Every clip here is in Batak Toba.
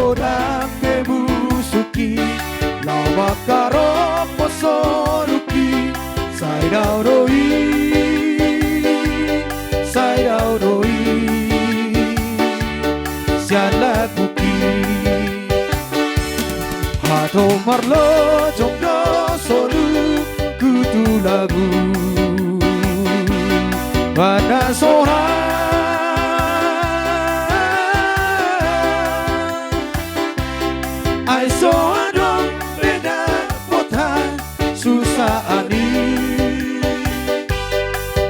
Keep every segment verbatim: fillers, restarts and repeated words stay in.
Godang be musukki, laho mangkarompos soluki, sai dao do i, sai dao do i, sian laguki. Hatop marlojong do solu, tu lagu, mana soha. Ai so adong be dapot hasusaan i.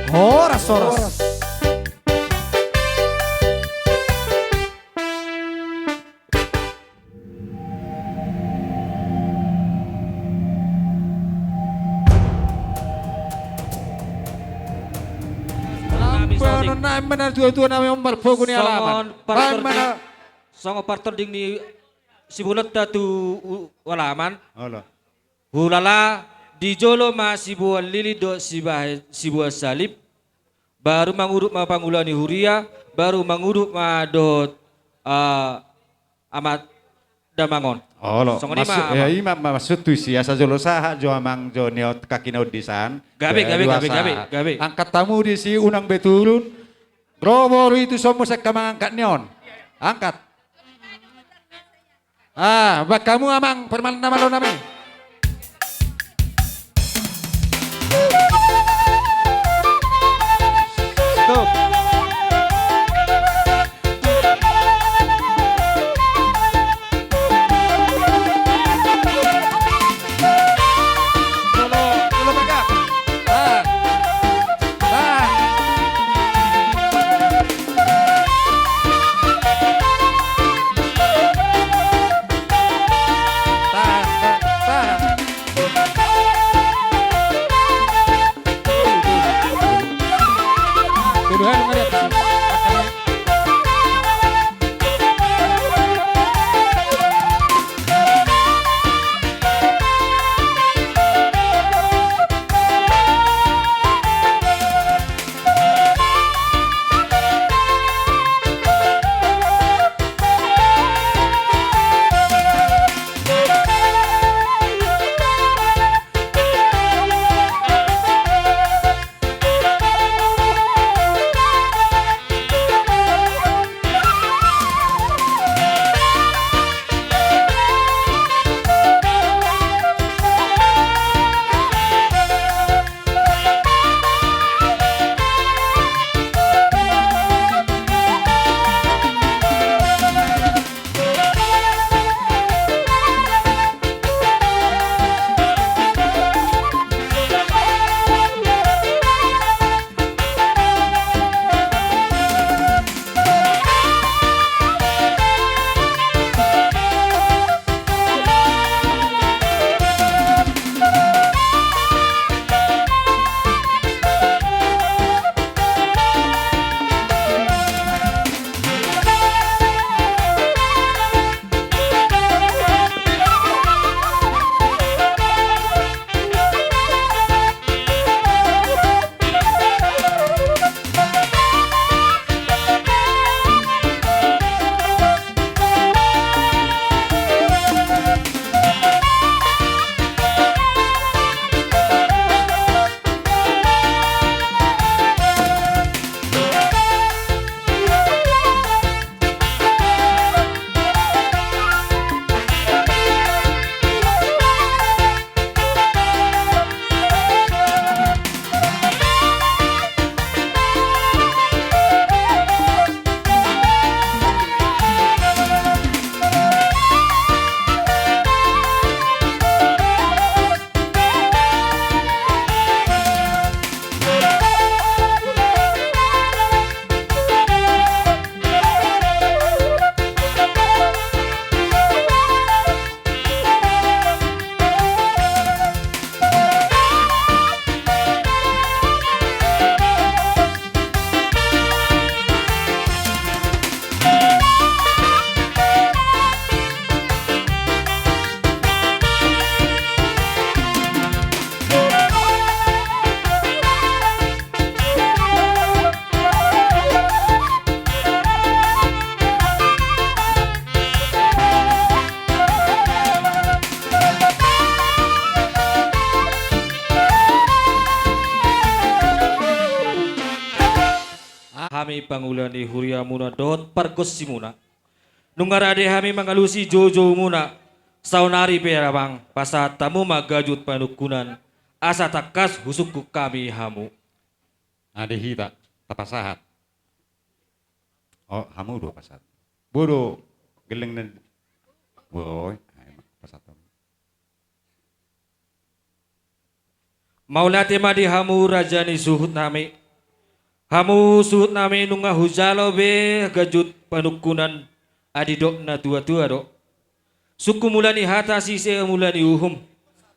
Horas, horas. Nami songon i. Nami ma na tuatua nami on marpogu ni alaman. Songon partor di, songon partor di ni sibolonta tu u-, alaman. Olo. Hulala di jolo ma siboan lilin dohot sibahe-, siboan salib. Baru mangudut ma pangula ni huria, baru mangudut ma dohot, ah, amak damang on. Olo. Songon i ma, maksud, eh, amang. I ma, ma-, maksud tusi, asa jolo sahat jo amang jo ni on, kaki na on di san. Gabe, eh, gabe, gabe, gabe, gabe. Angkat hamu disi, unang be turun. Ro boru i tu son muse angka mangangkat ni on. Angkat. Ah, bahen hamu amang, permainan na malo nami. Stop. Jolo, jolo, pegang. Ah. Ah. hami pangula ni huriamuna dohot pargonsimuna. Nunga rade hami mangalusi joujoumuna, saonari pe Amang, pasahat hamu ma gajut panungkunan, asa tangkas husungkun hami hamu. Adi hita, tapasahat. O, hamu do pasahat. Bodo, geleng na. Woi, ai ma, pasahat hamu. Mauliate ma di hamu raja ni suhutnami. Hamu suhutnami nunga hujalo be gajut panungkunan, adi dok na tuatua do. Sungkun mula ni hata, sise mula ni uhum.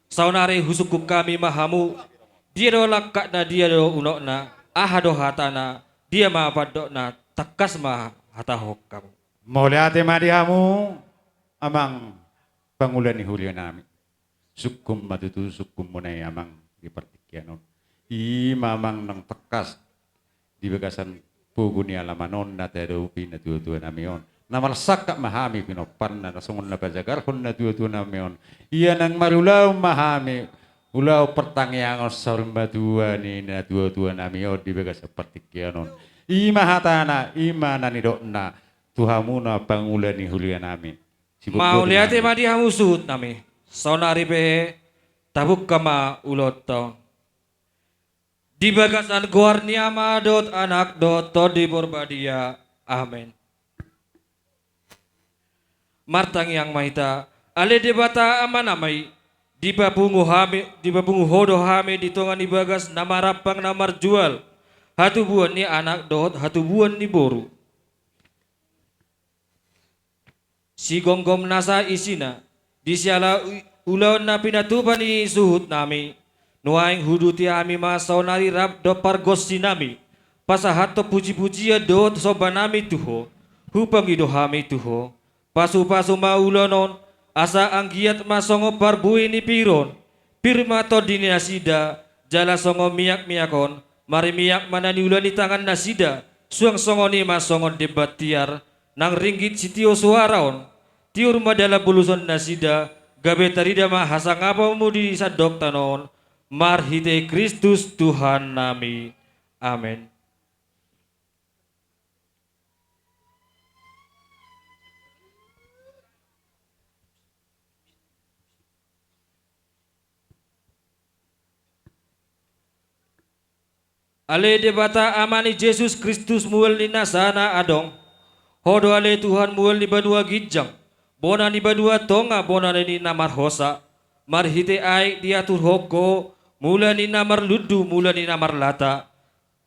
Saonari husungkun hami ma hamu. Dia do langkatna, dia do unokna, aha do hatana, dia ma pandokna, tangkas ma hatahon hamu. Mauliate ma di hamu, Amang pangula ni hurianami. Sungkun ma tutu sungkunmuna i Amang di partingkian on. I ma Amang naung tangkas di bagasan pogu ni alaman on na taadopi na tuatuanami on. Na marsangkap ma hami pinomparna, na songon na pajagarhon na tuatuanami on. Ia naung marulaon ma hami ulaon partangiangan saur matua ni na tuatuanami on di bagasan partingkian on. I ma hatana, i ma na nidokna tu hamuna pangula ni hurianami. Mauliate ma di hamu suhutnami. Saonari pe tabungka ma ulaonta on. Di bagasan goar ni Ama dohot Anak dohot Tondi Porbadia. Amen. Martangiang ma hita. Ale Debata Amanami, dipapungu hami, dipapungu Ho do hami di tonga ni bagas na marampang na marjual, hatubuan ni anak dohot hatubuan ni boru. Sigomgom nasa isina, di siala u-, ulaon na pinatupa ni suhutnami, nuaeng huduti hami ma saonari rap dohot pargonsinami, pasahathon pujipujian dohot sombanami tu Ho, hupangido hami tu Ho. Pasupasu ma ulaon on, asa anggiat ma songon parbue ni pir on, pir ma tondi ni nasida, jala songon miakmiak on, marmiak ma na niula ni tangannasida, suang songon i ma songon demban tiar, nang ringgit sitio soara on. Tiur ma dalan bolusonnasida, gabe tarida ma hasangaponmu di sandok tano on, marhite Kristus Tuhannami. Amen. Ale Debata Ama ni Jesus Kristus, mual ni nasa na adong. Ho do ale Tuhan, mual ni banua ginjang, bona ni banua tonga, bona ni na marhosa. Marhite aek diaturhon Ho, mula ni na marlundu, mula ni na marlata,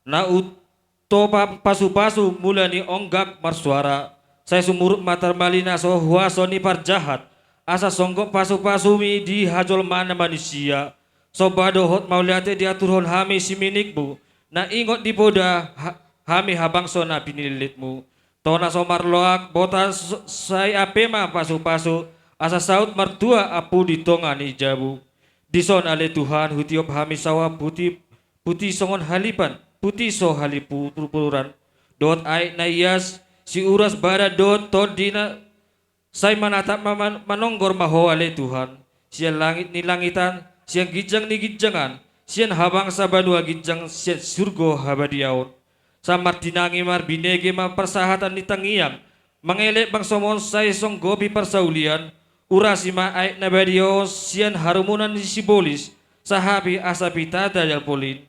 na hutopa pasupasu mula ni onggak marsuara, sai sumurut ma tarmali na so huaso ni parjahat, asa songgop pasupasumi di hajolmaon na manisia. Somba dohot mauliate diaturhon hami siminikmu, na ingot di poda ha-, hami habangso na pinillitmu. Tona so marloak bota s-, sai ampe ma pasupasu, asa saut martua ampu di tonga ni jabu. Dison ale Tuhan, hutiop hami saoa puti, puti songon halipan, puti so halipurpuran. Dohot aek na ias, siuras badan dohot tondina, sai manatap ma-, man-, manonggor ma Ho ale Tuhan, sian langit ni langitan, sian ginjang ni ginjangan, sian habangsa banua ginjang, sian surgo habadiaon. Sai martinangi marbinege ma parsahatan ni tangiang, mangelek bangsomu on sai songgopi parsaulian, urasi ma aek na badia on sian harumunan ni sibolis, sahapi asa pitata jalpolin.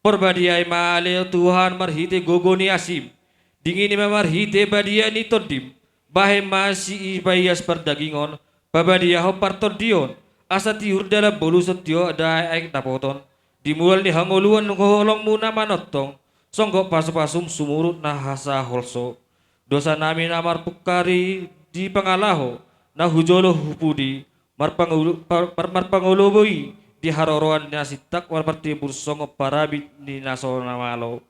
Porbadiai ma ale Tuhan marhite gogo ni asim, dingini ma marhite badia ni tondim, bahen ma sipaias pardagingon, pabadiahon partondion, asa tiur dalan boluson tiop aek dapoton, di mual ni hangoluan holongmu na manongtong, songgop pasupasum sumurut na hasaholso. Dosanami na marpungkari di pangalaho, na hu jolo hu pudi, marpangolo-, par-, mar-, marpangolobo i di haroroan na sintak marpartimbur songon parabit ni na so na malo.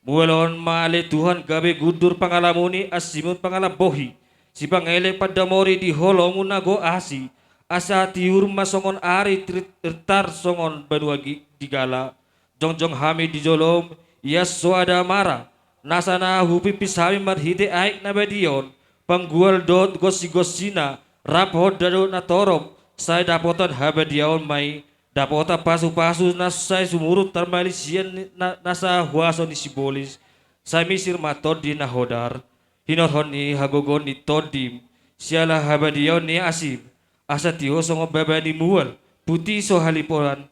Mual on ma ale Tuhan gabe gundur pangalamuni, ansimun pangalambohi, sipangelek pandamori di holongmu na gok asi, asa tiur ma songon ari tir-, tirtar songon banua gi-, digala. Jongjong hami di jolom, ias so adamara, nasa na hupimpis hami marhite aek na badia on, panggual dohot gonsigonsina, rap honda dohot na torop, sai dapotan habadiaon ma i, dapotan pasupasu na sai sumurut tarmali sian ni-, na-, nasa huaso ni sibolis, Sai misir ma tondi na hodar, hinorhon ni hagogoon ni tondim, siala habadiaon ni asim, asa tio songon baba ni mual, puti so haliporan,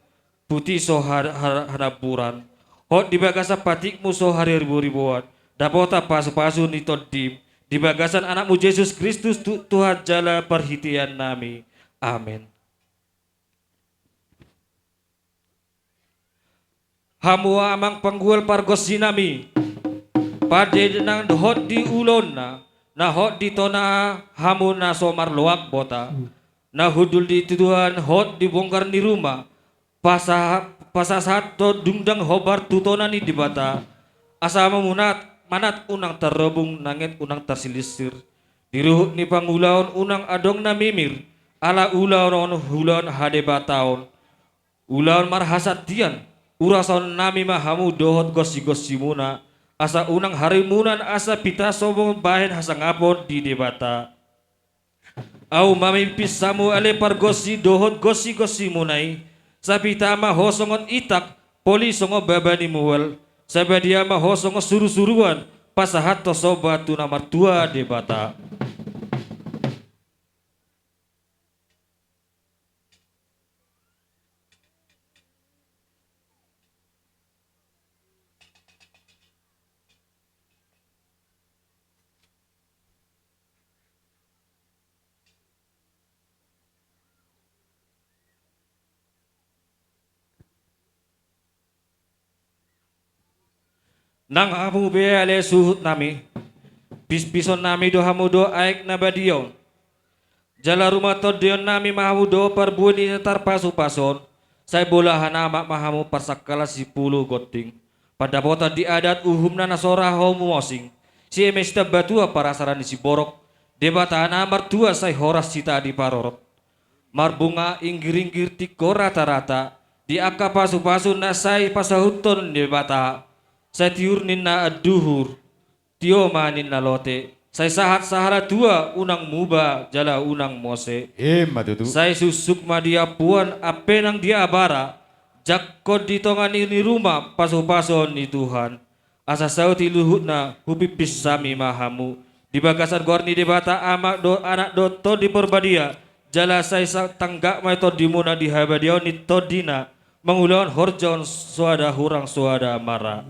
puti so ha-, ha-, hanamburan. Hot di bagasan patikmu so hariboriboan, dapotan pasupasu ni tondim, di bagasan Anakmu Jesus Kristus tu-, Tuhan jala parhiteannami. Amen. Hamu amang panggual pargonsinami, pande nang hot di ulaonna, na hot di tona hamu na so marloak bota, na hundul di tuduhan hot di bonggar ni ruma, pasa-, pasahat hot dung dang hombar tu tona ni Debata, asa mamunat, manat unang tarrobung, nanget unang tarsilirsir, di ruhut ni pangulaon unang adong na mimir, ala ulaon on ulaon hadebataon, ulaon marhasantian, urasonnami ma hamu dohot gonsigonsimuna, asa unang harimunan asa pita so mambahen hasangapon di Debata. Ahu ma mimpis hamu ale pargonsi dohot gonsigonsimuna i, sai pita ma ho songon itak, poli songon baba ni mual, sai badia ma ho songon surusuruan, pasahathon somba tu na martua Debata. Nang hamu be ale suhutnami, pispisonnami do hamu dohot aek na badia on. Jala rumatondionnami ma hamu dohot parbue ni na tarpasupasu on, sai bolahan amak ma hamu parsangkalan sipulu gonting, pandapotan di adat uhumna na so ra hamu mosing, sieme sitambatua parasaran ni siborok, Debata na martua sai horas hita diparorot. Marbunga inggiringgir tingko ratarata, di angka pasupasu na sai pasahuthon Debata, sai tiur ninna anduhur, tio ma ninna lote, sai sahat sahalatua unang muba jala unang mose. Ima tutu. Sai suksuk ma di ampuan ampe nang di abara, jangkon di tonga ni, ni ruma pasupasuon ni Tuhan. Asa saut i luhutna hupimpis hami ma hamu di bagasan goar ni Debata Ama dohot Anak dohot Tondi Parbadia, jala sai sa-, tanggap ma tondimuna di habadiaon ni tondina, mangulahon horja on soada hurang soada mara.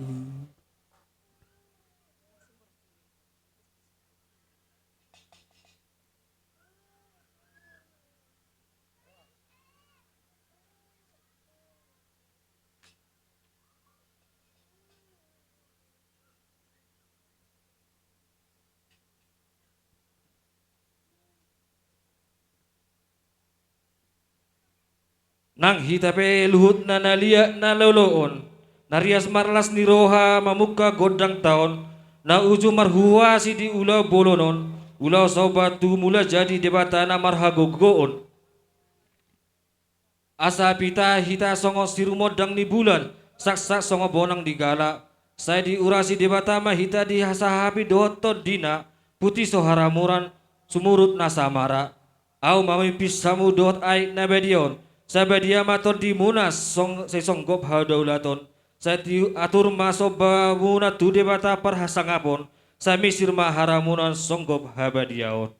Nang hita pe luhutna na liat na lolo on, na rias marlas ni roha mamungka gondang taon, na uju marhuhuasi di ulaon bolon on, ulaon somba tu mula jadi Debata na marhagogoon. Asa pita hita songon sirumondang ni bulan, saksak songon bonang ni gala, sai diurasi Debata ma hita di hasahapi dohot tondina, puti so haramuran, sumurut na samara. Ahu ma mimpis hamu dohot aek na badia on, sai badia ma tondimuna song-, sai songgop hadaulaton, sai ti-, atur ma sombamuna tu Debata parhasangapon, sai misir ma haramunan songgop habadiaon.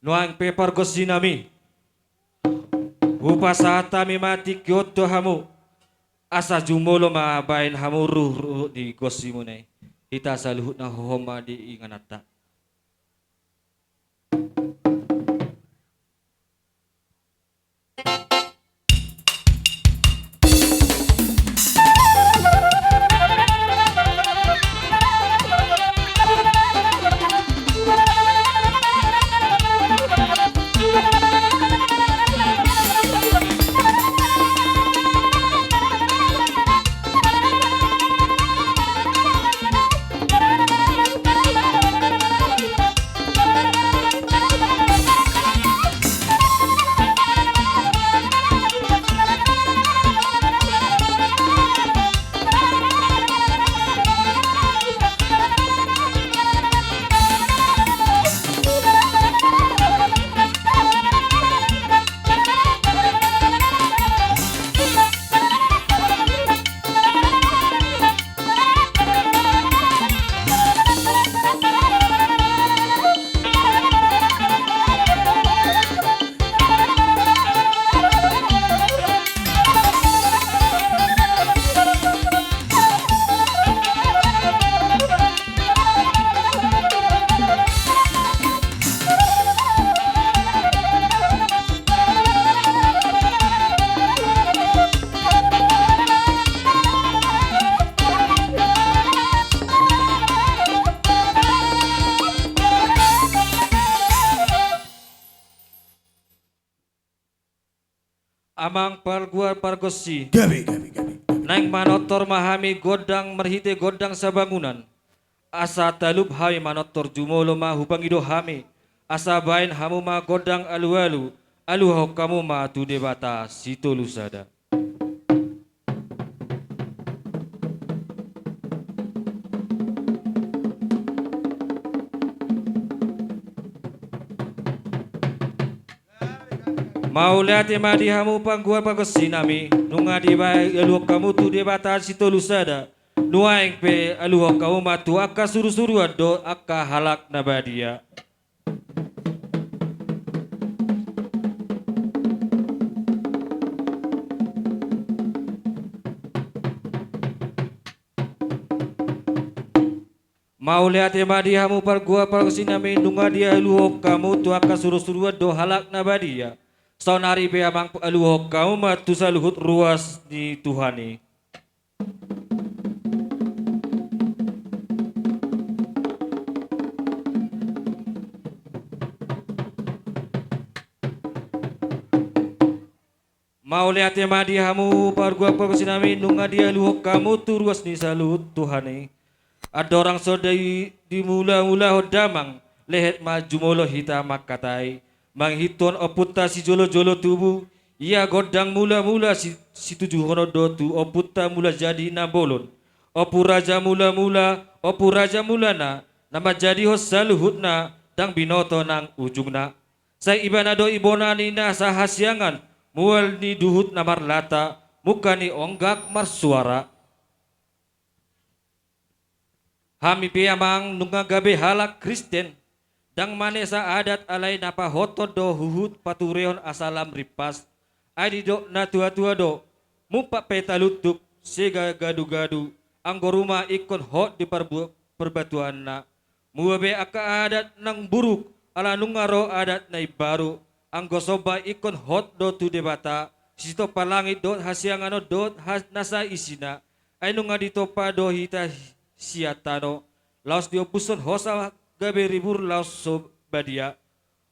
Nuaeng pe pargonsinami, hupasahat hami ma tingki on tu hamu, asa jumolo ma baen hamu ruhut-ruhut ni gonsimuna i. Hita saluhutna hohom ma di ingananta. Amang pargual pargonsi. Gabe, gabe, gabe, gabe. Naeng manortor ma hami gondang marhite gondang sabangunan. Asa talup hami manortor, jumolo ma hupangido hami. Asa baen hamu ma gondang alualu, aluhon hamu ma tu Debata Sitolusada. Mauliate ma di hamu pargual pargonsi nami, nunga dibaen aluhon hamu tu Debata Sitolusada, nuaeng pe aluhon hamu ma tu angka surusuruan dohot angka halak na badia. Mauliate ma di hamu pargual pargonsi nami, nunga dialuhon hamu tu angka surusuruan dohot halak na badia. Saonari pe amang aluhon hamu ma tu saluhut ruas ni Tuhan i. Mauliate ma di hamu pargual pargonsi nami, nunga dialuhon hamu tu ruas ni saluhut Tuhan i. Andorang so di, dimulamulahon damang, lehet ma jumolo hita mangkatai. Mangihuthon ompunta sijolojolo tubu, ia gondang mulamula si, situjuhon do tu ompunta Mulajadi Nabolon. Ompu Raja Mulamula, Ompu Raja Mulana, na manjadihon saluhutna, ndang binoto nang ujungna. Sai ibana do ibana ni nasa hasiangan, mual ni duhut na marlata, mungka ni onggak marsuara. Hami pe amang nunga gabe halak Kristen, ndang manesa adat alai na pahothon do huhut paturehon asa lam rimpas. Ai didok natuatua do, mumpak pe taluntuk, sega gadugadu, anggo ruma ingkon hot di parbu-, parbatuanna. Mual be angka adat nang buruk, ala nunga ro adat na imbaru, anggo somba ingkon hot do tu Debata, sitompa langit dohot hasiangan on dohot ha-, nasa isina, ai nunga ditompa do hita hi-, sian tano, laos diombushon hosa gabe ribur laos so badia.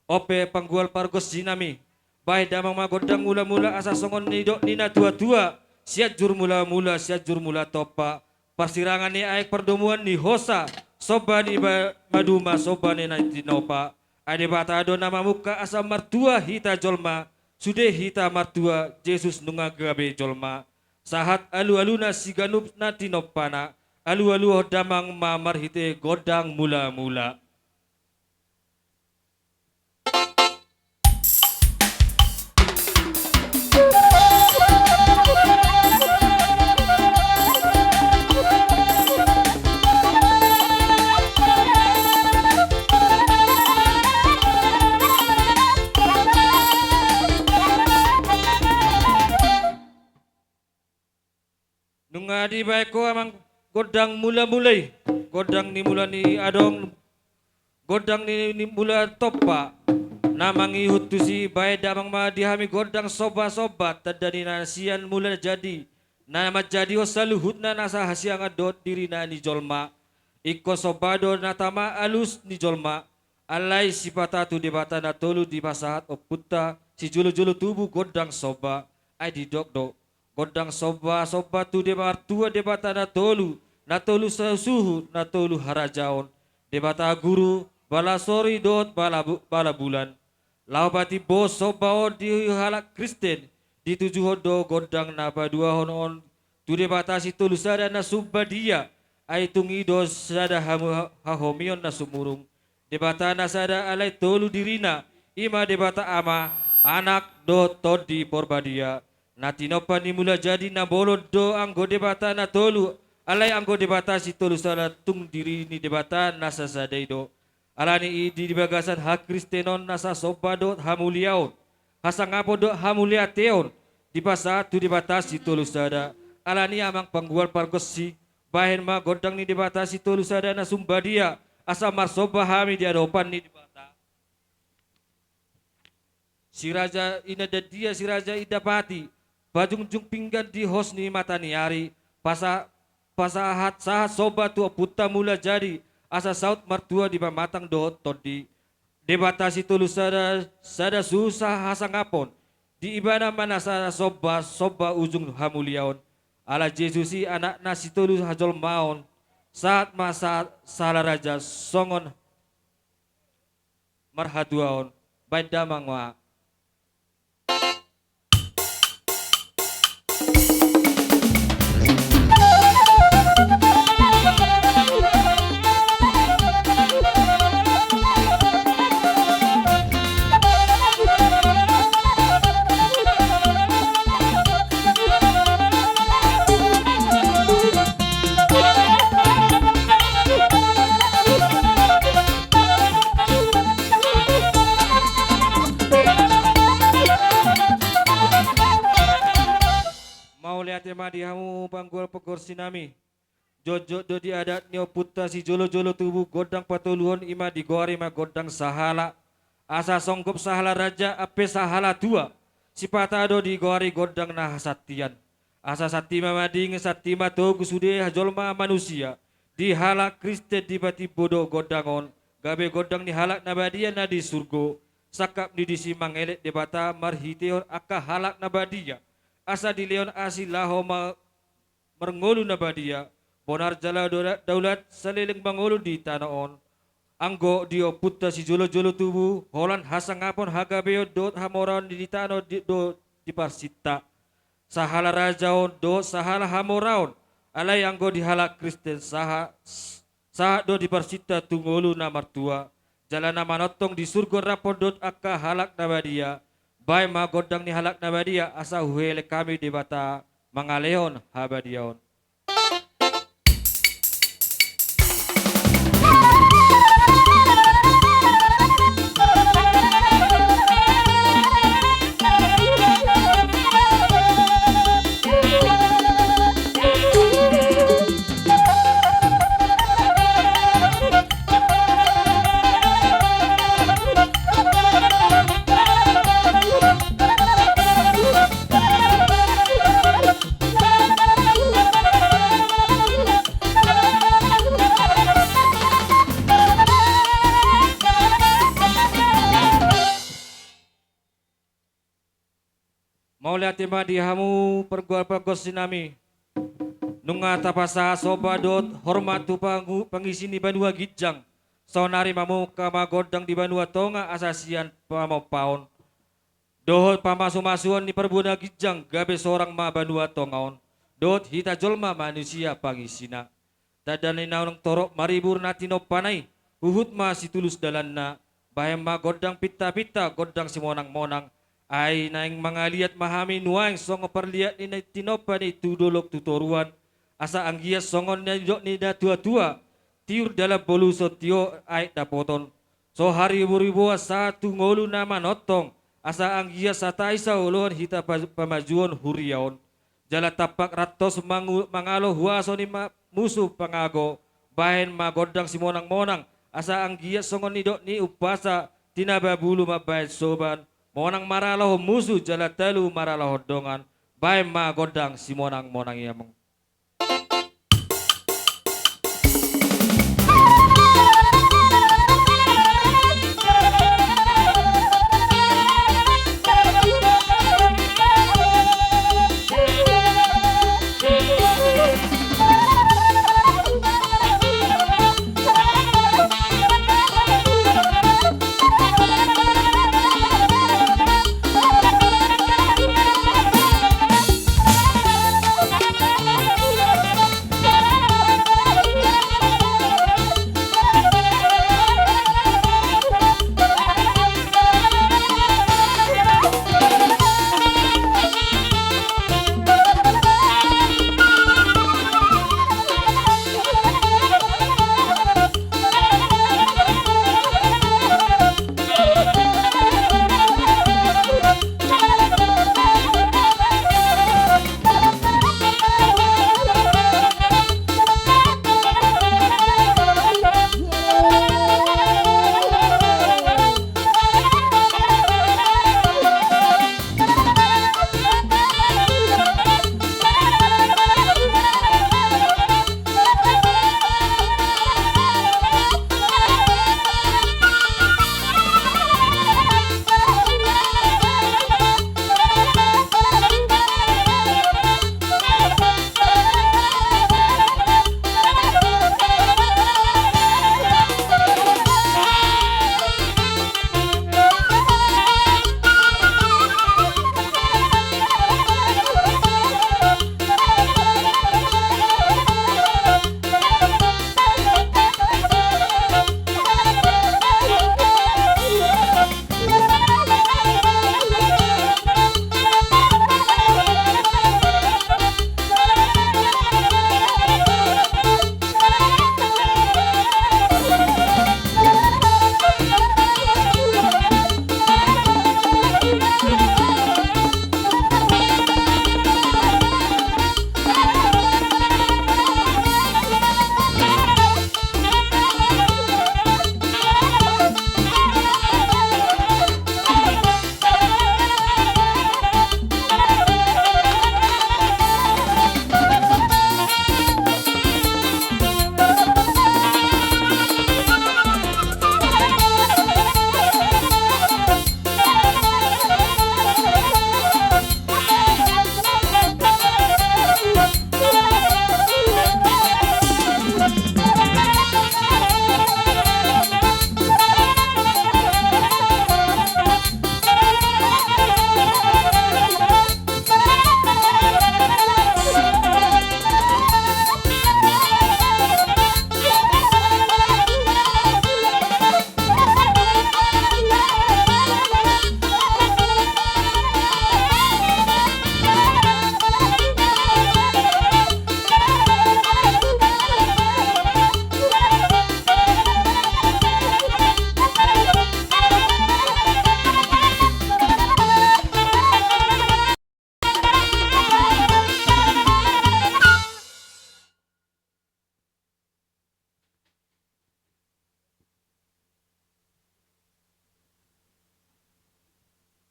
On pe pargual pargonsi nami, baen damang ma gondang mulamula asa songon nidok ni natuatua, Sianjur Mulamula, Sianjur Mula Tompa, parsirangan ni aek pardomuan ni hosa, somba ni ba-, maduma somba ni na tinopa. Ai Debata do na mamungka asa martua hita jolma, sude hita martua, Jesus nunga gabe jolma. Sahat alualuna siganup na tinompana, alualuhon damang ma marhite gondang mulamula. Nunga dibaen ho amang gondang mulamula i, gondang ni mula ni adong, gondang ni, ni mula tompa. Na mangihut tusi, baen damang ma di hami gondang sombasomba, tanda ni na sian Mulajadi, na manjadihon saluhutna nasa hasiangan dohot dirina ni jolma. Ingkon somba do na tama alus ni jolma. Alai sipata tu Debata na tolu dipasahat ompunta sijolojolo tubu gondang somba. Ai didok do, gondang sombasomba tu Debata, martua Debata na tolu, na tolu sasuhut, na tolu harajaon, Debata Guru, Balasori dohot Balabu-, Balabulan. Laho patimbo somba on di halak Kristen, ditujuhon do gondang na paduahon on tu Debata Sitolusada na sumbadia, ai tung i do sada hamu-, hahomion na sumurung. Debata na sada alai tolu dirina, i ma Debata Ama, Anak dohot Tondi Porbadia. Na tinompa ni Mulajadi Nabolon do anggo Debata na tolu, alai anggo Debata Sitolusada tung diri ni Debata na sasada i do. Alani i di, di bagasan hakristenon nasa somba dohot hamuliaon, hasangapon dohot hamuliateon, dipasahat tu Debata Sitolusada. Alani i amang pargual pargonsi, baen ma gondang ni Debata Sitolusada na sumbadia, asa marsomba hami di adopan ni Debata. Si Raja Inandia, si Raja Indapati, pajungjung pinggan di hos ni mata ni ari, pasa-, pasahat sahat somba tu ompunta Mulajadi, asa saut martua di pamatang dohot tondi. Debata Sitolusada, sada susa hasangapon, Di ibana ma na sa somba, somba ujung hamuliaon. Ala Jesus i anakna sitolu hajolmaon, sahat ma sa-, sahala raja songon marhatuaon, baen damang ma. Mauliate ma di hamu panggual panggual sinami. Jotjot do di adat ni ompunta sijolojolo tubu gondang patoluhon, i ma digoari ma gondang sahala. Asa songgop sahala raja, ampe sahala tua. Sipata do digoari gondang na hasantian. Asa santi ma madingin, santi ma togu sude jolma manusia. Di halak Kristen dipatimbo do gondang on, gabe gondang ni halak na badia na di surgo. Sangkap ni disi mangelek Debata marhitehon angka halak na badia. Asa dilehon asi laho ma-, marngolu na badia, bonar jala dola-, daulat saleleng mangolu di tano on. Anggo di ompunta sijolojolo tubu, holan hasangapon, hagabeon dohot hamoraon di tano di, do diparsinta. Sahala rajaon dohot sahala hamoraon, alai anggo di halak Kristen saha-, sahat do diparsinta tu ngolu na martua, jala na manongtong di surgo rap dohot angka halak na badia. Baen ma gondang ni halak na badia, asa huelek hami Debata mangalehon habadiaon. Mauliate ma di hamu pargual pargonsi nami. Nunga tapasahat somba dohot hormat tu pangu-, pangisi ni banua ginjang. Saonari mamungka ma gondang di banua tonga asa sian pamompaon dohot pamasumasuon ni parbue na ginjang, gabe sorang ma banua tonga on dohot hita jolma manusia pangisina. Tanda ni naung torop maribur na tinompana i, huhut ma situlus dalanna. Bahen ma gondang pintapinta, gondang simonangmonang. Ai naeng mangaliat ma hami nuaeng songon parliat ni na tinompa ni tu dolok tu toruan. Asa anggiat songon na nidok ni natuatua, tiur dalan boluson tio aek dapoton. So hariboriboan sahat tu ngolu na manongtong, asa anggiat satai saoloan hita pa-, pamajuon huria on. Jala tampak rantos mangu-, mangalo huaso ni ma-, musu pangago, bahen ma gondang simonangmonang, asa anggiat songon nidok ni umpasa, tinaba bulu mambahen soban, monang marhalahon musu jala talu marhalahon dongan, bahen ma gondang simonangmonang i amang.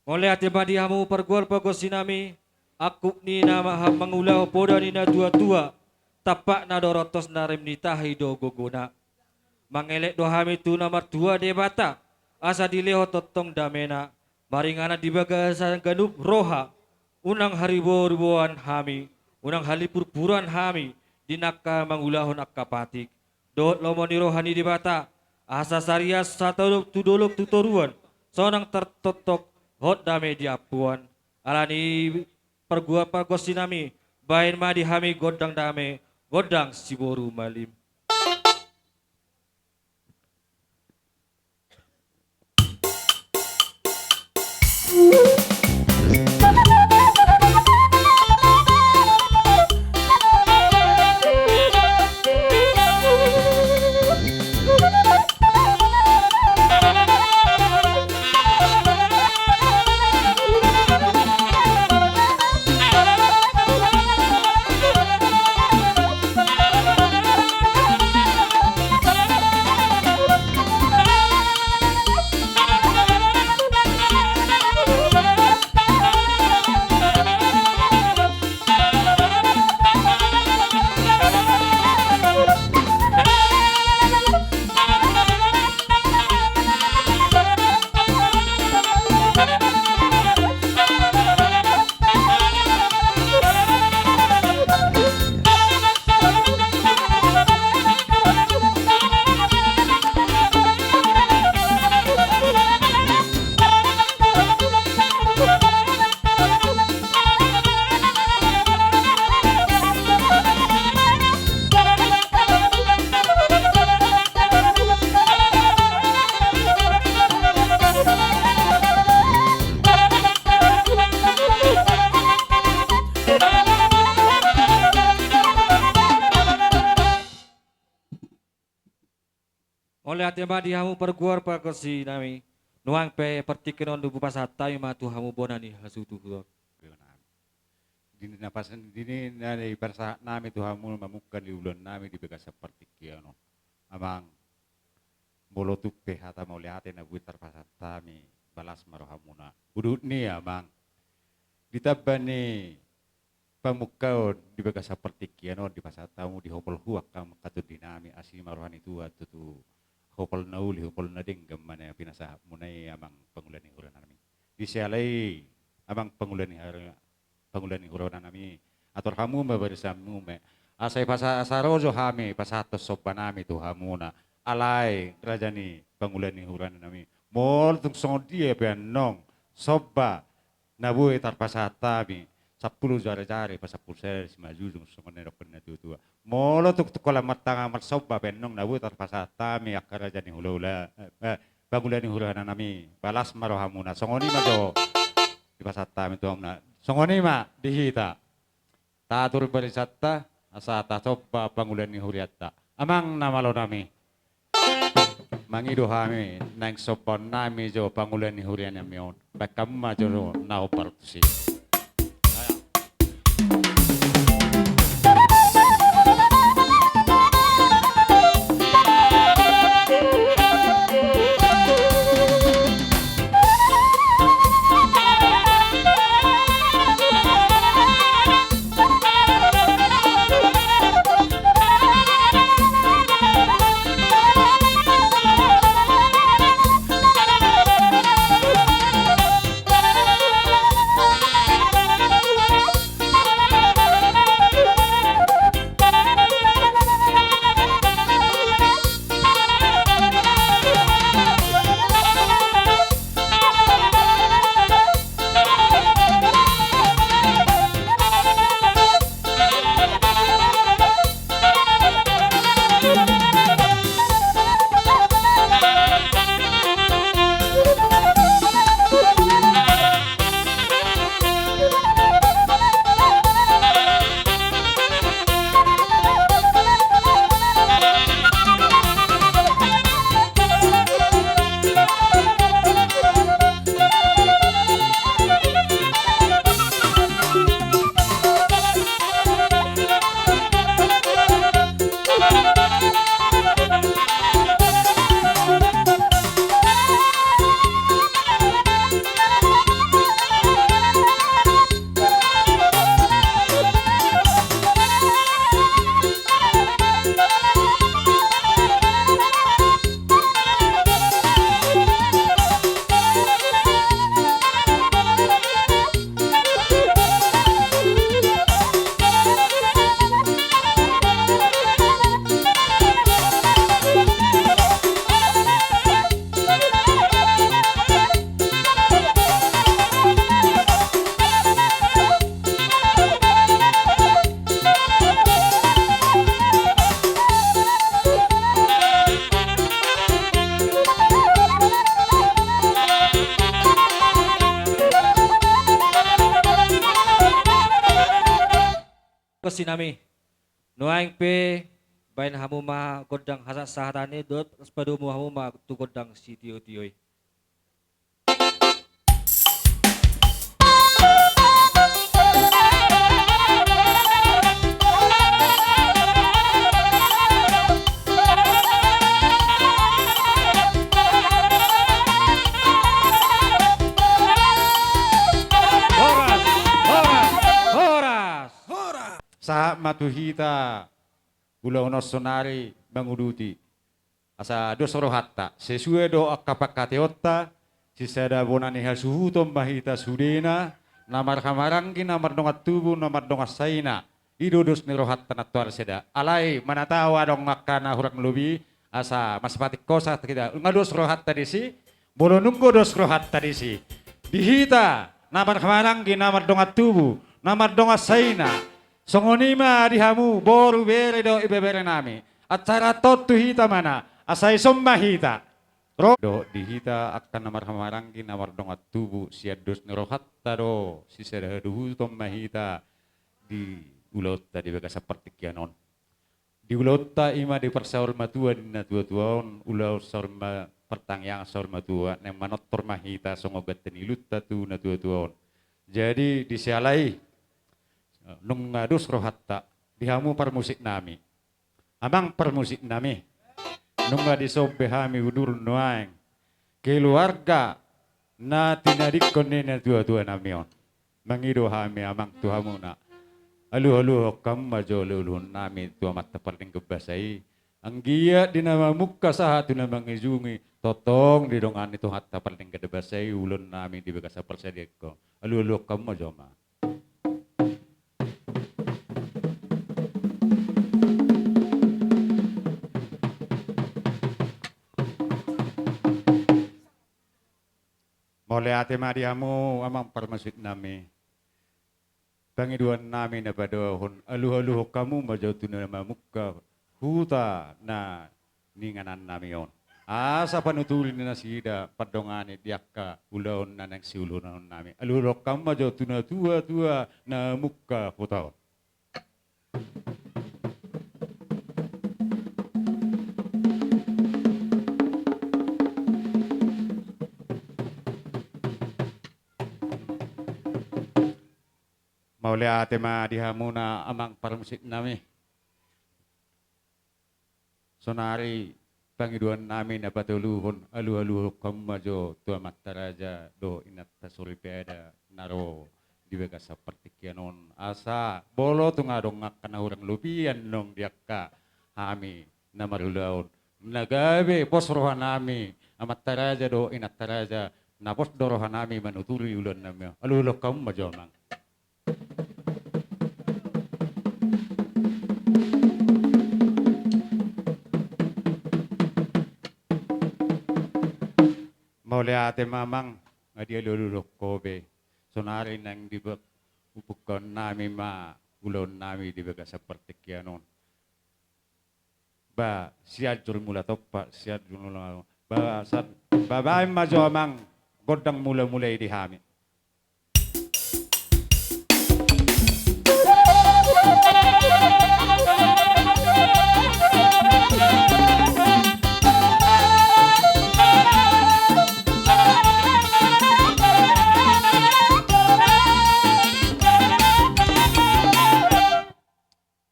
Mauliate ma di hamu pargual pargonsi nami, angkup ni na ma-, mangulahon poda ni na tua-tua, tampakna do rontos na rem ni tahi do gogona. Mangelek do hami tu na martua Debata, asa dilehon tongtong damena, maringanan di bagasan ganup roha, unang haribo-riboan hami, unang halipurpuran hami, di na angka mangulahon angka patik. Dohot lomo ni roha ni Debata, asa sarian satolop tu dolok tu toruan, sonang tartoktok hot dame di ampuan. Alani pargual pargonsi nami, baen ma di hami gondang dame, gondang siboru malim. Mauliate ma di hamu pargual pargonsi nami, nuaeng pe partingkian on do hupasahat hami ma tu hamu bona ni hasuhuton. Di na pas-, di ni na dipasahat nami tu hamu mamungka ni ulaon nami di bagasan partingkian on. Amang, molo tung pe hata mauliate na boi tarpasahat hami, balas ma rohamuna. Udut ni amang, ditamba ni pamungkaon di bagasan partingkian on dipasahat hamu, dihopol hu angka amang angka tondi nami, asi ma roha ni Tuhan tutu, hopol na uli, hopol na denggan ma na pinasahatmuna i amang pangula ni hurana nami. Di siala i amang pangula ni hara-, pangula ni hurana nami, atur hamu ma barisanmu ma, asa i pasa-, asa ro jo hami pasahathon somba nami tu hamuna. Alai raja ni pangula ni hurana nami, molo tung songon dia pe annon somba na boi tarpasahat hami, sampulu jari-jari, pasampulu sadari simanjujung, songon na nidok ni na tua-tua. Molo tung, tung holan martangan marsomba pe annon na boi tarpasahat hami angka raja ni hula-hula, eh, eh, pangula ni hurana nami, balas ma rohamuna. Songon i ma jo dipasahat hami tu hamuna. Songon i ma di hita. Tatur barisanta, asa tasomba pangula ni hurianta. Amang na malo nami, mangido hami naeng sombaon nami jo pangula ni huria nami on. Baen hamu ma jo na hombar tusi. Sinami. Nuaeng pe baen hamu ma gondang hasahatan i dohot padomu hamu ma tu gondang sitiotio i. Horas, horas, horas. Sahat ma tu hita ulaon on sonari manguduti. Asa dos rohanta, sesuai do angka pangkataionta, sisada bona ni hasuhuton ma hita sudena, na marhahamaranggi, na mardongan tubu, na mardongan saina. I do dos ni rohanta nantoari sada. Alai, mana tahu adong angka na hurang lobi, asa masipatik hosa hita. Nunga dos rohanta disi, molo nunga dos rohanta disi. Di hita, na marhahamaranggi, na mardongan tubu, na mardongan saina. Songon i ma di hamu, boru, bere dohot ibebere nami. Acara tontu hita ma na, asa ison ma hita. Ro dohot di hita angka na marhahamaranggi, na mardongan tubu, sian dos ni rohanta do, sisada hasuhuton ma hita di ulaonta di bagasan partingkian on. Di ulaonta i ma di parsaurmatua ni natuatua on, ulaon saur ma-, partangiangan saurmatua, naeng manortor ma hita songon ganteniluta tu natuatua on. Jadi, di siala i, nunga dos rohanta, di hamu parmusik nami. Amang parmusik nami. Nunga dison be hami udur nuaeng. Keluarga na tinadingkon ni natuatua nami on. Mangido hami amang tu hamuna. Alualuhon hamu ma jo alualuhon nami tu Amanta Pardenggan Basa i. Anggiat di na mamungka sahat tu na mangujungi, tongtong didongani Tuhanta Pardenggan Basa i ulaon nami di bagasan parsadaan on. Alualuhon hamu ma jo amang. Mauliate ma di hamu amang parmusik nami. Pangidoan nami na padohahon, alualuhon hamu ma jo tu na mamungka huta na niinganan nami on. Asa panuturi ni nasida pandongani di angka ulaon na naeng siuluhon nami. Alualuhon hamu ma jo tu natuatua na mamungka huta on. Mauliate ma di hamuna amang parmusik nami. Sonari pangidoan nami na patoluhon, alualuhon hamu ma jo tu amanta raja dohot inanta soripada na ro di bagasan partingkian on, asa molo tung adong angka na hurang lobi annon di angka hami na marulaon, na gabe pos roha nami amanta raja dohot inanta raja, na pos do roha nami manuturi ulaon nami on. Alualuhon hamu ma jo amang. Mauliate ma amang, nga dialualuhon ho be. Sonari naeng dipungkaon nami ma ulaon nami di bagasan partingkian on. Ba, Sianjur Mula Tompa, Sianjur Mula, ba, san, ba, baen ma jo amang gondang mulamula i di hami.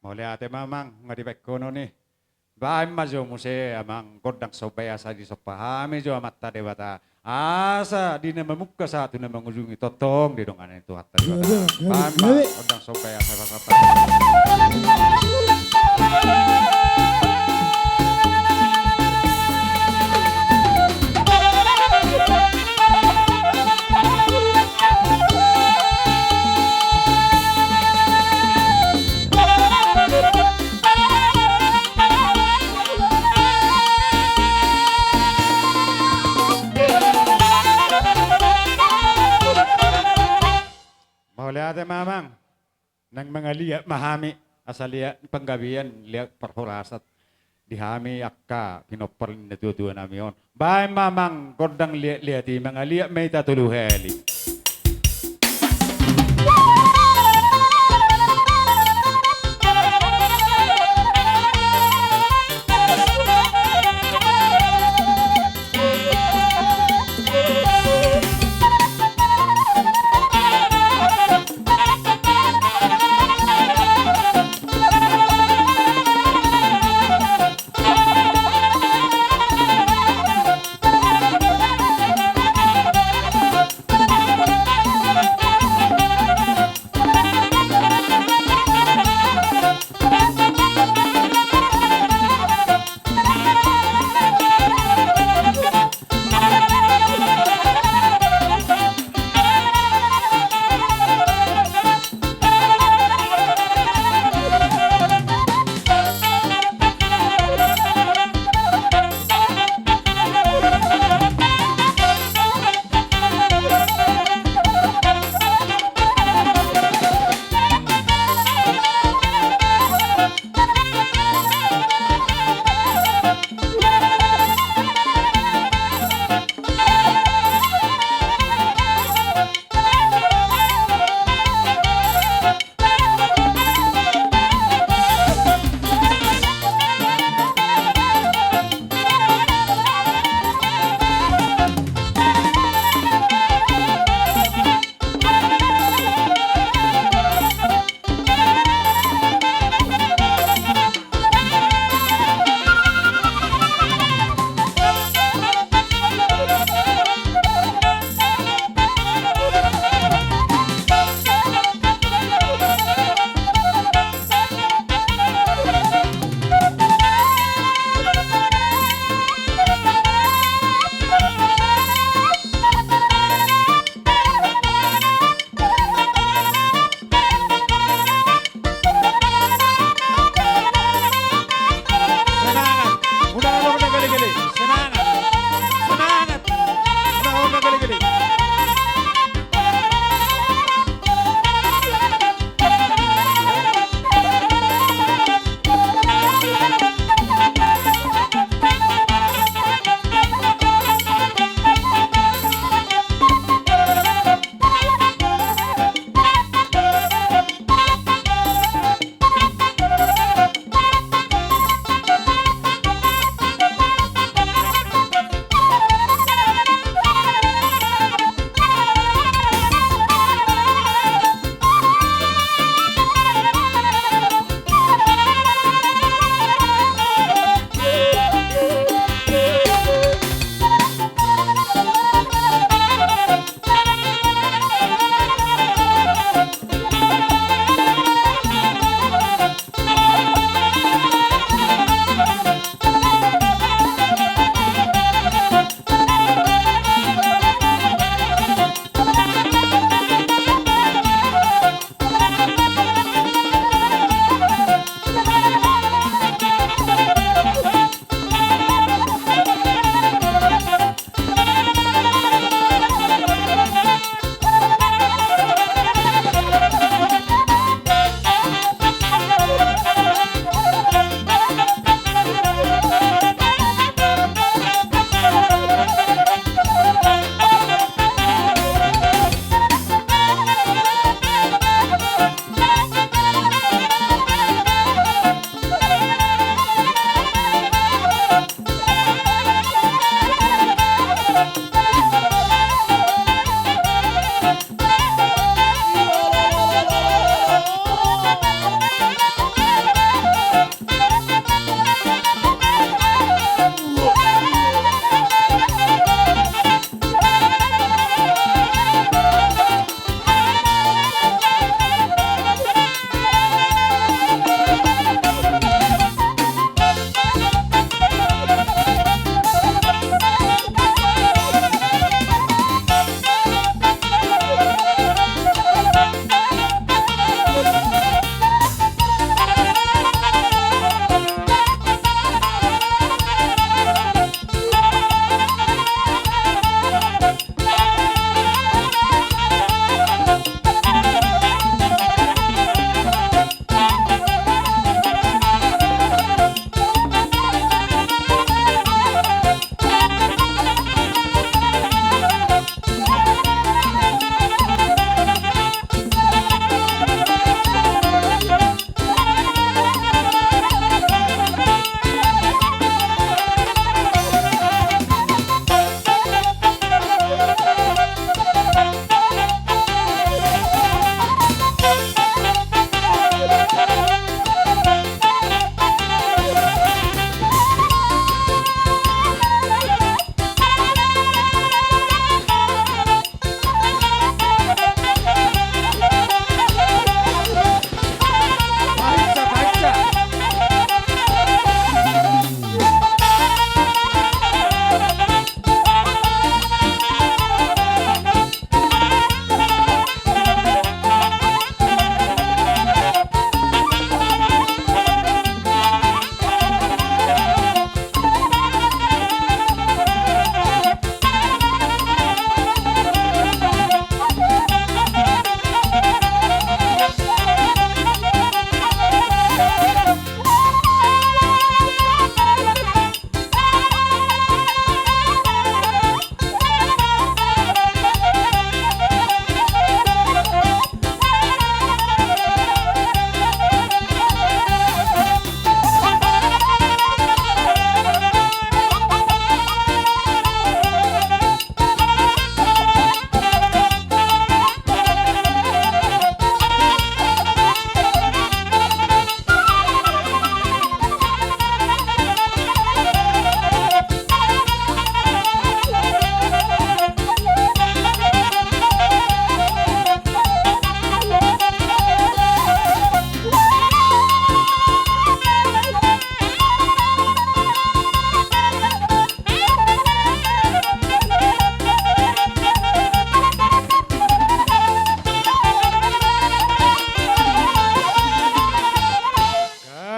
Mauliate ma amang, nga dibaen ho noni. Baen ma jo muse amang gondang somba i asa disomba hami jo Amanta Debata. Asa di na mamungka sahat tu na mangujungi tongtong didongani Tuhanta Debata. Baen ma gondang somba i asa disomba. Mauliate ma amang. Naeng mangaliat ma hami, asa liat panggabean, liat parhorasan di hami angka pinompar ni natuatua nami on. Baen ma amang gondang liatliat i, mangaliat ma hita tolu hali.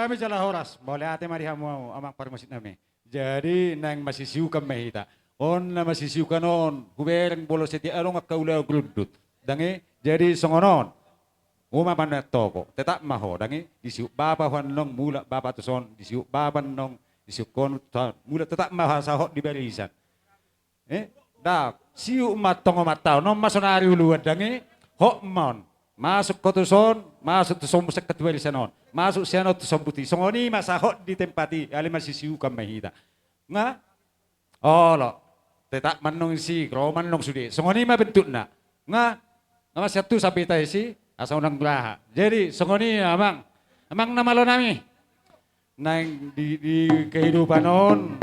Gabe jala horas, mauliate ma di hamu amang parmusik nami. Jadi naeng masisiukan ma hita. On na masisiukan on, hubereng molo setiap adong angka ulaon rundut. Dang i, jadi songon on. Uma panat toko, tetap ma ho, dang i, disiuk bapa ho annon, mulak bapa tuson, disiuk bapa annon, disiuk on tuson, mulak tetap ma ho asa hot di barisan. Eh, da, siuk ma tong omat taon, on ma sonari uluan dang i, hot ma on. Masuk ho tuson, masuk tuson musek tu barisan on. Masuk sian on tuson buti. Songon i ma asa hot di tempat i, alai masisiukan ma hita. Nga? Olo. Tetap ma annon isi, ro ma annon sude. Songon i ma bentukna. Nga? Nama sian tu sapita isi, asa unang raha. Jadi, songon i amang. Amang na malo nami. Naeng di, di kehidupan on,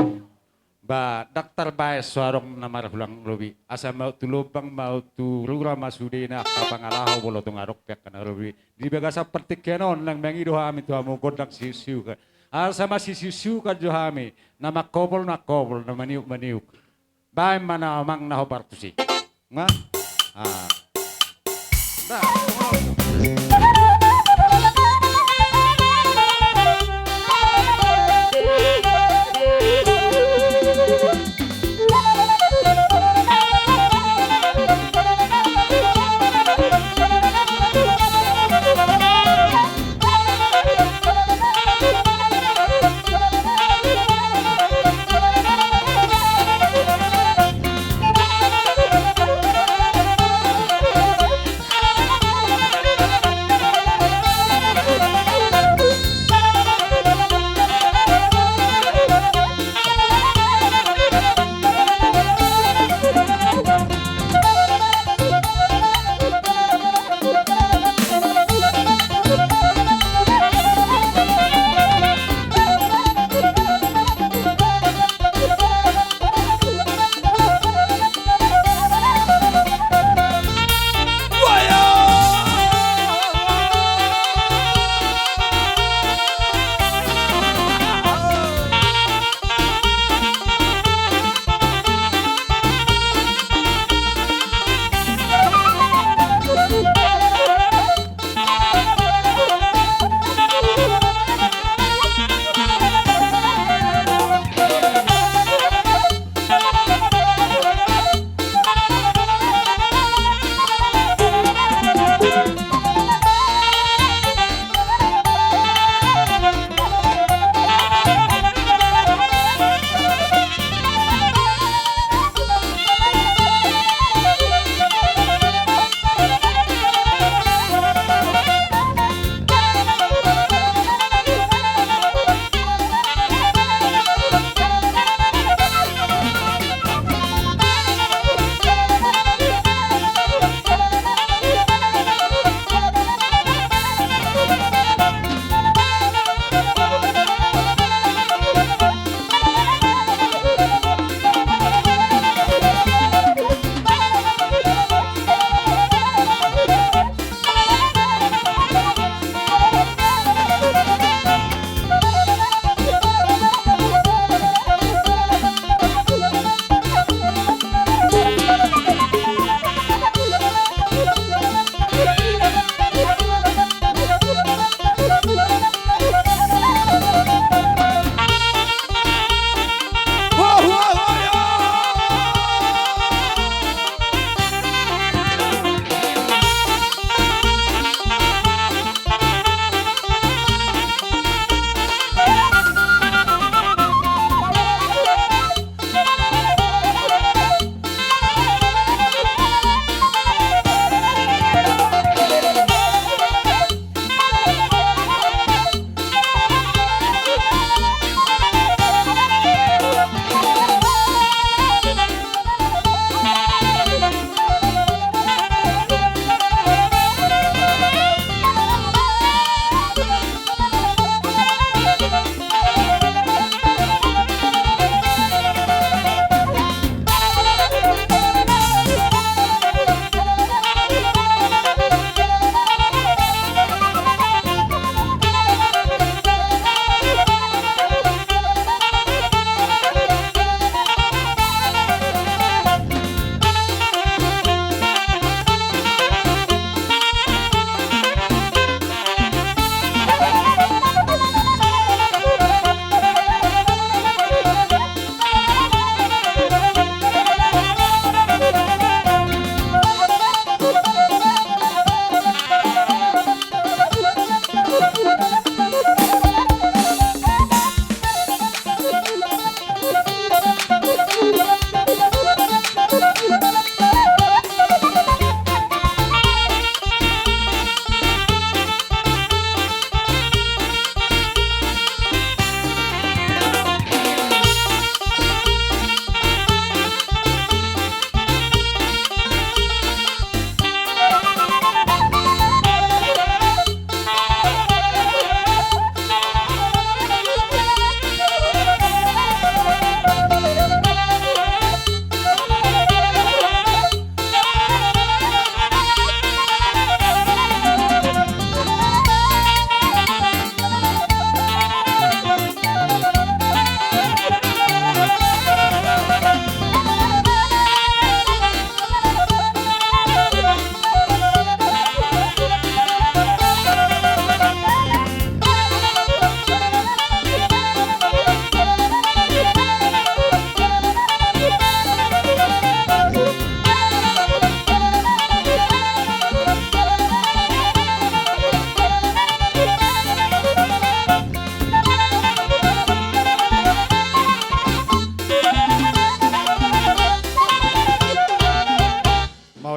ba, dang tarbaen so adong na marhulang lobi. Asa maut tu lombang, maut tu rura ma sudena angka pangalaho molo tung adong pe angka na lobi. Di bagasan partingkian on, naeng mangido hami tu hamu gondang siusiukan. Asa masisiusiukan jo hami, na mangkopol mangkopol, na maniuk maniuk. Baen ma na amang na hombar tusi. Nga? Ah. Nah.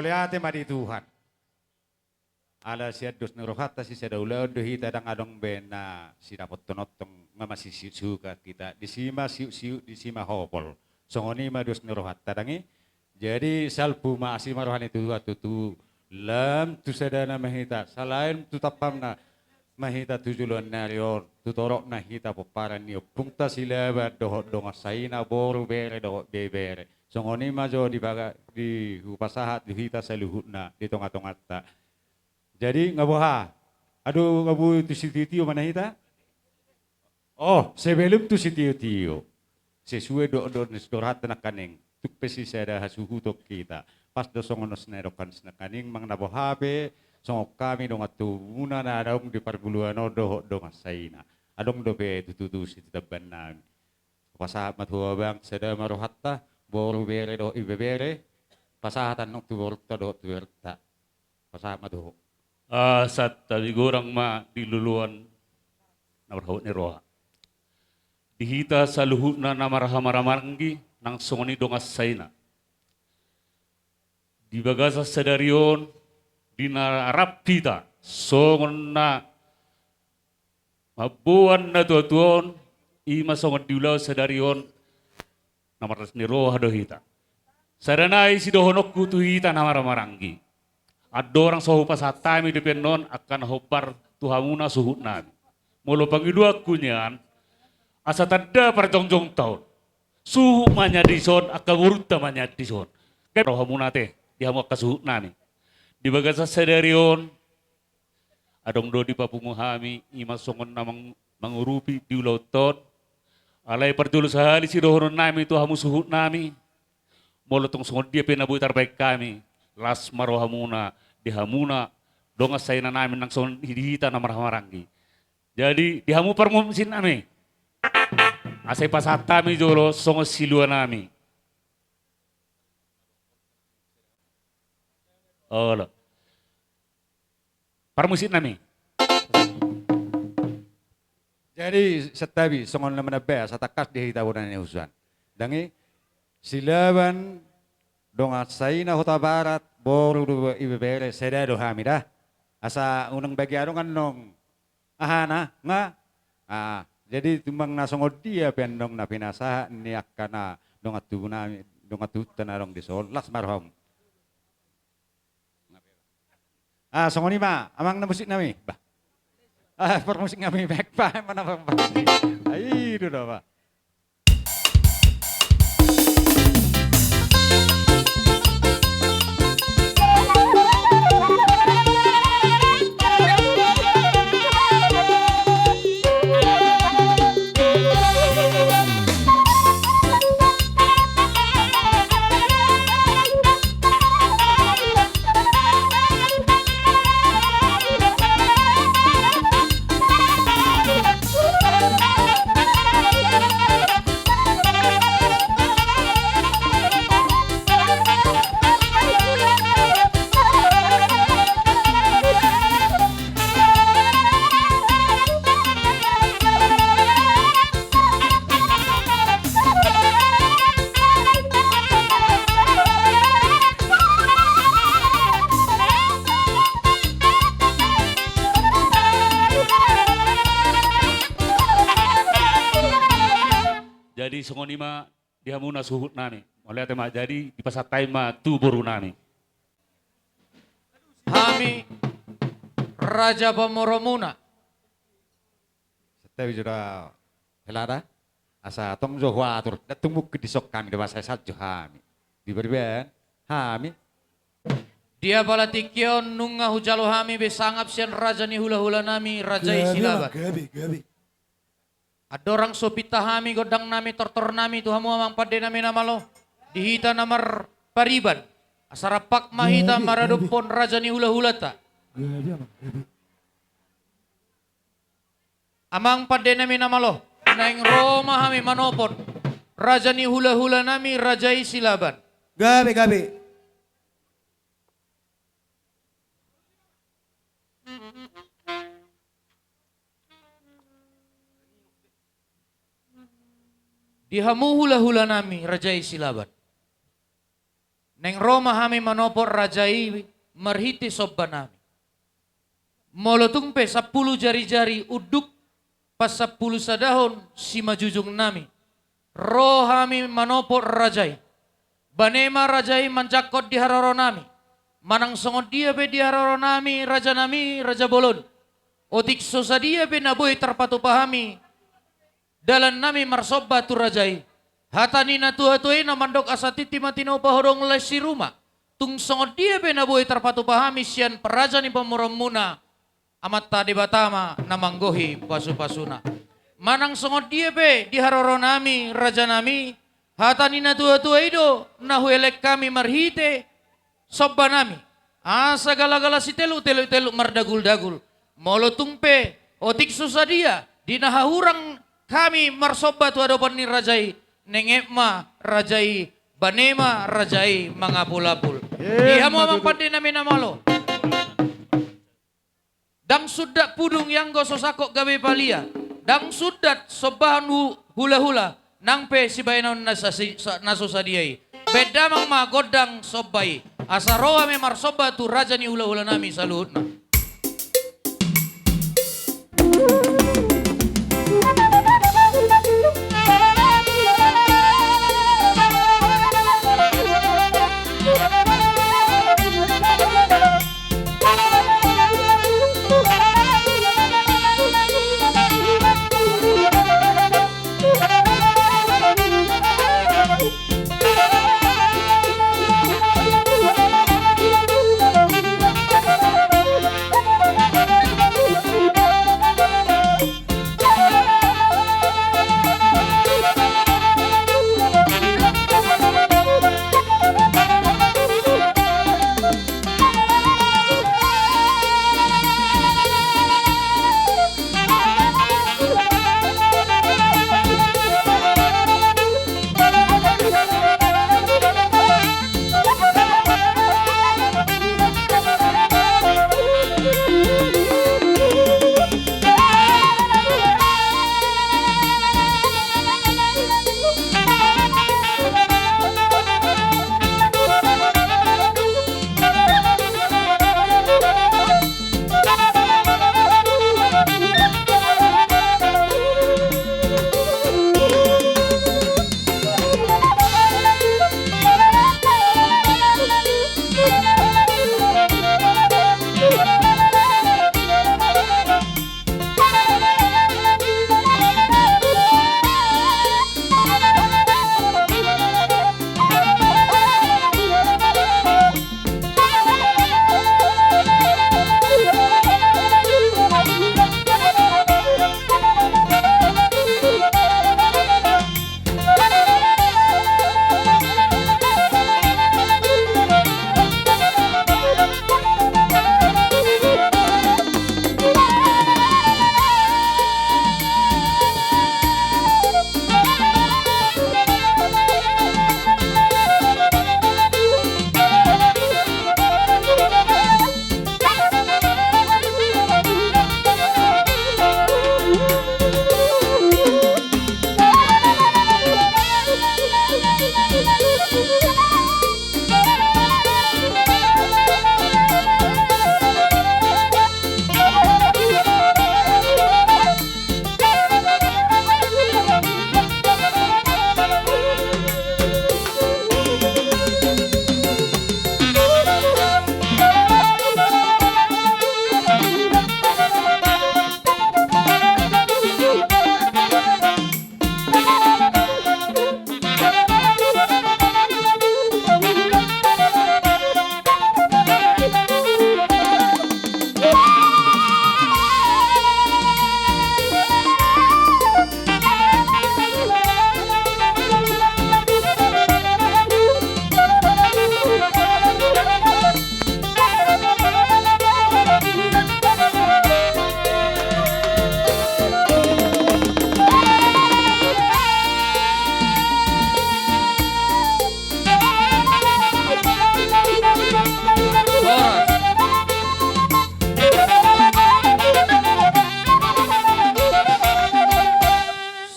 Mauliate ma di Tuhan. Ala sian dos ni rohanta sisada ulaon do hita, ndang adong be na sidapothon tong, nga masisiukkan hita. Disi ma siuksiuk, disi ma hopol. Songon i ma dos ni rohanta, ndang i. Jadi salpu ma asi ma roha ni Tuhan tutu. Lam tu sadana ma hita, salain tu tampamna ma hita tu joloan ni ari on, tu toropna hita pomparan ni ompungta Silaban dohot dongan saina, boru, bere dohot ibebere. Songon i ma jo di baga-, di hupasahat di hita saluhutna di tongatonganta. Jadi nga boha? Ado nga boi tu sitiotio ma na hita? Oh, sebelum tu sitiotio, sesuai do, do, dos ni rohanta nangkaning, tung pe sisada hasuhuton hita. Pas do songon dos na didok nangkaning, manang na boha pe, songon hami dongan tubumuna na adong di parngoluan on dohot dongan saina. Adong dope tutu tu sititambannami. Pasahat ma tu ho abang, sada ma rohanta, boru, bere dohot ibebere, pasahat annon tu borunta dohot tu berenta. Pasahat ma tu ho. Ah, santabi godang ma di loloan na marhabot ni roha. Di hita saluhutna na marhaha marhaha maranggi, nang songon i dongan saina. Di bagasan sadari on, di na rap hita, songon na mamboan natuatua on, i ma songon di ulaon sadari on, na marlas ni roha do hita. Sada nai sidohononku tu hita na marhaha maranggi. Andorang so hupasahat hami dope annon angka na hombar tu hamuna suhutnami. Molo pangidoanku nian, asa tanda parjongjongta on. Suhut ma nian dison, angka borunta ma nian dison. Gabe rohamuna ate, di hamu angka suhutnami. Di bagasan sadari on, adong do dipapungu hami, i ma songon na mang-, mangurupi di ulaonta on. Alai parjolo sahali sidohononnami tu hamu suhutnami. Molo tung songon dia pe na boi tarbaen hami, las ma rohamuna, di hamuna dongan sainanami nang songon i di hita na marhaha maranggi. Jadi, di hamu parmusik nami. Asa ipasahat hami jolo songon silua nami. Olo. Parmusik nami. Jadi, santabi, songon na manambahas, asa tangkas di hita bona ni usuan. Ndang i, Silaban, dongan saina Hutabarat, boru dohot ibebere, sada do hami da. Asa unang bagian adong annon. Aha na, nga? Ah, jadi tumang na songon dia pe annon na pinasahat ni angka na dongan tubu nami, dongan tubuta na adong dison, las ma rohamu. Ah, songon i ma, amang na musik nami. Bah. Ah, parmusik nami, baik, bah, mana parmusik? Ai, do, do, bah. Jadi songon i ma di hamuna suhut nami. Mauliate ma, jadi dipasahat hami ma tu boru nami. Hami raja pamoruonmuna. Santabi jo da hela da. Asa tong jo huatur, ndang tung mungkin dison hami da, basa sahali jo hami. Di bariban hami. Di apala tingki on nunga hujalo hami be sangap sian raja ni hulahula nami, raja i Silaban. Gabe, gabe. Andorang so pinta hami gondang nami, tortor nami tu hamu amang pande nami na malo, di hita na marpariban, asa rap ma hita maradophon raja ni hulahulanta. Amang pande nami na malo, naeng ro ma hami manopot raja ni hulahula nami, raja i Silaban. Gabe, gabe. Di hamu hulahula nami, raja i Silaban. Naeng ro ma hami manopot raja i marhite somba nami. Molo tung pe sampulu jari-jari unduk, pasampulu sadahon simanjujung nami, ro hami manopot raja i. Bane ma raja i manjangkon di haroro nami. Manang songon dia pe di haroro nami, raja nami, raja bolon. Otik so sadia pe na boi tarpatupa hami dalan nami marsomba tu raja i. Hata ni na tua-tua i na mandok asa tintin ma tinopa hodong lae siruma. Tung songon dia pe na boi tarpatupa hami sian paraja ni pamoruonmuna, Amanta Debata ma na manggohi pasu-pasuna. Manang songon dia pe di haroro nami, raja nami, hata ni na tua-tua i do na huelek hami marhite somba nami. Asa gala-gala siteluk, teluk-teluk mardagul-dagul. Molo tung pe otik so sadia di na hahurang hami marsomba tu adopan ni raja i, nenget ma raja i, bane ma raja i mangapul-apul. Di hamu amang pande nami na malo. Ndang sundat pudung i anggo so sangkot gabe palia. Ndang sundat sombahan hu-, hula-hula. Nang pe sibahenon na sa-, si-, sa-, na so sadia i. Baen damang ma gondang somba i. Asa ro hami marsomba tu raja ni hula-hula nami saluhutna.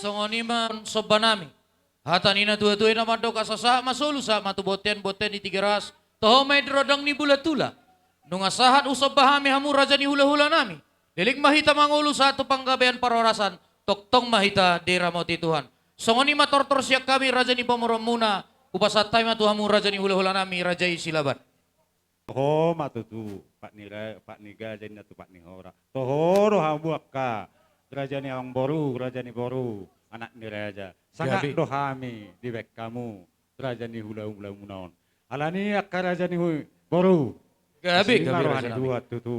Songon i ma somba nami. Hata ni na tuatua i na mandok asa sahat ma solu sahat ma tu bontean, bontean ni Tigaras, toho ma i di rondang ni bulan tula. Nunga sahat husomba hami hamu raja ni hulahula nami. Leleng ma hita mangolu sahat tu panggabean parhorasan, tongtong ma hita diramoti Tuhan. Songon i ma tortor sian hami raja ni pamoruonmuna, hupasahat hami ma tu hamu raja ni hulahula nami, raja i Silaban. Toho ma tutu, pat ni ra-, pat ni gaja inna tu pat ni hora. Toho do hamu angka raja ni amangboru, raja ni boru, anak ni raja. Sangap do hami dibaen hamu raja ni hulahula muna on. Alani angka raja ni hu-, boru. Gabe, gabe, raja ni boru. Tutu.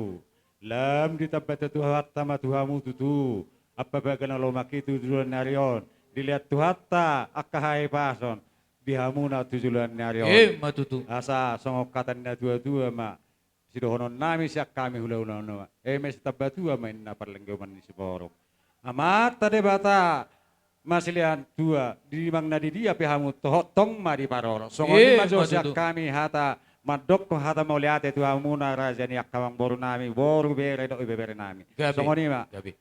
Lam ditamba Tuhanta ma tu hamu tutu. Apa baga na lomak i tu joloan ni ari on. Dilehon Tuhanta angka hahipason di hamuna tu joloan ni ari on. Ima tutu. Asa songon hata ni na tuatua ma sidohonon nami sian hami hulahula on. Eme sitamba tua ma inna parlenggeman ni siborok. Amanta Debata ma silehon tua, di manang na di dia pe hamu tongtong ma diparorot. Songon i ma jo sian hami hata mandokkon hata mauliate tu hamuna raja ni angka amangboru nami, boru, bere dohot ibebere nami. Gabe. Songon i ma. Gabe.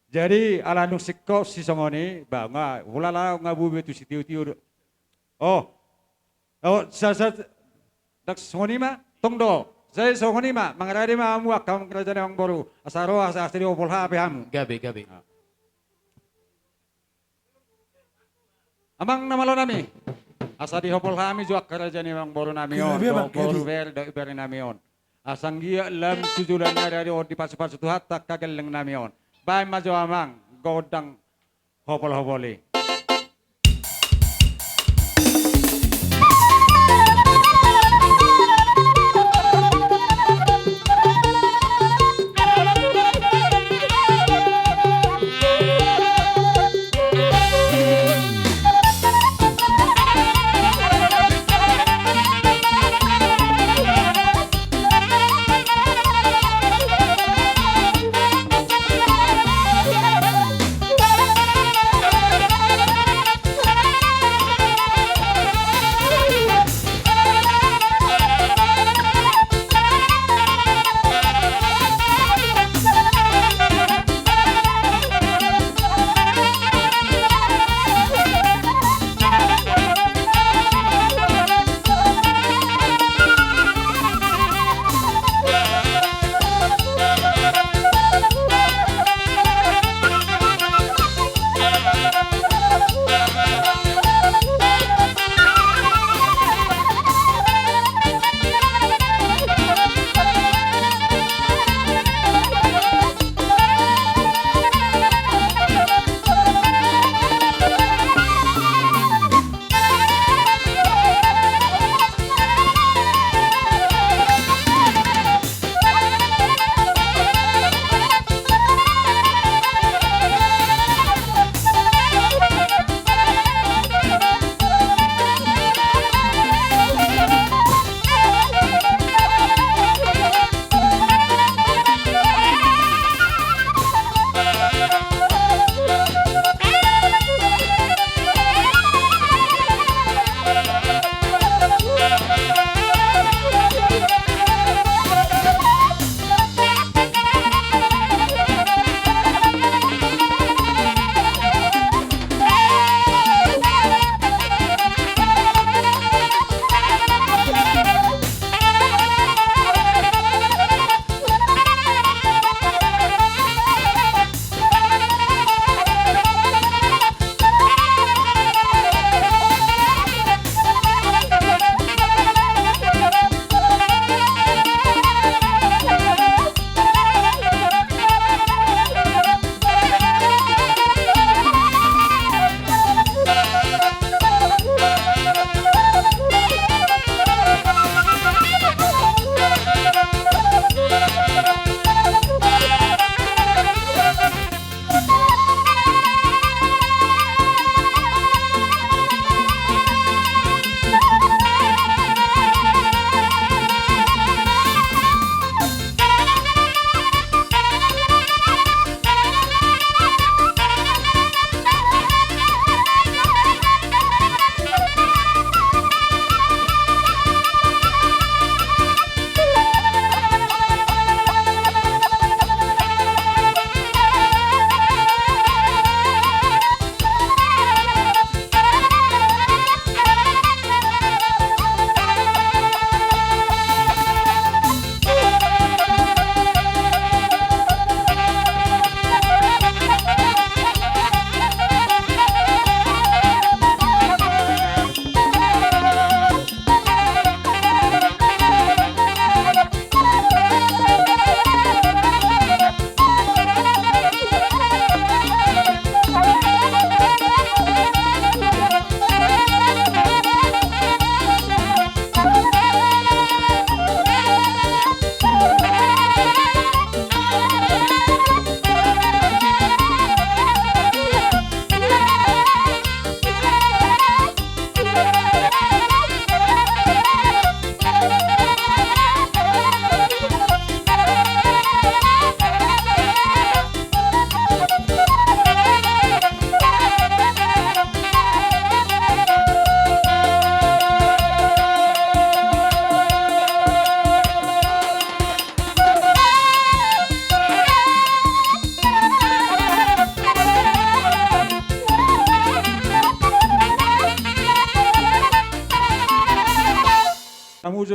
Jadi ala dung singkop si songon i, ba nga, ulala nga bube tu sitiotio do. Oh. Oh, sa, sa, ndang songon i ma, tong do. Sai songon i ma, mangarade ma hamu angka raja ni amangboru. Asa ro, asa, asa dihopol hape hamu. Gabe, gabe. Ah. Amang na malo nami. Asa dihopol hami jo angka raja ni amangboru nami on. Gabe, Bang, gabe. Boru, bere dohot ibebere nami on. Asa anggiat lam tu joloan ni ari on dipasupasu Tuhanta angka gelleng nami on. Baen ma jo amang gondang hopol-hopol i.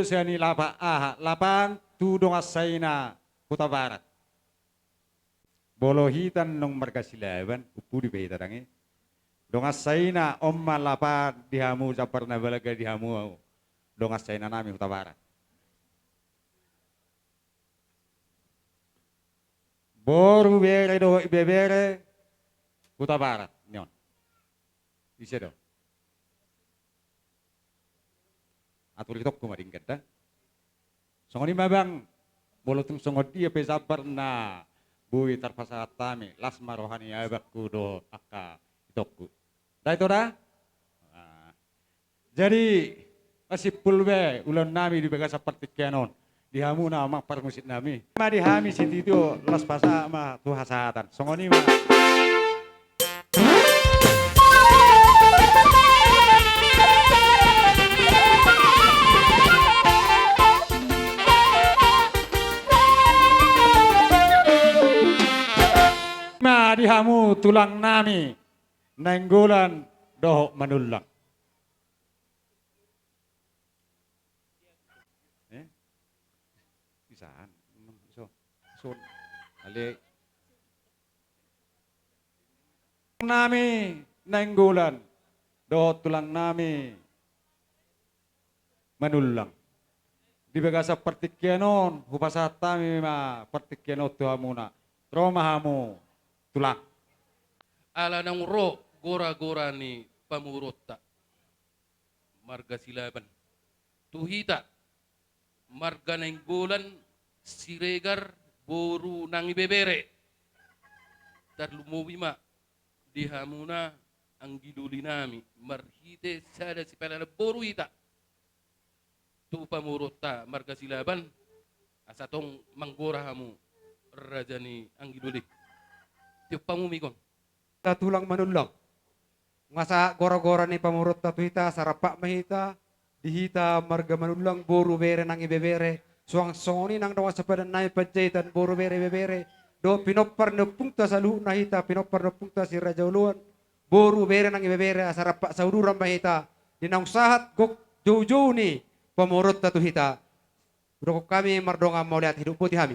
Sian i lapan aha, lapan tu dongan saina Hutabarat. Molo hita annon marga Silaban, umpudi pe hita dang i. Dongan saina on ma lapan di hamu, jambar na balga di hamu dongan saina nami Hutabarat. Boru, bere dohot ibebere Hutabarat ni on. Ise do? Atur itongku ma denggan da. Songon i ma bang, molo tung songon dia pe jambar na boi tarpasahat hami, las ma roha ni abangku dohot angka itongku. Da ito da? Nah. Jadi, masimpul be ulaon nami di bagasan partingkian on. Di hamu na amang parmusik nami. Ma di hami sititi, las pasahat ma tu hasahatan. Songon i ma. Ma di hamu tulang nami Nainggolan dohot Manullang. Eh? Isan. So. So. Ale. Nami Nainggolan dohot tulang nami Manullang. Di bagasan partingkian on, hupasahat hami ma partingkian on tu hamuna. Ro ma hamu, tulang. Ala naung ro gora-gora ni pamoruonta marga Silaban tu hita, marga Nainggolan Siregar boru nang ibebere. Tarlumobi ma di hamuna anggi doli nami, marhite sada sipalalan boru hita tu pamoruonta marga Silaban, asa tong manggora hamu raja ni anggi doli. Tiop hamu ma ingkon. Tulang Manullang. Nga sahat gora-gora ni pamoruonta tu hita, asa rap ma hita, di hita marga Manullang, boru, bere nang ibebere, suang songon i nang dongan sapadan nami Panjaitan, boru, bere, ibebere, dohot pinompar ni ompungta saluhutna hita, pinompar ni ompungta si Raja Oloan, boru, bere nang ibebere, asa rap sauduran ma hita di naung sahat gok joujou ni pamoruonta tu hita. Hudokhon hami mardongan mauliate, hidup boti hami.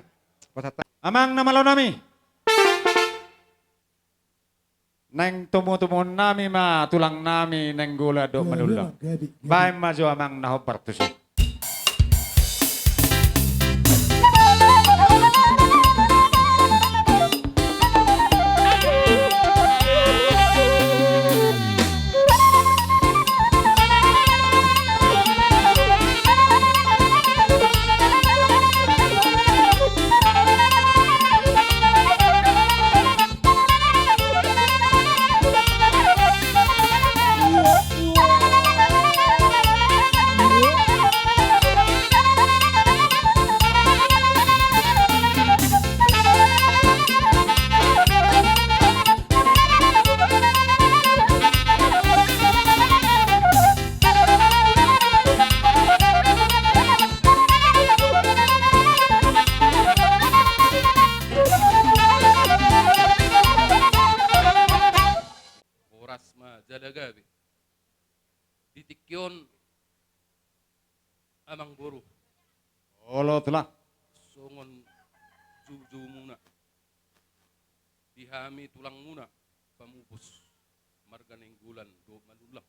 Pasahat. Amang na malo nami. Naeng tomu-tomuon nami ma tulang nami Nainggolan dohot Manullang. Baen ma jo amang na hombar tusi. Horas ma jala gabe. Di tingki on amang boru. Olo tulang. Songon joujoumuna di hami tulangmuna pamupus marga Nainggolan dohot Manullang.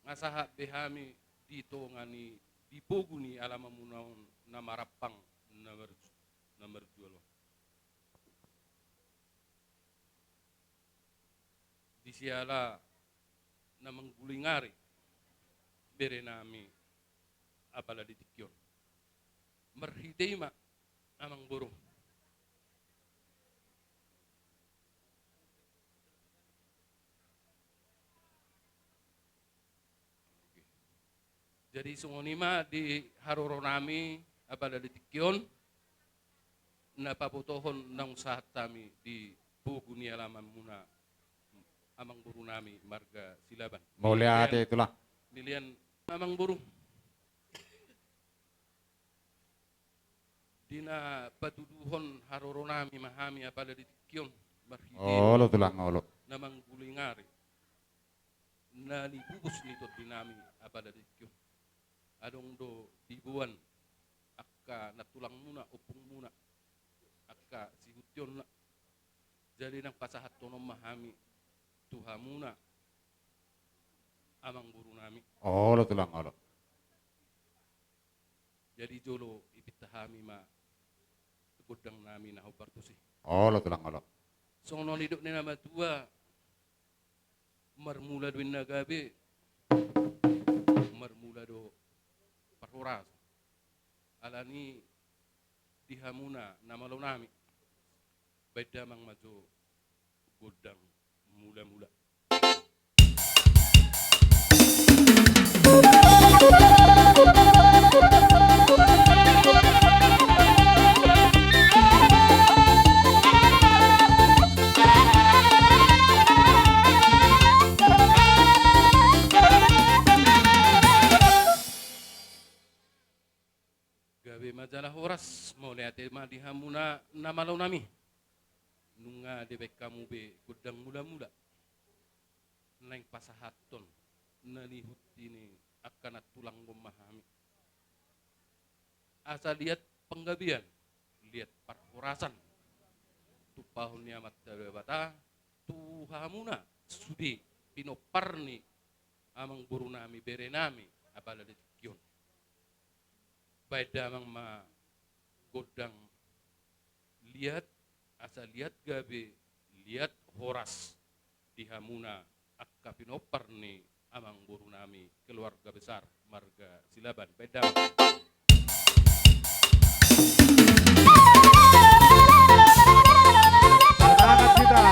Nga sahat be hami di tonga ni, di pogu ni alamanmuna on na marampang, na marju-, na marjual on. Di siala na manggulingari bere nami apala di tingki on. Marhite i ma amang boru. Jadi songon i ma di haroro nami apala di tingki on na pabotohon naung sahat hami di pogu ni alamanmuna amang boru nami marga Silaban. Mauliate tulang. Milian amang boru. Di na patuduhon haroro nami ma hami apala di tingki on marhite. Olo tulang, olo. Na manggulingari na nipupus ni tondi nami apala di tingki on. adong do diboan angka nantulangmuna, ompungmuna, angka sihutionna. Jadi nang pasahathononma hami tu hamuna, amangborunami. Olo tulang, olo. Jadi jolo ipinta hami ma gondangnami na hombar tusi. Olo tulang, olo. Songon nidok ni na matua, marmula do inna gabe, marmula do parhorasan. Alani di hamuna na malonami, baen damang ma jo gondang mulamula. Gabe ma jala horas, mauliate ma di hamuna na malonami. Nunga dibaen hamu be gondang mulamula. Naeng pasahathon na nihut ni angka nantulangmuna ma hami. Asa liat panggabean, liat parhorasan. Tumpahon ni Amanta Debata tu hamuna sude pinompar ni amangborunami, berenami, apala di tingki on. Baen damang ma gondang liat, asa liat gabe, liat horas di hamuna angka pinompar ni amangborunami, keluarga besar marga Silaban. Baen damang. Semangat kita.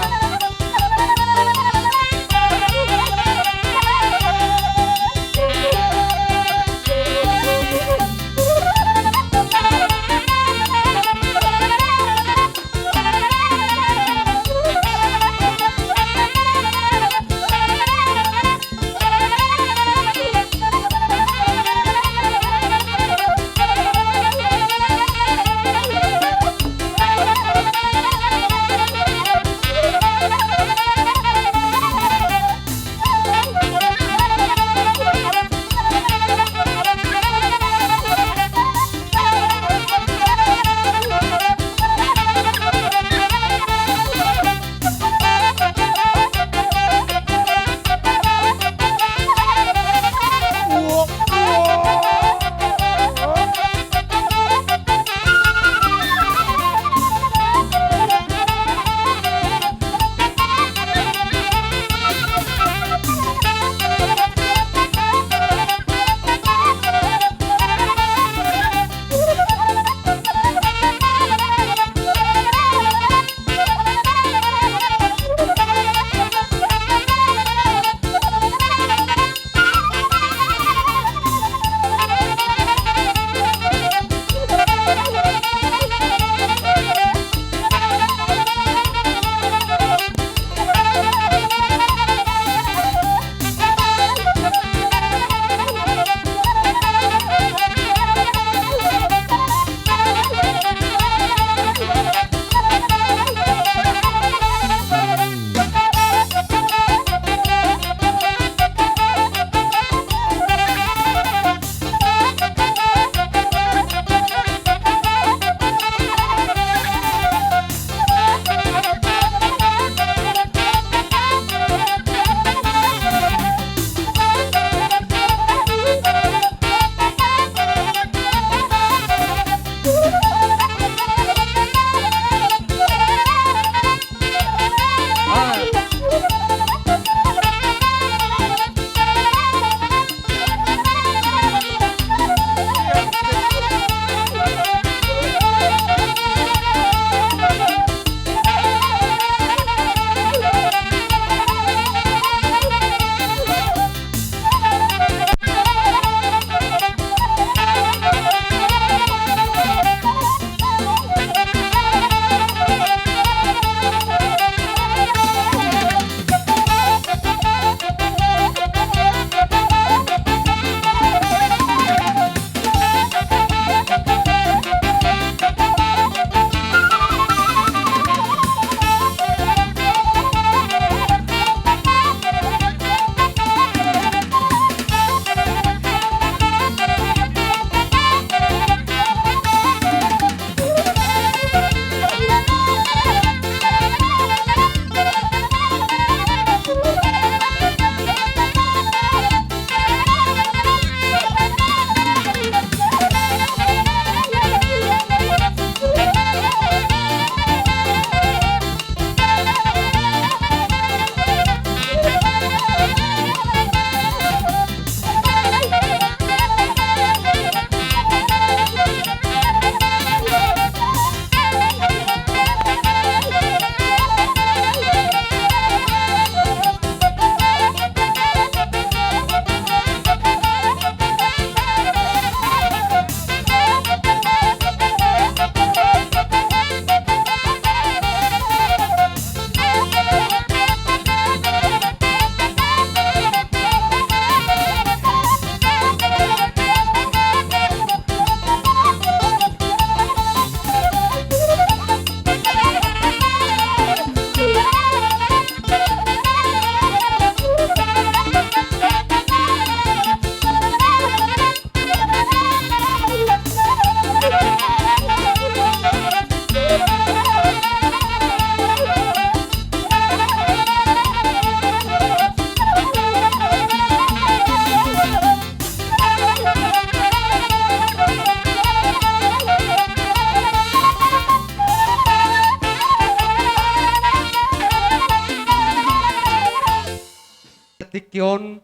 Tingki on,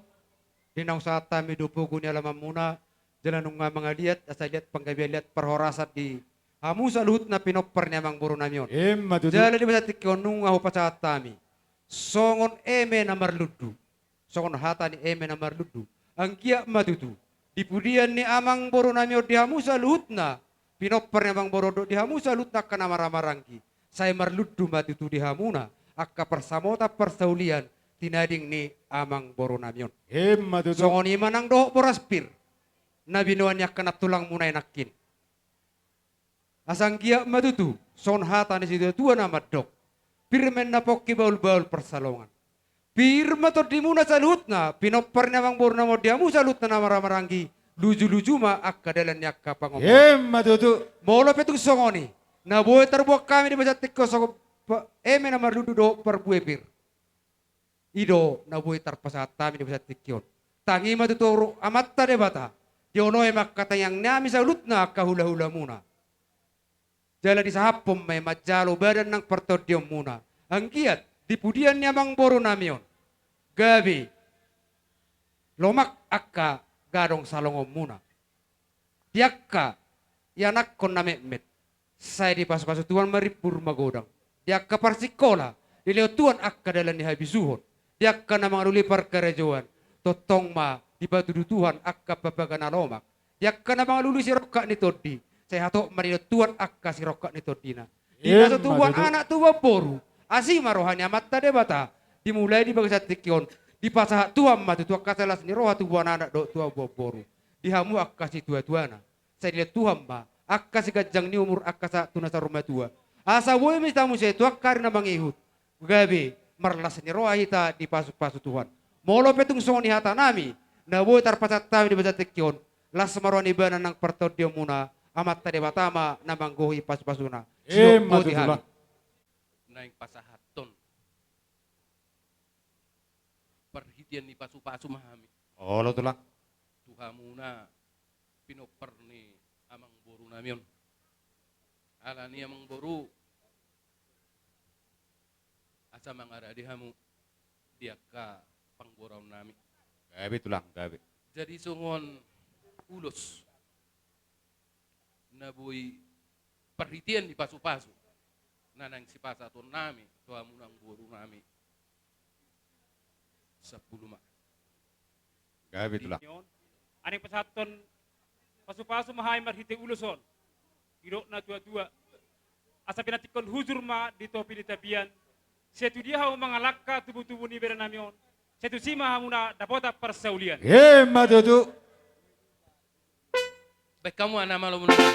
di naung sahat hami do pogu ni alamanmuna, jala nunga mangaliat, asa liat panggabean liat parhorasan di hamu saluhutna pinompar ni amangboru nami on. Emma tutu. Jala di bagasan tingki on nunga hupasahat hami songon eme na marlundu, songon hata ni eme na marlundu. Anggiat ma tutu di pudian ni amangboru nami on di hamu saluhutna pinompar ni amangboru on dohot di hamu saluhutna angka na maramaranggi, sai marlundu ma tutu di hamuna angka parsamotan parsaulian tinading ni amangboru nami on. Emma tutu. Songon i ma nang dohot boras pir na binoan ni angka nantulangmuna i nangkin. Asa anggiat ma tutu songon hata ni situatua na mandok: Pir ma inna pongki, bahulbahul pansalongan. Pir ma tondimuna saluhutna pinompar ni amangboru nami on di hamu saluhutna na maramaranggi, lujuluju ma angka dalan ni angka pangomoan. Emma tutu. Molo pe tung songon i na boi tarbuat hami di bagasan tingki on songon pa-, eme na marlundu dohot parbue pir, i do na boi tarpasahat hami di bagasan tingki on. Tangi ma tu Amanta Debata, dioloi ma angka tangiang nami saluhutna angka hulahulamuna. Jala disahaphon ma i manjalo badan nang partondionmuna. Anggiat di pudian ni amangboru nami on gabe lomak angka gadong salongonmuna. Di angka ianakhon na metmet, sai dipasupasu Tuhan ma rimbur magodang. Di angka parsingkola, dilehon Tuhan angka dalan ni habisuhon. Di angka na mangalului parkarejoan, tongtong ma dipatudu Tuhan angka panggabean na lomak. Di angka na mangalului sirongkap ni tondi, sai hatop ma dilehon Tuhan angka sirongkap ni tondina. Di na so tubuan anak, tubuan boru, asi ma roha ni Amanta Debata. Dimulai di bagasan tingki on, dipasahat Tuhan ma tutu angka sai las ni roha tubuan anak dohot tubuan boru. Di hamu angka situatua na, sai dilehon Tuhan ma angka siganjang ni umur, angka sahat tu na saur matua. Asa boi ma hita muse tu angka ari na mangihut gabe marlas ni roha hita dipasupasu Tuhan. Molo pe tung songon i hata nami na boi tarpasahat hami di bagasan tingki on, las ma roha ni badan nang partondionmuna, Amanta Debata ma na manggohi pasupasuna. Emma tutu. Boti hami. Naeng pasahathon parhitean ni pasupasu ma hami. Olo tulang. Tu hamuna pinompar ni amangboru nami on. Alani amangboru, asa mangarade hamu di angka panggoraon nami. Gabe tulang, gabe. Jadi songon ulos na boi parhitean ni pasupasu na naeng sipasahaton nami tu hamu amangboru nami, sampulu ma. Gabe tulang. Naeng pasahathon pasupasu ma hami marhite ulos on. Didok na tuatua, asa pinantikhon hujur ma di topi ni tapian. Sai tu dia hamu mangalangka tubutubu ni bere nami on, sai tusi ma hamuna dapotan parsaulian. Emma tutu. Baik, hamu anak malo menunggu.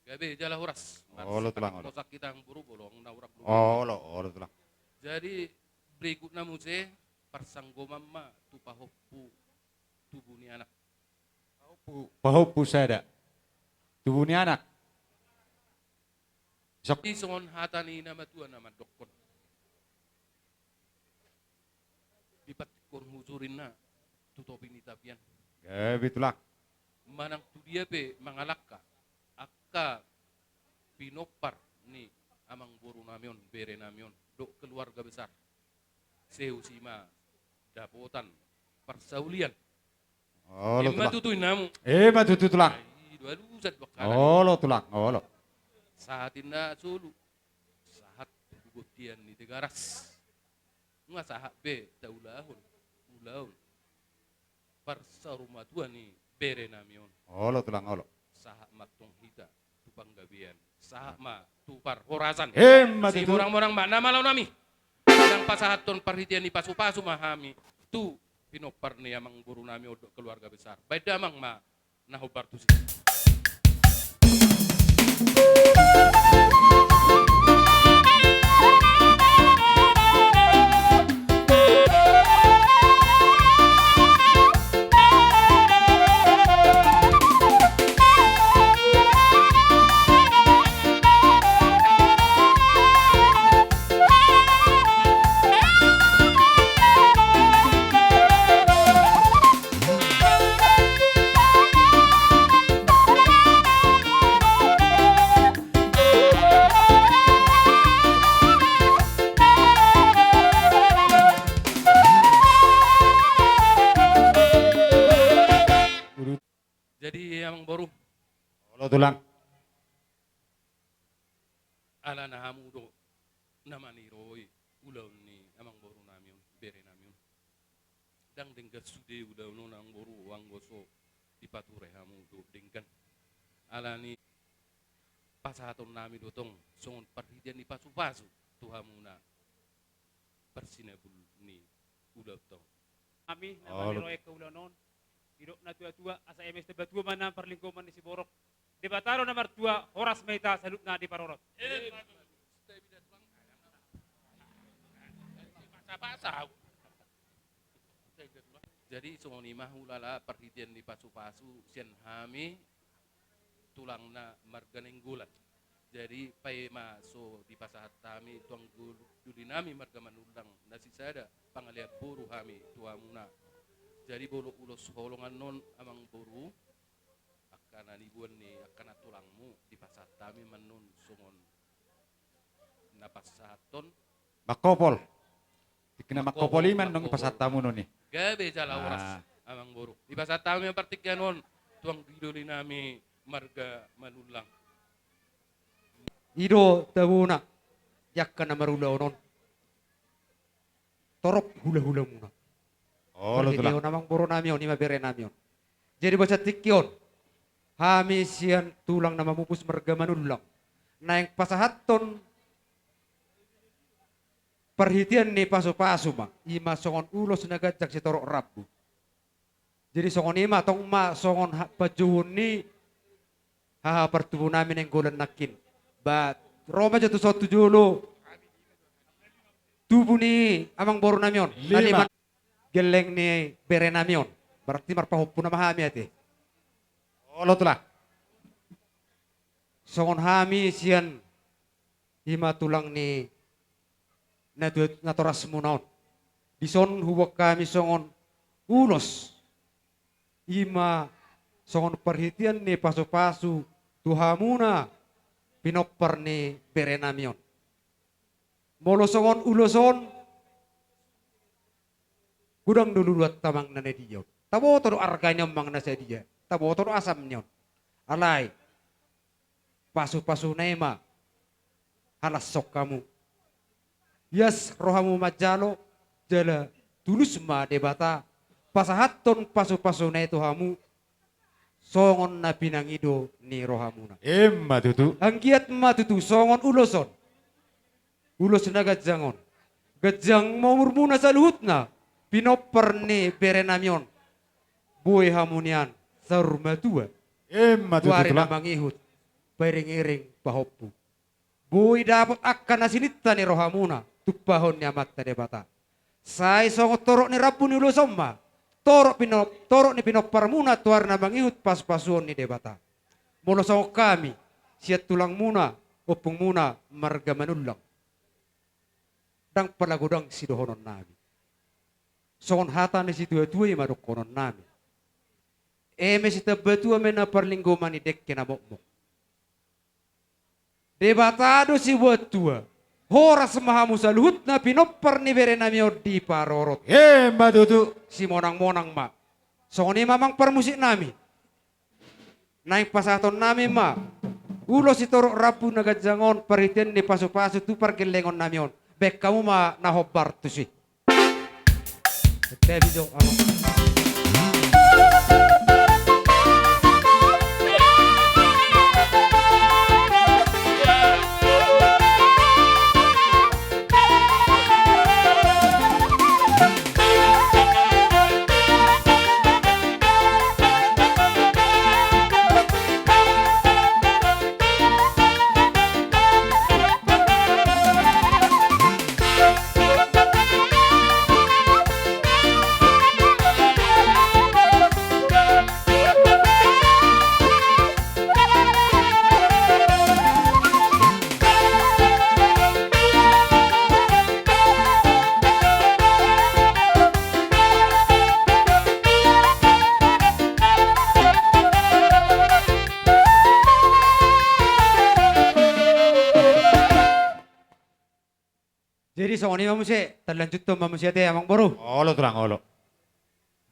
Gabe jala horas. Olo tulang, olo. Horas hita amangboru, bolong na urang. Olo, olo tulang. Jadi berikutna muse parsanggoman ma tu pahompu tubu ni anak. Pahompu, pahompu sada tubu ni anak. Isok. Di songon hata ni na matua na mandokkon, dipantikhon hujur inna tu topi ni tapian. Gabe tulang. Manang tu dia pe mangalangka angka pinompar ni amangboru nami on, bere nami on dohot keluarga besar, sai tusi ma dapotan parsaulian. Olo, Tulang. Ima tutu inna hamu. Ima tutu, Tulang. Ai, dua lusa dua kali. Olo, Tulang, olo. Sahat inna solu. Sahat tu bontean ni Tigaras. Nunga sahat be taulahon ulaon parsaurmatua ni berenami on. Olo, Tulang, olo. Sahat ma tong hita tu panggabean, sahat ma tu parhorasan. Ima tutu. Simorang-morang ma na malo nami. Ndang pasahathon parhitean ni pasupasu ma hami tu pinompar ni amangborunami on dohot keluarga besar. Baen damang ma na hombar tusi. Jadi, amangboru. Olo, Tulang. Alana hamu do na maniroi ulaon ni amangborunami on, berenami on. Ndang denggan sude ulaon on, amangboru, anggo so dipature hamu dohot denggan. Alani pasahatonnami do tong songon parhitean ni pasupasu tu hamuna parsinabul ni ulaonta on. Hami na maniroi angka ulaon on, didok natuatua, asa eme sitambatua ma na parlinggoman ni siborok. Debata do na martua, horas ma hita saluhutna diparorot. Jadi songon i ma hulala parhitean ni pasupasu sian hami tulangna marga Nainggolan. Jadi paima so dipasahat hami tu anggo dolinami marga Manullang na sisada pangalean boru hami tu hamuna. Jadi molo ulos holong annon, amangboru, angka na niboan ni angka na tulangmu dipasahat hami ma annon songon na pasahathon. Mangkopol. Tingki na mangkopol i ma annon pasahat hamu annon i. Gabe jala horas, amangboru. Dipasahat hami ma partingkian on tu anggo dolinami marga Manullang. I do tabona di angka na marulaon on. Torop hulahulamuna. Olo, Tulang. Parhitean amangborunami on, ima berenami on. Jadi baen tingki on hami sian tulang na mamupus marga Manullang naeng pasahathon parhitean ni pasupasu ma, ima songon ulos na ganjang sitorop rambu. Jadi songon i ma tong ma songon ha-, panjouon ni haha partubunami Nainggolan nangkin. Ba, ro ma jo tuson tu jolo tubu ni amangborunami on. Lima. Tadi ma gelleng ni berenami on. Berarti marpahompu nama hami ate. Olo, Tulang. Songon hami sian ima tulang ni na tu-, natorasmuna on. Dison huboan hami songon ulos, ima songon parhitean ni pasupasu tu hamuna pinompar ni berenami on. Molo songon ulos on, godang do luluanta manang na sadia on. Taboto do arga ni on manang na sadia, taboto do asam ni on. Alai pasupasuna i ma halashon hamu. Ias rohamu manjalo, jala tulus ma Debata pasahathon pasupasuna i tu hamu songon na pinangido ni rohamuna. Ima tutu. Anggiat ma tutu songon ulos on, ulos na ganjang on, ganjang ma umurmuna saluhutna pinompar ni berenami on. Boi hamu nian saur matua. Ima tutu, Tulang. Tu ari na mangihut, pairingiring pahompu. Boi dapot angka na sininta ni rohamuna tumpahon ni Amanta Debata. Sai songon torop ni rambu ni ulos on ma torop pino-, torop ni pinomparmuna tu ari na mangihut pasupasuon ni Debata. Molo songon hami sian tulangmuna, ompungmuna marga Manullang, ndang pola godang sidohononnami. Songon hata ni situatua i ma dohononnami: Eme sitambatua ma na parlinggoman ni dengke na mokmok. Debata do siboan tua. Horas ma hamu saluhutna pinompar ni berenami on diparorot. Emma tutu. Simonang-monang ma. Songon i ma amang parmusiknami. Naeng pasahatonnami ma ulos sitorop rambu na ganjang on, parhitean ni pasu-pasu tu pargellengonnami on. Baen hamu ma na hombar tusi. Jadi songon i ma muse, talanjuthon ma muse ate amang boru. Olo tulang olo.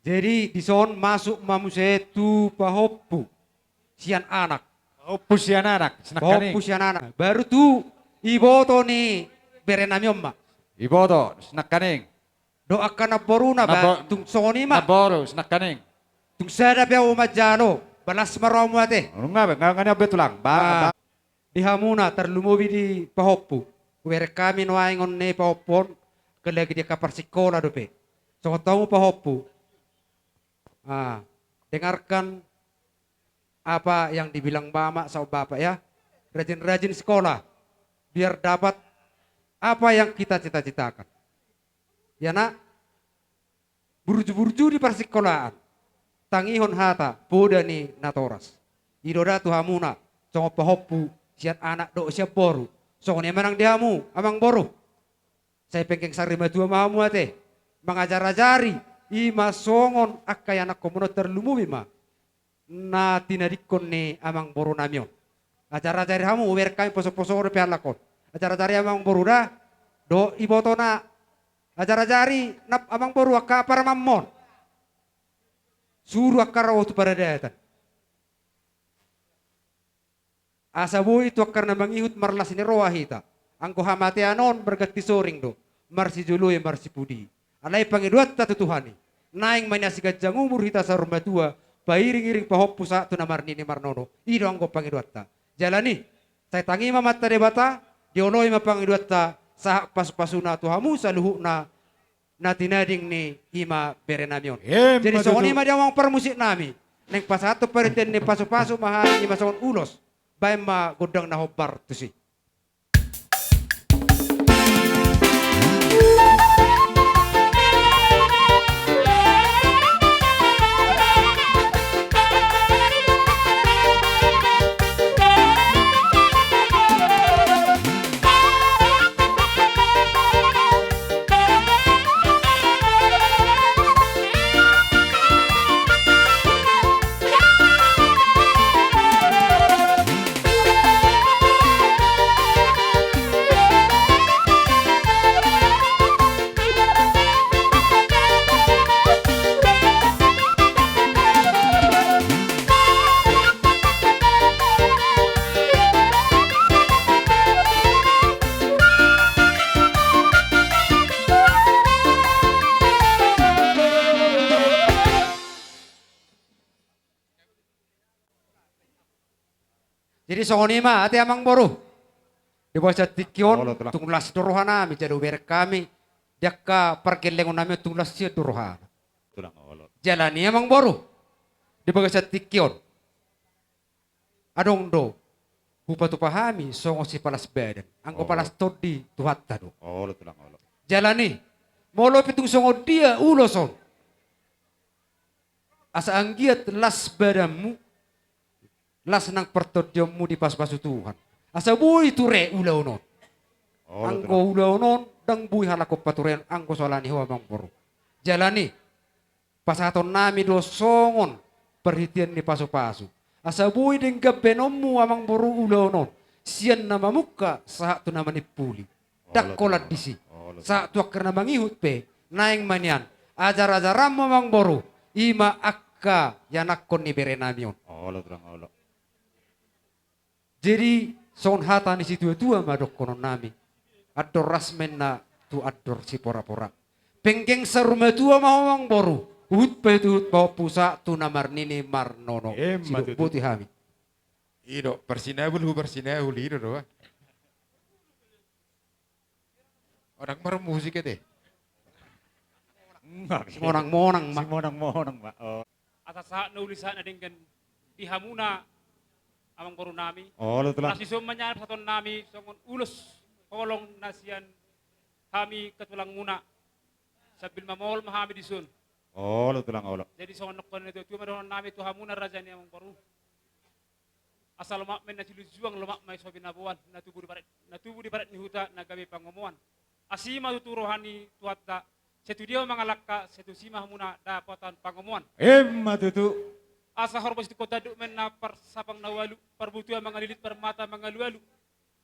Jadi dison masuk ma muse tu pahompu sian anak. Pahompu sian anak, sinangkaning. Pahompu sian anak. Baru tu iboto ni berenami on ma. Iboto, sinangkaning. Dohot angka namboruna, nambo-, ba, tung songon i ma. Namboru, sinangkaning. Tung sada pe au manjalo, balas ma rohamu ate. Nunga be, nunga, nunga be tulang. Ba, ah, ba. Di hamuna tarlumobi di pahompu. Hubereng hami nuaeng on ni pahompu on, apalagi di angka parsikola dope. Songon tu hamu pahompu. Ah, dengarkan apa yang dibilang mama sama bapak ya. Rajin-rajin sekolah, biar dapat apa yang kita cita-citakan. Ya nak, burju-burju di parsikolaan, tangihon hata poda ni natoras. I do da tu hamuna, songon pahompu sian anak dohot sian boru. Songon i ma nang di hamu, amang boru. Sai penggeng sari matua ma hamu ate. Mangajar-ajari, i ma songon angka ianakhonmuna on, tarlumobi ma na tinadingkon ni amang borunami on. Ajar-ajari hamu, hubereng hami poso-poso dope halak on. Ajar-ajari amang boru da, dohot ibotona. Ajar-ajari nang amang boru angka parumaenmon. Suru angka ro tu paradatan. Asa boi tu angka na mangihut marlas ni roha hita. Anggo hamatean on marganti soring do, marsijoloi marsipudi. Alai pangidoanta tu Tuhan i, naeng ma nian siganjang umur hita saur matua, pairing-iring pahompu sahat tu na marnini marnono. I do anggo pangidoanta. Jala ni, sai tangi ma amanta Debata, dioloi ma pangidoanta, sahat pasu-pasuna tu hamu saluhutna, na tinading ni i ma berenami on. Emma tutu. Jadi songon i ma di amang parmusiknami. Naeng pasahathon parhitean ni pasu-pasu ma hami, i ma songon ulos. Baen ma gondang na hombar tusi. Jadi songon i ma ate amang boru. Di bagasan tingki on, olo, tulang, tung las do rohanami, jala hubereng hami di angka pargellengonnami on tung las sian do rohana. Tulang, olo. Jala ni amang boru, di bagasan tingki on adong do hupatupa hami songon sipalas badan. Anggo, olo, palas tondi Tuhanta do. Olo, tulang, olo. Jala ni, molo pe tung songon dia ulos on, asa anggiat las badanmu, las nang partondionmu dipasu-pasu Tuhan. Asa boi ture ulaon on. Olo, tulang. Anggo ulaon on ndang boi halak on patureon anggo so ala ni ho amang boru. Jala ni, pasahatonnami do songon parhitean ni pasu-pasu. Asa boi denggan baenonmu amang boru ulaon on, sian na mamungka sahat tu na manimpuli. Ndang holan disi. Olo, tulang. Sahat tu angka na mangihut pe, naeng ma nian. Ajar-ajaranmu amangboru, i ma angka ianakhon ni berenami on. Olo, tulang, olo. Jadi, songon hata ni situatua ma dohononnami. Andor ras ma inna tu andor sipora-pora. Penggeng saur matua ma ho amangboru. Huhut pe tu huhut pahompu sahat tu na marnini marnono. Emma tutu. Sidok boti hami. I do, parsinabul hu parsinabul, i do do. Ndang marmusik ate. Simonang-monang ma. Simonang-monang ma. Oh. Asa sahat na uli sahat na denggan di hamuna amangborunami. Olo, tulang. Asa dison ma nian pasahatonnami songon ulos holong na sian hami tu tulangmuna. Sambil mamohol ma hami dison. Olo, tulang, olo. Jadi songon dohonon ni natuatua ma dohononnami tu hamuna raja ni amangboru. Asa lomak ma inna silinjuang, lomak ma i so binaboan, na tubu di paret, na tubu di paret ni huta, na gabe pangomoan. Asi ma tutu roha ni Tuhanta, sai tu dia ma mangalangka, sai tusi ma hamuna dapotan pangomoan. Emma tutu. Asa horbo situngkot tanduk ma inna parsapang na ualu, parbutuan mangalilit, parmata mangalualu.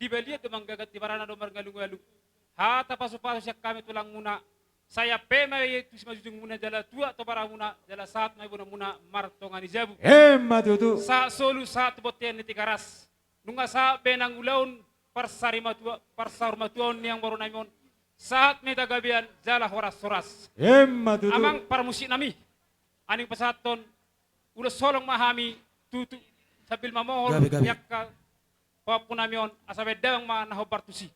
Di balian do manggagat, di barana do marngalungalu. Hata pasupasu sian hami tulangmuna. Sai ampe ma i tu simanjujungmuna jala tuat tu baramuna jala sahat ma i bonanmuna martonga ni jabu. Emma tutu. Sahat solu sahat tu bontean ni Tigaras. Nunga sahat be nang ulaon parsarimatua, parsaurmatuaon ni amangborunami on. Sahat ma i tu hagabean jala horas-horas. Emma tutu. Amang parmusiknami. Aning pasahathon ulos holong ma hami tutu sambil mamohol. Gabe, gabe. Di angka pahompunami on asa baen damang ma na hombar tusi.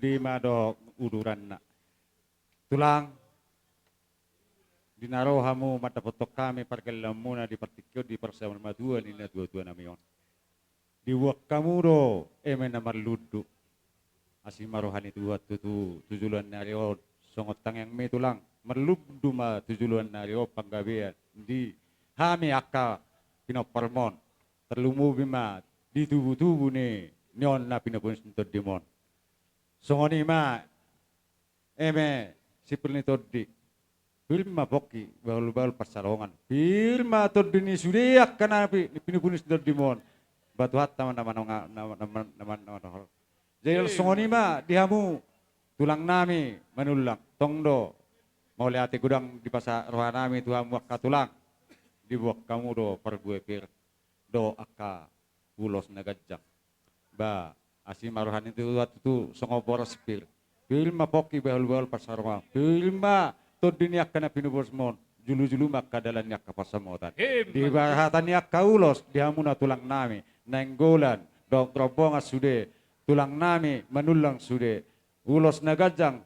Di ma do uduranna. Tulang, di na ro hamu mandapothon hami pargellonmuna di partingkian on di parsaurmatuaon ni natuatuanami on. Dibuat hamu do eme na marlundu. Asi ma roha ni Tuhan tutu tu joloan ni ari on songon tangiangmi tulang. Marlundu ma tu joloan ni ari on panggabean di hami angka pinomparmon. Tarlumobi ma di tubutubu ni on na pinoponis ni tondimon. Songon i ma eme sipil ni tondi. Pir ma pongki bahulbahul pansalongan. Pir ma tondi ni sude angka na pinoponis ni tondimon. Ba Tuhanta ma na manonga, na, na, na, na, na, na, na. Jadi songon i ma di hamu tulangnami Manullang, tong do mauliate godang dipasahat rohanami tu hamu angka tulang. Dibuat hamu do parbue pir dohot angka ulos na ganjang. Ba, asi ma roha ni Tuhan tutu songon boras pir. Pir ma pongki bahul-bahul pansamotan. Pir ma tondi ni angka na pinobosmon. Julu-julu ma angka dalan ni angka pansamotan. Emma tutu. Di bagasan hata ni angka ulos di hamuna tulang nami Nainggolan dohot rombongan sude, tulang nami Manullang sude. Ulos na ganjang,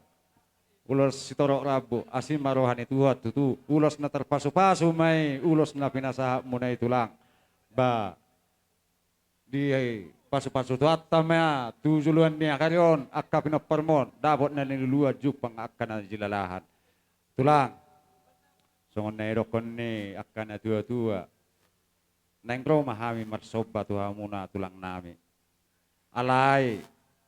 ulos sitorop rambu, asi ma roha ni Tuhan tutu, ulos na tarpasu-pasu ma i, ulos na pinasahatmuna i tulang. Ba, dipasu-pasu Tuhanta ma tu joloan ni ari on angka pinomparmon, dapot na niluluan, jumpang angka na jilalahan. Tulang, songon na nidokkon ni angka na tua-tua, naeng ro ma hami marsomba tu hamuna tulang nami. Alai,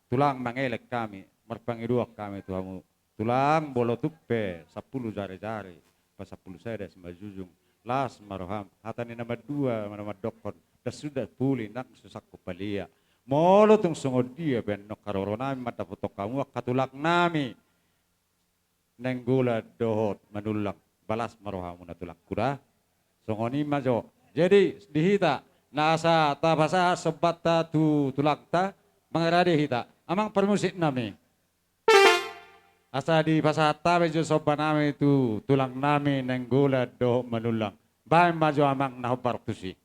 tulang, mangelek hami, marpangidoan hami tu hamu. Tulang, molo tung pe sampulu jari-jari, pasampulu sada simanjujung, las ma roham, hata ni na mandua na mandokkon, ndang suda puli nang so sangkop palia. Molo tung songon dia pe annon haroro nami mandapothon hamu angka tulang nami Nainggolan dohot Manullang, ba las ma rohamuna tulangku da. Songon i ma jo. Jadi, di hita, na asa tapasahat sombanta tu tulangta, mangarade hita. Amang parmusik nami. Asa dipasahat hami jo somba nami tu tulang nami Nainggolan dohot Manullang. Baen ma jo amang na hombar tusi.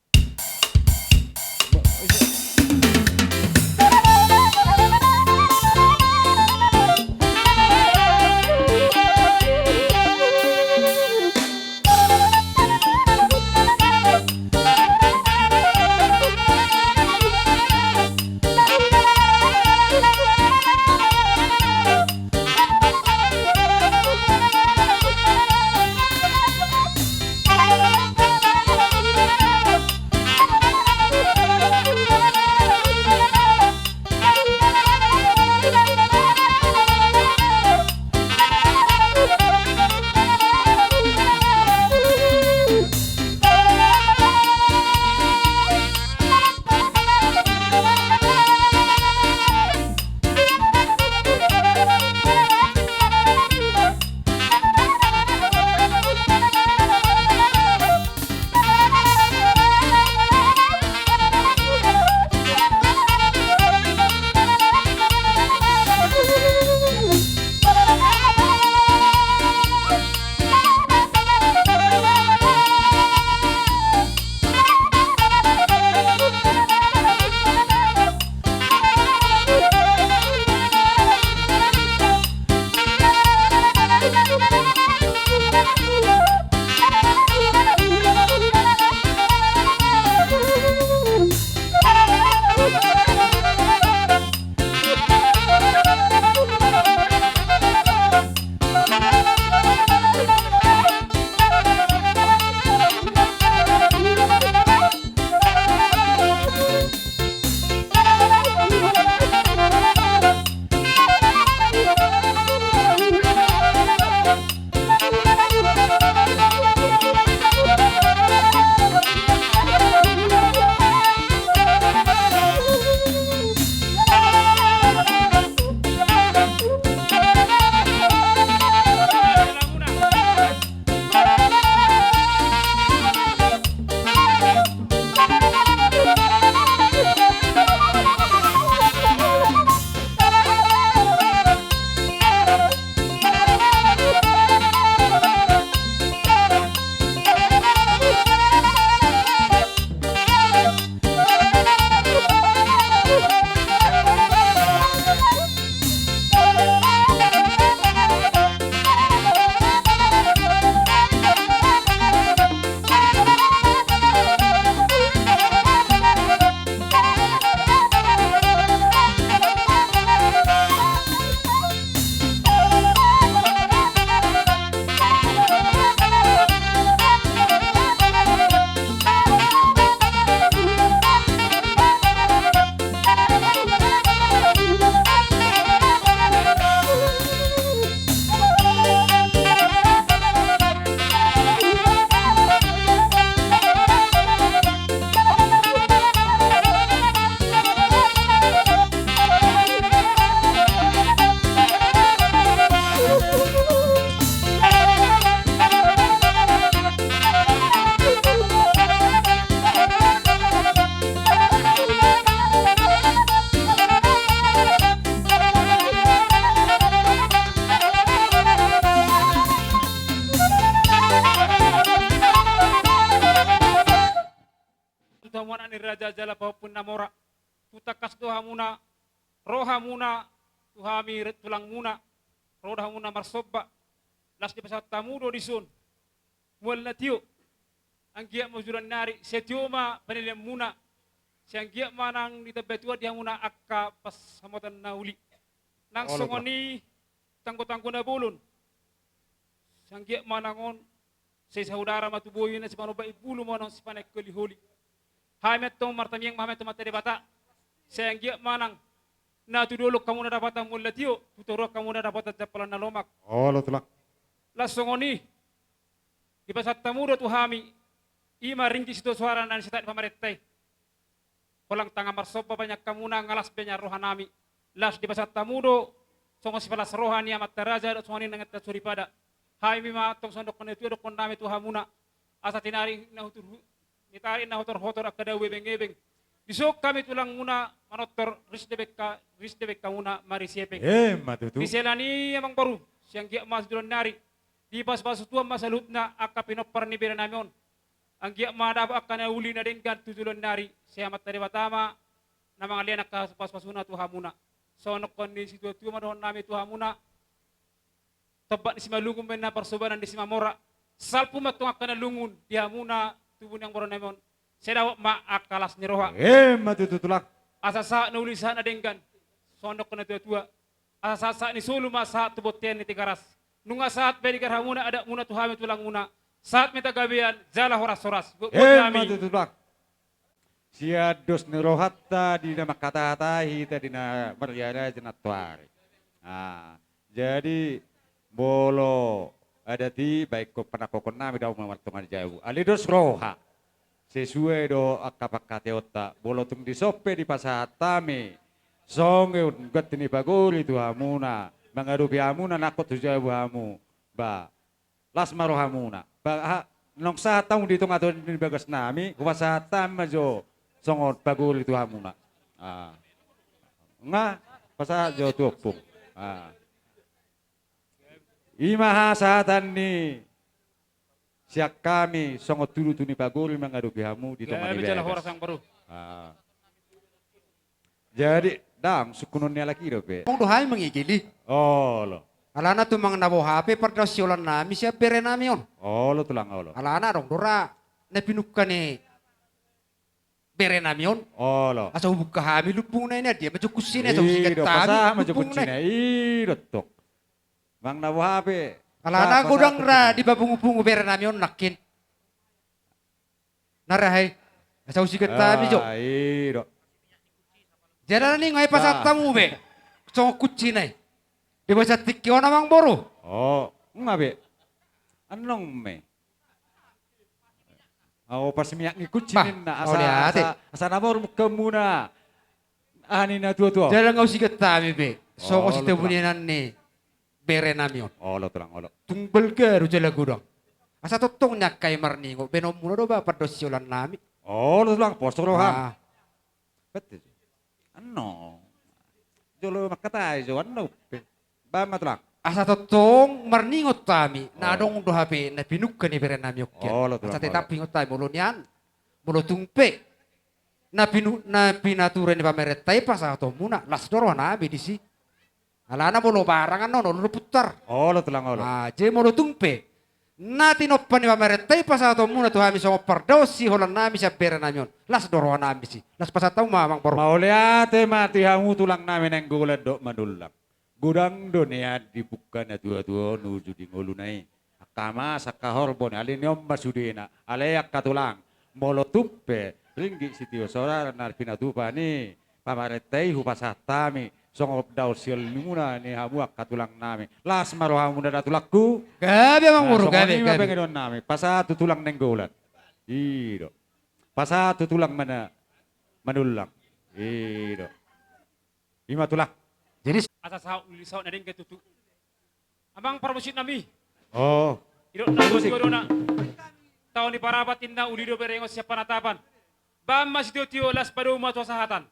Hamu anak ni raja jala pahompu na mora. Tung tangkas do hamuna, ro hamuna tu hami re-, tulangmuna, ro do hamuna marsomba. Laos dipasahat hamu do dison mual na tio. Anggiat ma joloan ni ari, sai tio ma panilehonmuna. Sai anggiat ma nang ditambai Tuhan di hamuna angka pansamotan na uli. Nang songon i tanggotanggo na bolon. Sai anggiat ma nang on, sai saudara ma tu boi, na sipanomba imbulu ma nang sipanaek holiholi. Hami antong martamiang ma hami tu Amanta Debata. Sai anggiat ma nang na tu dolok hamu na dapatan mual na tio, tu toruan hamu na dapatan jampalan na lomak. Olo tulang. Laos songon i, dipasahat hamu do tu hami, i ma ringgit sitio soara na nisahat ni pamarenta i. Holan tangan marsomba banyak hamuna, nga las be nian rohanami. Laos dipasahat hamu do songon sipalas roha ni amanta raja dohot songon i na inanta soripada. Hami ma antong songon dohonon ni natua-tua dohononnami tu hamuna. Asa tinari na hutur hu-, tinari na hotor-hotor angka dao ebeng-ebeng. Dison hami tulangmuna manortor, ris dibahen ha-, ris dibahen hamuna marisi hepeng. Emma tutu. Di siala ni i amang boru, sai anggiat ma joloan ni ari, dipasu-pasu Tuhan ma saluhutna angka pinompar ni berenami on. Anggiat ma dapot angka na uli na denggan tu joloan ni ari, sai Amanta Debata ma na mangalean angka pasu-pasuna tu hamuna. Songon dohonon ni situa-tua ma dohononnami tu hamuna. Tomba ni Simalungun ma inna parsobanan ni Simamora. Salpu ma antong angka na lungun di hamuna tubu ni amang boru nami on. Sai dapot ma angka las ni roha. Emma tutu tulang. Asa sahat na uli sahat na denggan. Songon dohonon ni natua-tua. Asa sahat-sahat ni solu ma sahat tu bontean ni Tigaras. Nunga sahat be digarar hamuna adatmuna tu hami tulangmuna. Sahat ma hita gabean jala horas-horas. Buat-buat nami. Emma tutu tulang. Sian dos ni rohanta di na mangkata-katai hita di na marriaja na tuari. Ah, jadi molo adat i baen ho panangkokhonnami, dao ma martonga ni jabu. Alai dos roha. Sesuai do angka pangkataionta, molo tung dison pe dipasahat hami songon ganti ni pagori tu hamuna, mangadopi hamuna nangkok tu jabu hamu, ba, las ma rohamuna. Ba, aha, naung sahat hamu di tonga-tonga ni bagasnami, hupasahat hami ma jo songon pagori tu hamuna. Ah. Nga, pasahat jo tu ompung. Ah. I ma hasahatan ni sian hami songon tudutudu ni pagori mangadopi hamu di tonga ni bagas. Gabe jala horas amang boru. Ah. Jadi, ndang sungkunon ni halak i dope. Tong do hami mangigili. Olo. Alana tumang na boha pe pardaon siolannami sian berenami on. Olo tulang, olo. Alana adong do ra na pinungka ni berenami on. Olo. Asa hubungka hami lumbungna i, na dia ma jo kunci na i, asa husigat hami lumbungna i. Pasahat ma jo kunci na i, i do tong. Manang na boha pe. Alana godang ra dipapungu-pungu berenami on nangkin. Na ra he. Asa husigat hami jo. Ah, i do. Jala na ninna i pasahat hamu be songon kunci na i. Di bagasan tingki on amang boru. Oh, nga be. Annon ma i. Au, pas miak ni kunci ninna, asa, asa, asa na maur mungkamuna. Aha ni natua-tua. Jala nga husigat hami be songon sitabuninan ni berenami on. Olo tulang, olo. Tung balga do jala godang. Asa tongtong ni angka i marningot, baenonmuna do ba pardaon siolannami. Olo tulang, pos roham. Ah. Betul. Annon. Jolo mangkatai jo annon pe. Baen ma tulang. Asa tongtong marningot hami, na adong do hape na pinungka ni berenami on kian. Olo tulang, olo. Asa tetap ingot hami molo nian, molo tung pe na pinu-, na pinatura ni pamarenta i pasahatonmuna, las do rohanami disi. Alana molo barang annon olo do puntar. Olo tulang, olo. Ah, jadi molo tung pe na tinompa ni pamarenta i pasahatonmuna tu hami songon pardaon siolannami sian berenami on, las do rohanami disi. Las pasahat hamu ma amang boru. Mauliate ma di hamu tulangnami Nainggolan dohot Manullang. Godang do nian dipungka natua-tua on uju di ngoluna i. Angka mas, angka horbo, alani on ma sudena. Alai angka tulang, molo tung pe ringgit sitio soara na pinatupa ni pamarenta i hupasahat hami songon daon siolmuna ni hamu angka tulangnami, las ma rohamuna da tulangku. Gabe amang boru, gabe, gabe. Songon i ma pangidoannami, pasahat tu tulang Nainggolan. I do. Pasahat tu tulang mana, Manullang. I do. I ma tulang. Jadi asa saut uli saut na denggan tutu. Amang parmusiknami. Oh. Didok na parmusik. Taon ni Parapat inna uli do berengon sian panatapan. Baen ma sitio-tio las padomu ma tu hasahatan.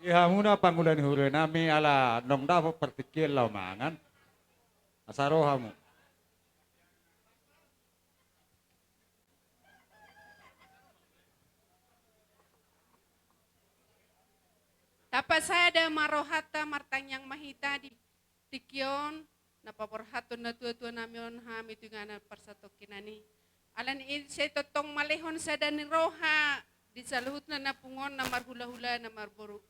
Di hamuna pangula ni huria nami, ala naung dapot partingkian laho mangan. Asa ro hamu. Tapasada ma rohanta, martangiang ma hita di tingki on, na paborhathon natua-tua nami on hami tu inganan parsatongkinan i. Alani i sai tongtong malehon sada ni roha di saluhutna na pungu on, na marhula-hula, na marboru.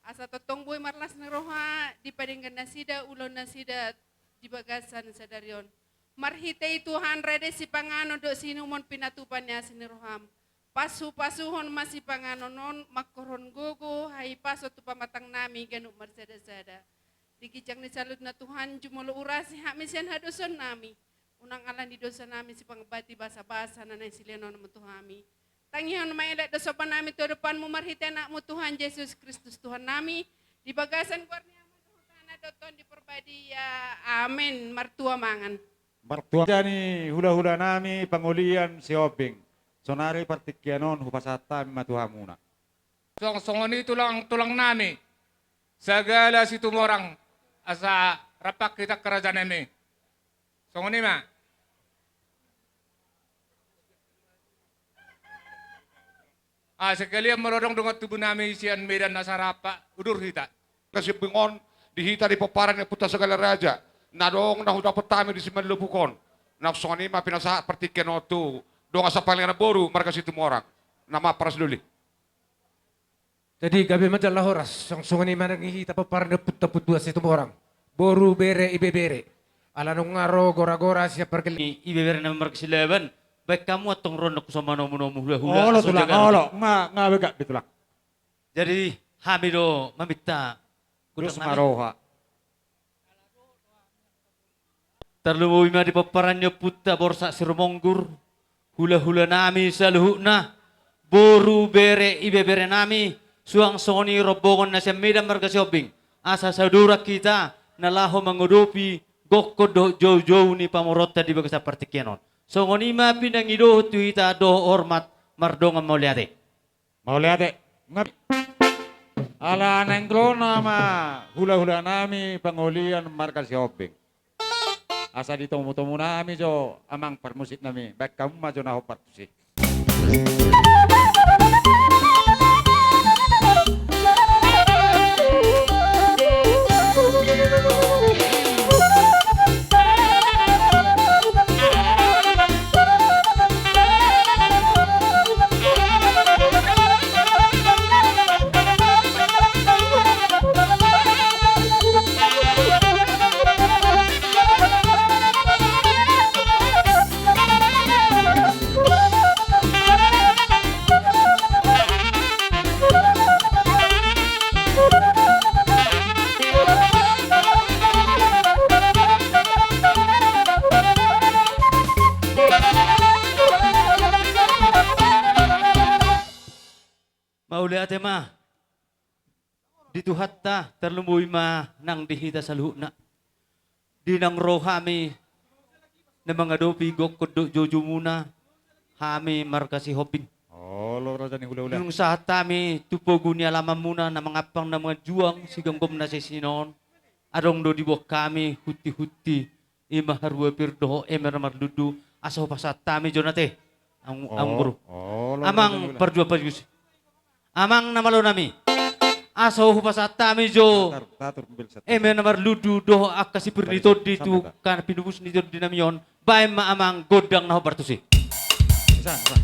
Asa tongtong boi marlas ni roha dipadenggan nasida ulaon nasida di bagasan sadari on. Marhite i Tuhan, rade sipanganon dohot siinumon pinatupa ni asi ni roham. Pasu-pasuhon ma sipanganon on, manghorhon gogo, hahipason tu pamatang nami ganup marsada-sada. Di ginjang ni saluhutna Tuhan, jumolo urasi hami sian hadosaon nami. Unang ala ni dosa nami sipangambati basa-basa na naeng silehonon tu hami. Tangihon ma elek dohot somba nami tu adopanmu marhite Anakmu Tuhan Jesus Kristus Tuhan nami, di bagasan goar ni Ama dohot Anak dohot Tondi Parbadia. Amen. Martua mangan. Martua. Raja ni hula-hula nami, pangolian Sihombing. Saonari partingkian on hupasahat hami ma tu hamuna. Suang songon i tulang-tulang nami, sagala Situmorang, asa rap hita angka raja nami. Songon i ma. Ah, sekalian molo adong dongan tubu nami sian Medan, asa rap udur hita. Marga Sihombing on di hita di pomparan ni ompunta Sagala Raja, na adong na hudapot hami di Simanjujung on. Na songon i ma pinasahat partingkian on tu dongan sampang ni boru marga Situmorang. Na ma parsaduli. Jadi gabe ma jala horas, suang songon i ma nang di hita pomparan ni ompunta Situmorang. Boru, bere, ibebere. Ala nunga ro gora-gora sian pargellengkon. I, ibebere nami marga Silaban, baen hamu antong ro nang husomba nomu-nomu hula-hula. Olo, aso tulang, jaga olo. Nga, nga begak be, tulang. Jadi hami do maminta. Godang nami. Tarlumobi ma di pomparan ni ompunta Borsak Sirumonggur, hula-hula nami saluhutna, boru, bere, ibebere nami, suang songon i rombongan na sian Medan marga Sihombing, asa saudara hita na laho mangadopi gokhon dohot joujou ni pamoruonta di bagasan partingkian on. Songon i ma pinangido tu hita dohot hormat, mardongan mauliate. Mauliate. Nga-, ala naeng ro nama hula-hula nami pangolian marga Sihombing. Asa ditomu-tomu nami jo amang parmusik nami, baen hamu ma jo na hombar tusi. Mauliate ma di Tuhanta, tarlumobi ma nang di hita saluhutna. Di naung ro hami na mangadopi gokhon dohot joujoumuna, hami marga Sihombing. Olo, raja ni hula-hula. Dung sahat hami tu pogu ni alamanmuna na mangampang na manganjuang, sigomgom na sisina on, adong do diboan hami hunti-hunti, i ma haruapir dohot eme na marlundu, asa hupasahat hami jo nate. Ang-, oh, anggur. Oh, amang parjua parjus. Amang na malo nami. Asa hupasahat hami jo. Tatar, tatar, mobil satu. Eme na marlundu dohot angka sipir ni tondi tu angka pinubus ni tondi nami on. Baen ma amang gondang na hombar tusi. Bisa, bisa.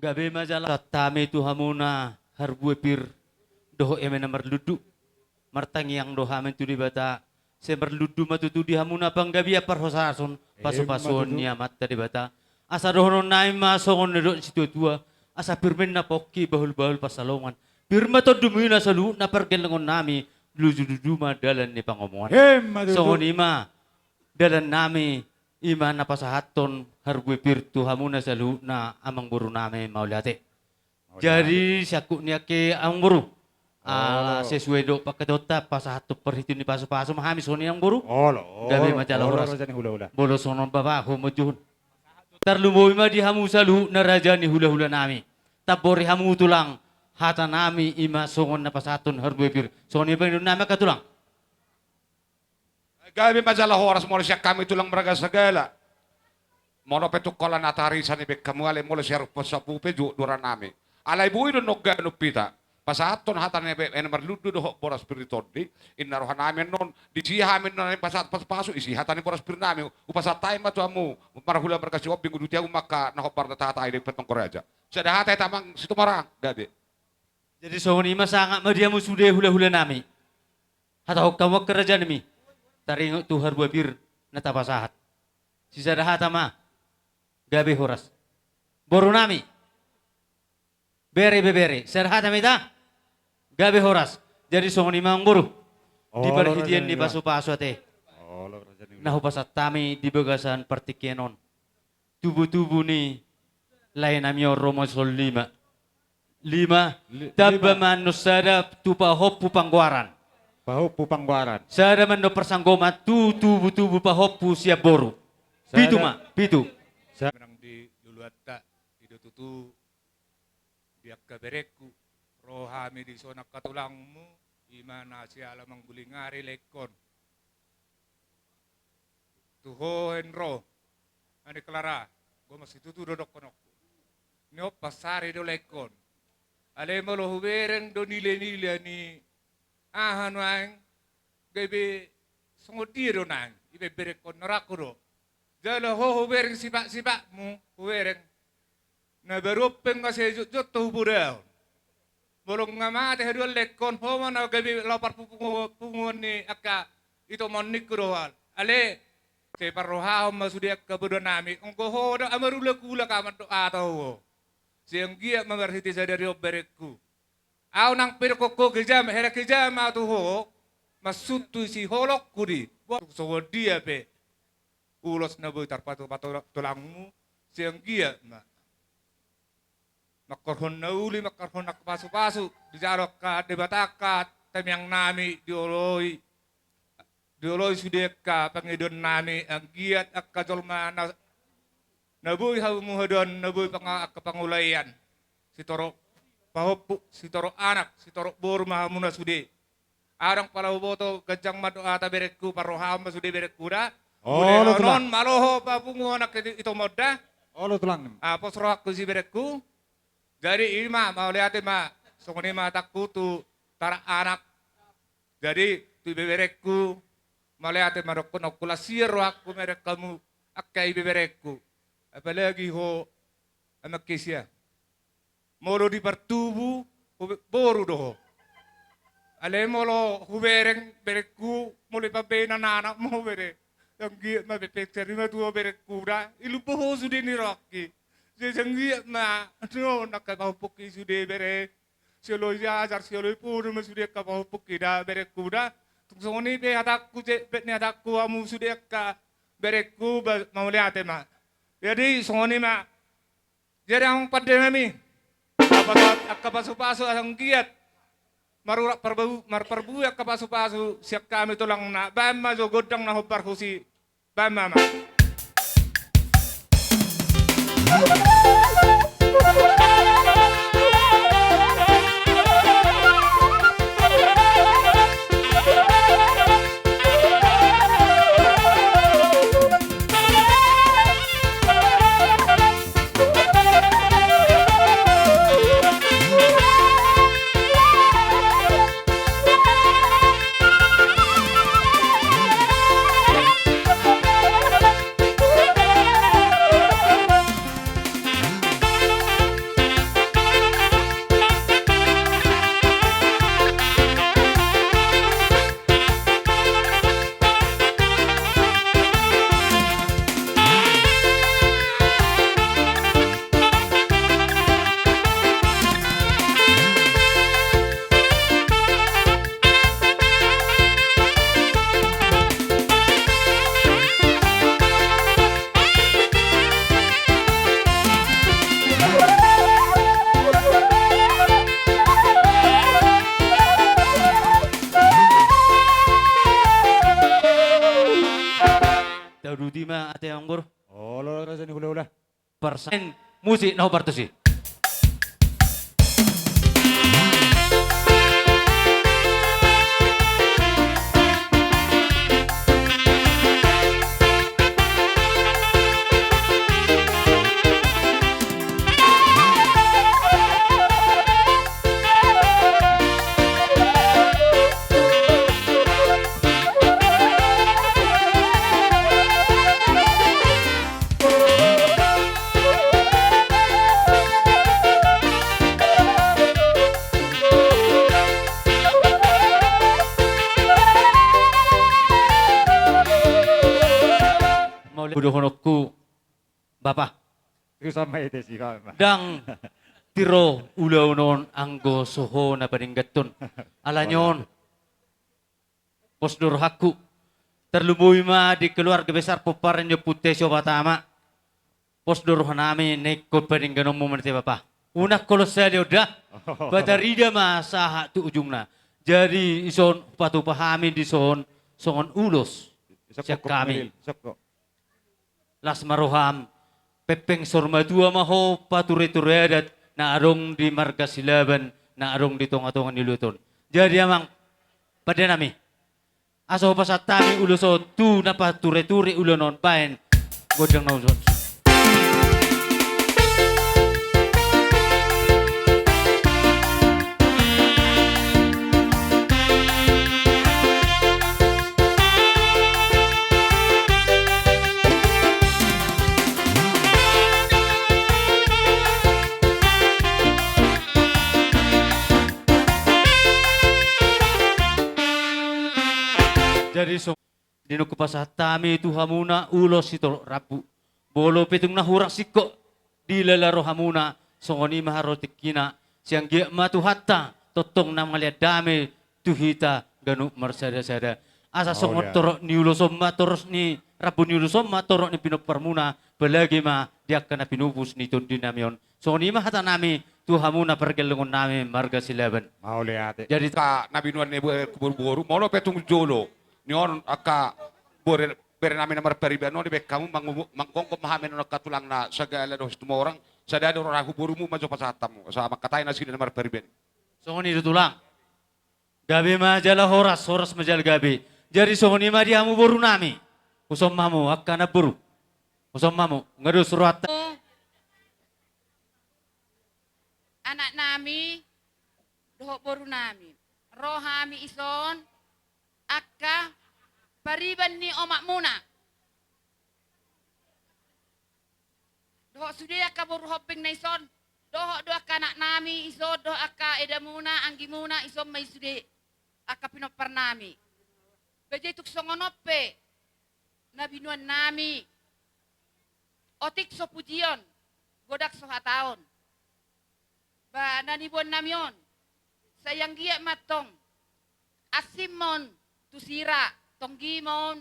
Gabe ma jala pasahat hami tu hamuna harbue pir dohot eme na marlundu. Martangiang do hami tu Debata, sai marlundu ma tutu di hamuna panggabean parhorasan, emma tutu, pasupasuon ni Amanta Debata. Asa dohonon nami ma songon na nidok ni situatua: Asa pir ma inna pongki, bahulbahul pansalongan. Pir ma tondimuna saluhutna pargellengon nami, luju-luju ma dalan ni pangomoan. Emma tutu. Songon i ma dalan nami, i ma na pasahathon harbue pir tu hamuna saluhutna, amangboru nami, mauliate. Jadi, siangkup ni angka i, amangboru, ala sesuai dohot pangkataionta, pasahathon parhitean ni pasupasu ma hami songon i, amangboru. Olo, olo. Gabe ma jala horas. Raja ni hulahula. Molo songon i, bapa, ho ma jo. Tarlumobi ma di hamu saluhutna raja ni hulahula nami. Tambori hamu, tulang, hata nami, i ma songon na pasahathon harbue pir. Songon i pangidoan nami, angka tulang. Gabe ma jala horas. Molo sian hami tulang marga Sagala, molo pe tung holan na tarisan i baen hamu, alai molo sian rumput sapu pe jot do roha nami. Alai boi do nongga numpita pasahathon hata ni baen na marlundu dohot boras pir ni tondi. Inna roha nami annon, disi hami annon pasahat pasupasu, isi hata ni boras pir nami. Hupasahat hami ma tu hamu marhula marga Sihombing, uduti hamu ma angka na hombar na tahatai di Petongko Raja. Sada hata hita, amang Situmorang, gabe. Jadi songon i ma, sangap ma di hamu sude hulahula nami. Hatahon hamu angka raja nami, taringot tu harbue pir na tapasahat. Sisada hata ma. Gabe horas. Boru nami, bere, ibebere, sada hata ma hita. Gabe horas. Jadi songon i ma, amangboru, di parhitean ni pasupasu ate, na hupasahat hami di bagasan partingkian on, tubutubu ni lae nami on, ro ma songon lima. Lima. Li-, tamba lima. Ma annon sada tu pahompu panggoaran. Pahompu panggoaran. Sada ma annon parsanggoman tu tubutubu pahompu sian boru. Sada. Pitu ma, pitu. Sa- Menang di luluanta, i do tutu di angka berengku, ro hami dison angka tulangmu, i ma na siala mangguling ari laengkon. Tu ho Henro, ani Klara, gomos situtu do dohononku. Ni on pansari do laengkon. Alai molo hubereng do nilai-nilai ni aha nuaeng, gabe songon dia do naeng, ibaen berengkon, na rangku do. Jala ho hubereng sipak-sipakmu, hubereng na baru ompeng ma sai jotjot ho hupodaon. Molo nga mate haduan laengkon, ho ma na gabe laho parpunguon, punguon ni angka itomon ningku do ho. Alai sai parrohahon ma sude angka poda nami, anggo ho do amarulak-ulak aman do ahu tu ho. Sai anggiat ma marhite sadari on berengku. Ahu nang pe dohonon ho, keja ma, hera keja ma tu ho, mansai tu siholongku di. Boha songon dia pe ulos na boi tarpatupa tu tulangmu, sai anggiat ma manghorhon na uli, manghorhon angka pasupasu, dijalo angka debata angka tamiang nami, dioloi, dioloi sude angka pangidoan nami, anggiat angka jolma na, na boi hamu hadoan, na boi pang-, angka pangulaean. Sitorop pahompu, sitorop anak, sitorop boru ma hamuna sude. Adong pala huboto ganjang ma do hata berengku, parrohahon ma sude berengku da. Olo, tulang. Molo on malo ho papunguhon angka itomon da. Olo, tulang. Ah, pos rohangku disi berengku. Jadi i ma, mauliate ma. Songon i ma hatangku tu tara anak. Jadi tu ibeberengku, mauliate ma dohononku, las sian rohangku mereng hamu angka ibeberengku. Apalagi ho, amang Kesia. Molo di partubu, hube-, boru do ho. Alai molo hubereng berengku, molo i pambahenan anak ma ho bere. Anggiat ma pe, pe, sari ma tu ho berengku da. I lumba ho sude ni rohangki. Sai anggiat ma, no, angka pahompungki sude bere. Sioloi jajar, sioloi poda ma sude angka pahompungki da, berengku da. Tung songon i pe hatangku, je, bet ni hatangku hamu sude angka berengku, ba, mauliate ma. Jadi songon i ma. Jadi amang pande nami, angka pasupasu asa anggiat marurat parbabu-, marparbue angka pasupasu sian hami tulangna, baen ma jo gondang na hombar husi, baen ma, amang. parsa-, musik na hombar tusi. Mauliate dohononku, Bapa. Ndang tiro ulaon on anggo so ho na padengganhon. Alani on, pos do rohangku. Tarlumobi ma di keluarga besar pomparan ni ompunta i Siopat Ama. Pos do rohanami na ingkon padengganonmu ma ate Bapa. Unang holan sahali on da. Patarida ma sahat tu ujungna. Jadi dison patupa hami dison songon ulos sian hami. Las ma roham, pengpeng saur matua ma ho patureture adat na adong di marga Silaban, na adong di tongatonga ni luat on. Jadi amang pandenami, asa hupasahat hami ulos on tu na patureture ulaon on baen gondang na ulos on. Jadi so- Di nuaeng hupasahat hami tu hamuna ulos sitorop rambu. Molo pe tung na hurang singkop dilala rohamuna, songon i ma haroa tingkina, sai anggiat ma Tuhanta tongtong na mangalean dame tu hita ganup marsadasada. Asa songon torop ni ulos on ma torop ni rambu ni ulos on ma torop ni pinomparmuna, apalagi ma di angka na pinupus ni tondinami on. Songon i ma hatanami tu hamuna pargellengonnami marga Silaban. Mauliate. Jadi angka na binoan ni boru, boru, molo pe tung jolo ni on angka bere, berenami na marpariban on, dibaen hamu manggomgom ma hami on angka tulangna Sagala dohot Situmorang, sada do roha ni borumu ma jo pasahat hamu, asa mangkatai nasida na marpariban. Songon i do tulang. Gabe ma jala horas, horas ma jala gabe. Jadi songon i ma di hamu borunami. Uson ma hamu angka na boru. Uson ma hamu. Nga dos rohanta. Anaknami dohot borunami. Ro hami ison angka pariban ni omakmuna. Dohot sude angka boru hombing na ison, dohot do angka anaknami ison, dohot angka edamuna, anggimuna, ison ma i sude angka pinomparnami. Ba jadi tung songon on pe na binoannami, otik so pujion, godang so hataon. Ba na niboannami on, sai anggiat ma antong asing ma on tu sira, tonggi ma on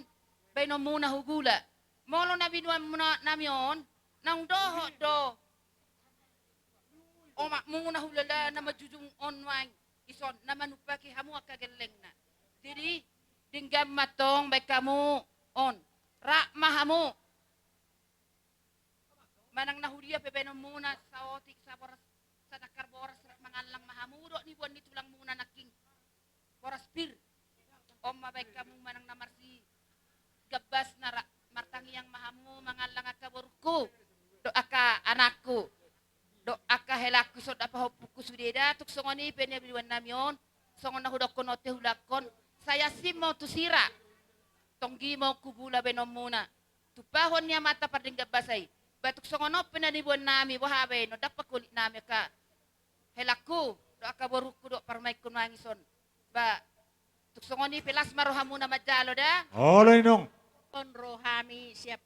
baenonmuna hu gula. Molo na binoanmuna nami on, naung dohot do omakmuna hulala na manjujung on nuaeng, ison na manumpaki hamu angka gellengna. Jadi denggan ma antong baen hamu on, rap ma hamu. Manang na huria pe baenonmuna, saotik, saboras, satangkar boras, rap mangallang ma hamu dohot niboan ni tulangmuna nangkin. Boras pir. On ma baen hamu manang na marsigambas na ra-, martangiang ma hamu mangallang angka borungku dohot angka anakku dohot angka helangku ison dohot pahompungku sude da. Tung songon i pe na binoannami on, songon na hudokkon on te hulangkon, sai asing ma on tu sira, tonggi ma on hu gula baenonmuna. Tumpahon ni amanta pardenggan basa i. Ba tung songon on pe na niboannami, boha baenon, ndang pangkolitnami angka helangku dohot angka borungku dohot parumaenku nuaeng ison. Ba tung songon i pe las ma rohamuna manjalo da. Olo inong. On ro hami siap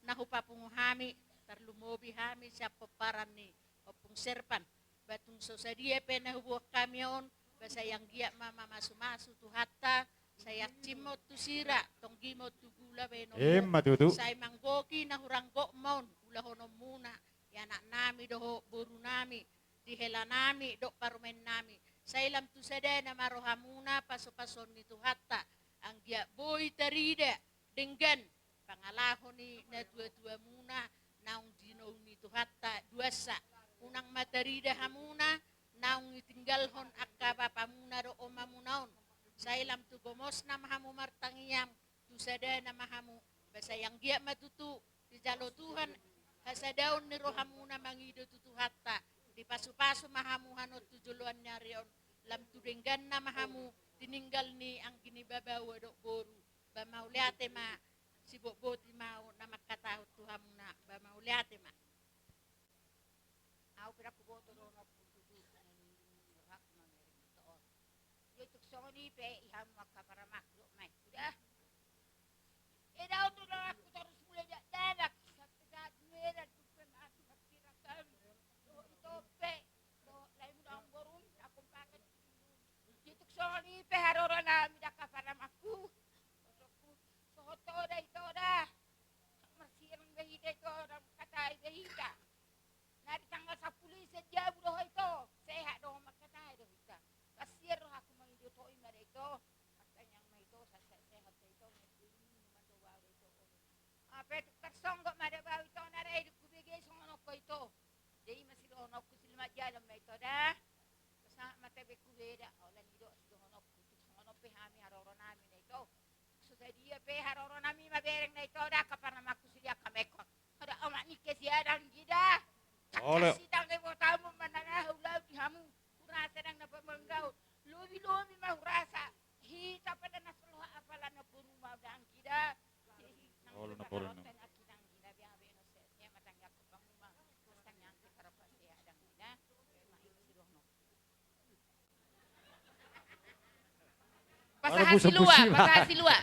na hupapungu hami, tarlumobi hami siap pomparan ni Ompung Serpan. Ba tung so sadia pe na huboan hami on, ba sai anggiat ma mamasumasu Tuhanta, sai asing ma on tu sira, tonggi ma on tu gula baenonmuna. Emma tutu. Sai manggohi na hurang gok ma on ulahononmuna, di anaknami dohot borunami, di helanami dohot parumaennami. Sai lam tu sadana ma rohamuna pasupasu ni Tuhanta, anggiat boi tarida denggan pangalaho ni natuatuamuna naung di Naung ni Tuhanta duansa, unang ma tarida hamuna naung ditinggalhon angka bapamuna dohot omamuna on. Sai lam tu gomosna ma hamu martangiang, tu sadana ma hamu. Ba sai anggiat ma tutu dijalo Tuhan hasadaon ni rohamuna mangido tu Tuhanta, dipasupasu ma hamu hanon tu joloan ni ari on, lam tu dengganna ma hamu tininggal ni anggi ni babau dohot boru. Ba mauliate ma, sibotboti ma ahu na mangkatahon tu hamuna, ba mauliate ma. Ahu pe ndang huboto dohononku tutu, songon i nunga rohangku mamereng ito on. Jadi tung songon i pe i hamu angka paramangku dohot maengku da. Eda on do dohononku torus mulai dakdanak sampe saat ni eda tung pe mati marsirat hami. Dohot ito pe, dohot lae muna on borum, na kompakan. Jadi tung songon i pe haroro nami da angka paramangku. Sohot ho da ito da. Marsirang be hita ito, ndang mangkatai be hita. Na di tanggal sampulu i sian jabu do ho ito, sehat do ho, mangkatai do hita. Pasian rohangku mangido ho i ma da ito. Martangiang ma ito, sai sehat da ito, mending minuman do bahu da ito. Ape tung tarsonggot ma da bahu ito, na ra edek hubege songon on ho ito. Jadi masidohononku silima jalan ma ito da. Pasahat ma tabe hubege da, holan i do sidohononku, tung songon on pe hami haroro nami na ito. So sadia pe haroro nami mamereng na ito da angka paramangku sude angka maengkon. Ada omak ni kesiadan gida. Olo. Cakap sitang e botamu manang aha ulaon di hamu. Hurasa ndang na pamanggaon. Lobi-lobi ma hurasa. Hita pada na soloha apala na boru ma ndang gida. Olo na boru na. Nang gida be abe no se, se matang yakko pangu ma. Matang yakko parapa se ndang gida. Ma i sidohononku. Pasahat si Lua, pasahat si Lua.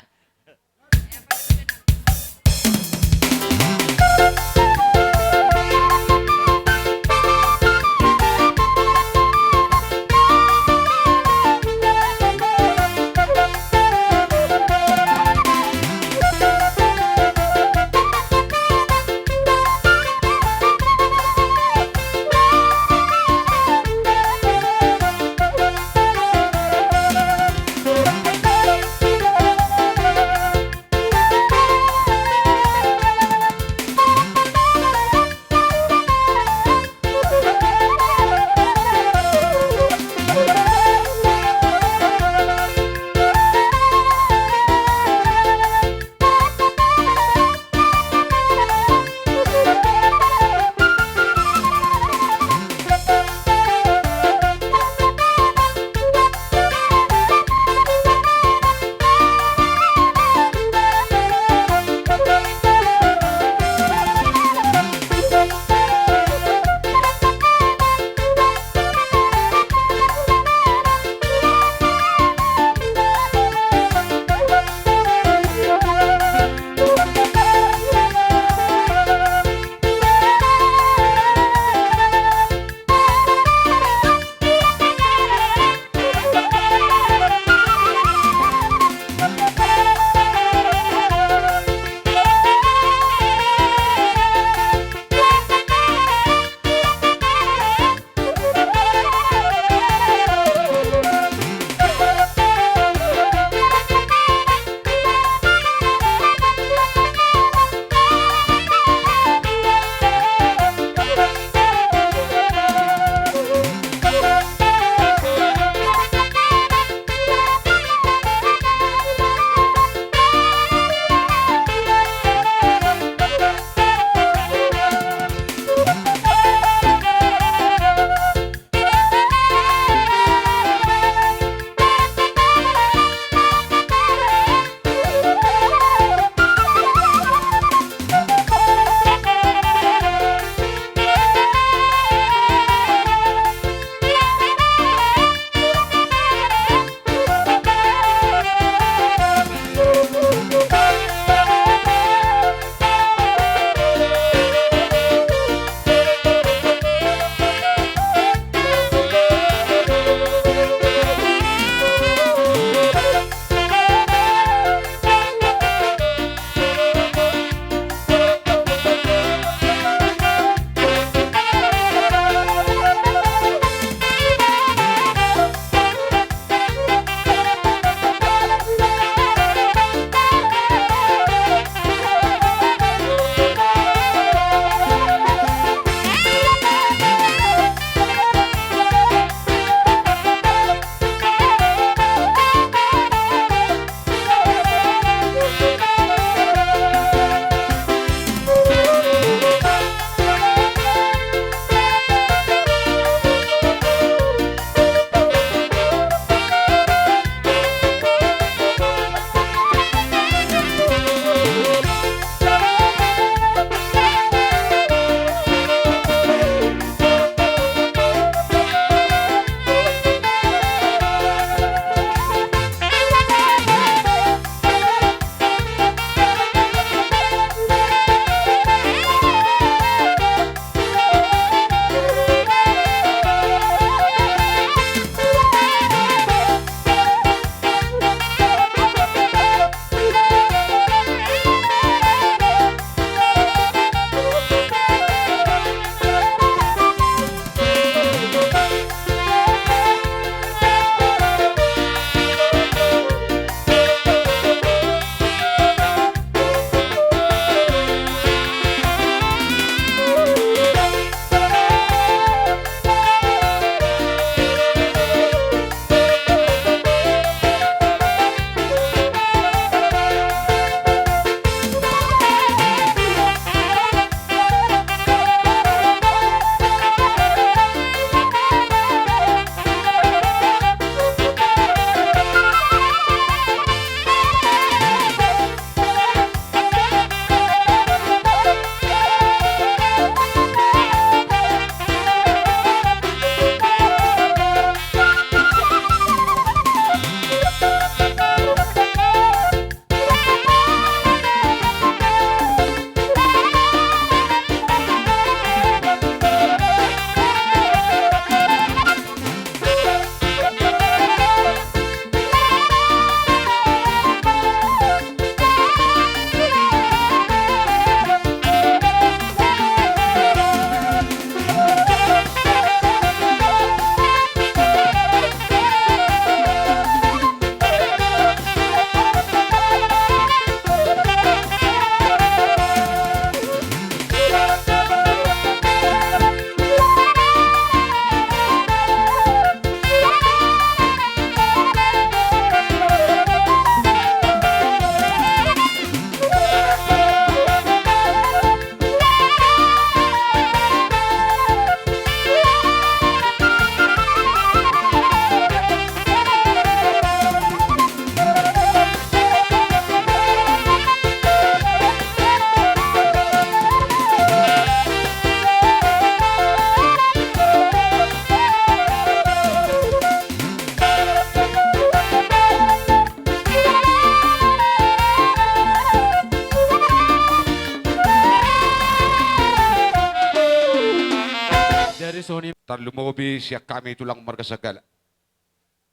Jadi songon i. Tarlumobi sian hami tulang marga Sagala.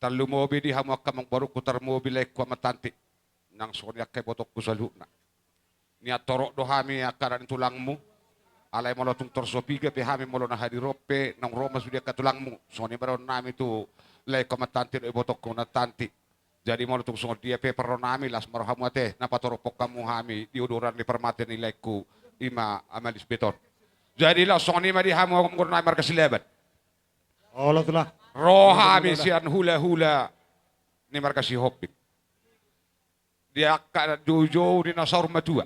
Tarlumobi di hamu angka amangborungku, tarlumobi laengku amantanti. Nang songon i angka ibotongku saluhutna. Nian torop do hami angka anak ni tulangmu. Alai molo tung tor so piga pe hami molo na hadir on pe naung ro ma sude angka tulangmu. Songon i ma dohonon nami tu laengku amantanti dohot ibotongku amantanti. Jadi molo tung songon dia pe parro nami, las ma rohamu ate, na patorophon hamu hami di odoran ni parmata ni laengku, i ma Ama Lisbeth on. Jadi laos songon i ma di hamu amangboru nami marga Silaban. Olo tulang. Ro hami sian hulahula ni marga Sihombing. Di angka na joujou ni na saur matua.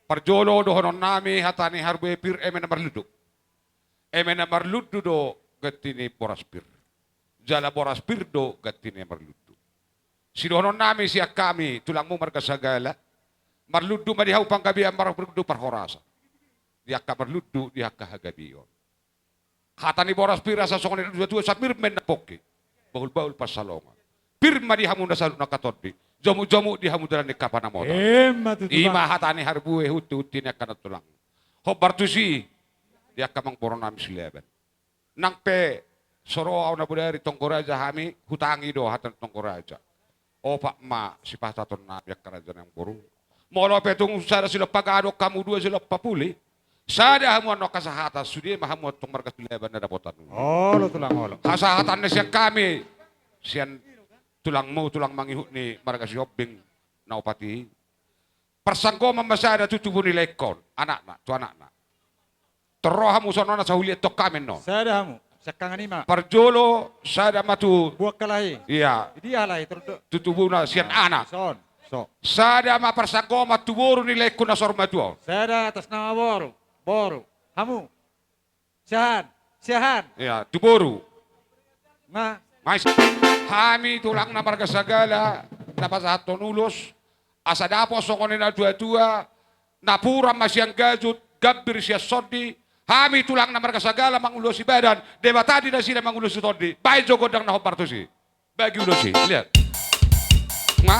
Parjolo dohonon nami hata ni harbue pir eme na marlundu. Eme na marlundu do ganti ni boras pir. Jala boras pir do ganti ni marlundu. Sidohonon nami sian hami tulangmu marga Sagala. Marlundu ma di hamu panggabean, marlundu parhorasan. Di angka marlundu, di angka hagabeon. Hata ni boras pir asa songon i na tuatua, sai pir ma inna pongki, bahulbahul pansalongan. Pir ma di hamu na saluhutna angka tondi, jomukjomuk di hamu dalan ni angka panamotan. Emma tutu. I ma hata ni harbue, hunti-hunti ni angka na tulang. Hombar tusi di angka amangboru nami Silaban. Nang pe so ro au na bodari Tonggo Raja hami, hutangi do hata ni Tonggo Raja. Opat ma sipatahon nami angka raja nang boru. Molo pe tung sada silompa gadong, hamu dua silompa puli. Sada hamu annon angka sahatan, sude ma hamu antong marga Silaban na dapotan ulu. Olo tulang, olo. Hasahatan na sian hami, sian tulangmu, tulang mangihut ni marga Sihombing na opat i. Parsanggoman ma sada tu tubu ni laengkon, anakna, tu anakna. Tor ro hamu songon on asa huliathon hami annon. Sada hamu, siangkangan i ma. Parjolo sada ma tu. Buang halahi. Ia. Di dia halahi, tor do. Tu tubuna sian anak. Son, so. Sada ma parsanggoman tu boru ni laengku na saur matua on. Sada atas nama boru, boru. Hamu. Siahaan, siahaan. Ia, tu boru. Nga. Hami tulangna marga Sagala na pasahathon ulos, asa dapot songon i na tuatua, napuran ma sian gajut, gambir sian sondi. Hami tulangna marga Sagala mangulosi badan, Debata di nasida mangulosi tondi. Baen jo gondang na hombar tusi. Bagi ulos i, lihat. Nga.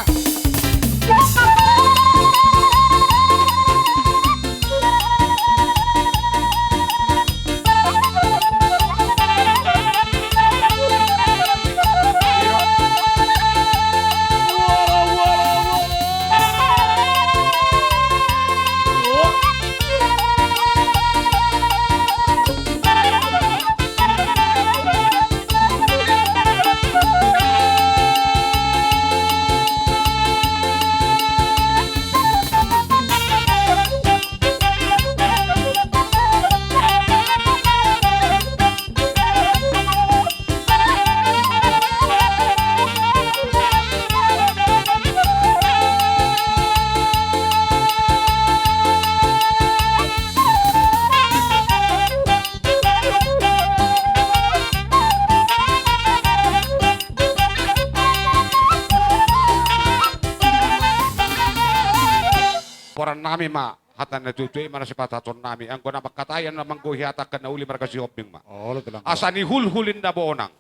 Poran nami ma hata na tutu i, ma na sipatahon nami, anggo na mangkatai, na manggohi hata angka na uli marga Sihombing ma. Olo tulang. Asa nihulhul inna bonang,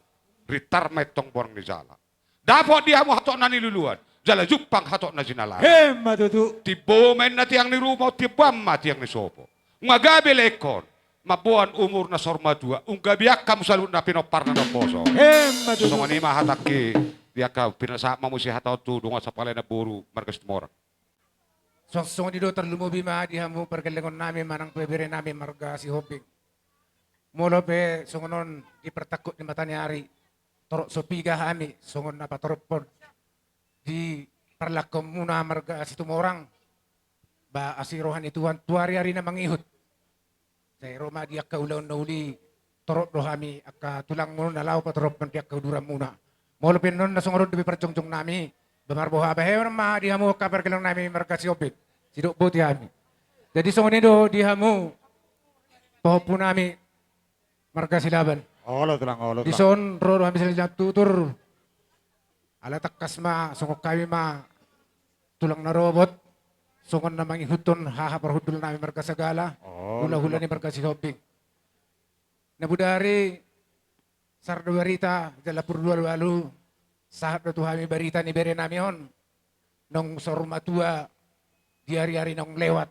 ritar ma antong bonang ni jala. Dapot di hamu hatop na niluluan, jala jumpang hatop na jinalahan. Emma tutu. Timbo ma inna tiang ni ruma, timbo ma tiang ni sopo. Nunga gabe laengkon, mamboan umur na saur matua, nunga gabe angka hamu saluhutna pinomparna na umposo. Emma tutu. Songon i ma hatangki di angka, pinasahat ma muse hata on tu dongan sapalana boru marga Situmorang. Songon i do, tarlumobi ma di hamu pargellengon nami manang pe bere nami marga Sihombing. Molo pe songon on di partangkup ni mata ni ari, torop so piga hami songon na patorophon di parlangkomuna marga Situmorang, ba asi roha ni Tuhan tu ari-ari na mangihut. Sai ro ma di angka ulaon na uli, torop do hami angka tulangmu na laho patorophon di angka uduranmuna. Molo pe annon na songon on dope parjongjong nami, ba marboha baheon ma di hamu angka pargellengon nami marga Sihombing, sidok boti hami. Jadi songon i do di hamu pahompu nami marga Silaban. Olo tulang, olo tulang. Dison ro do hami sian tutur. Ala tangkas ma songon hami ma tulang na robot, songon na mangihuthon haha parhundul nami marga Sagala, olo, hulahula ni marga Sihombing. Na bodari sar do barita jala pur do alualu, sahat do tu hami barita ni bere nami on, naung saur matua di ari-ari naung lewat.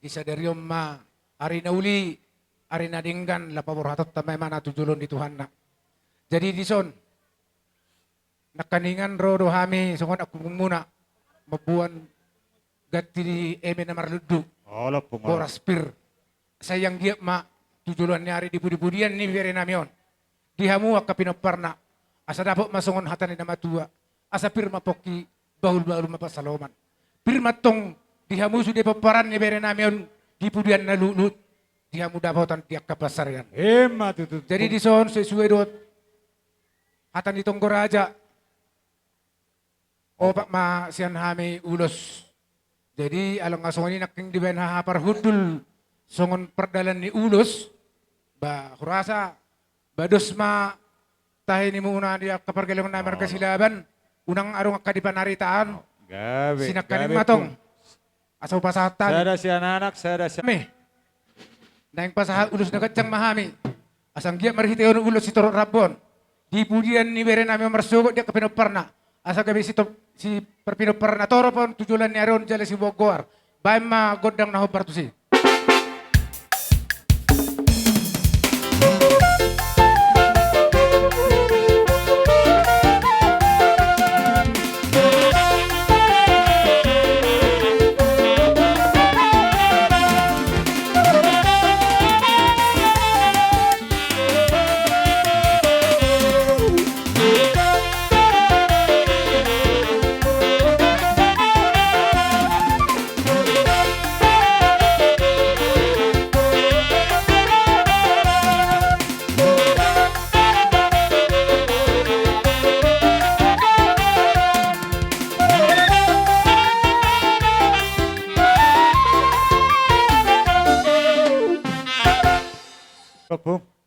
Di sadari on ma ari na uli, Ari na denggan lam paborhatonta ma imana tu jolo ni Tuhanna. Jadi dison nangkiningan ro do hami songon angkup muna mamboan ganti di eme na marlundu. Olo, pung, olo. Horas pir. Sai anggiat ma tu joloan ni ari di pudipudian ni berenami on, di hamu angka pinomparna, asa dapot ma songon hata ni na matua, asa pir ma pongki, bahulbahul ma pansalongan. Pir ma tong di hamu sude pomparan ni berenami on di pudian na luhutluhut, di hamu dapotan di angka pansarian. Emma tutu. Jadi dison sesuai dohot hata ni tonggo raja, opat ma sian hami ulos. Jadi ala nga songon i nangkin dibaen haha parhundul songon pardalan ni ulos, ba hurasa ba dos ma tahi ni muna di angka pargellengon nami marga Silaban, unang adong angka di panaritaon. Gabe, sinangkaning gabe ma tong. Asa hupasahat hami. Sada sian anak, sada sian. Hami. Naeng pasahat ulos na ganjang ma hami. Asa anggiat marhitehon ulos sitorop rambu on, di pudian ni berenami on marsogot di angka pinomparna, asa gabe sitop-, si parpinomparna torop on tu joloan ni ari on jala siboan goar. Baen ma gondang na hombar tusi.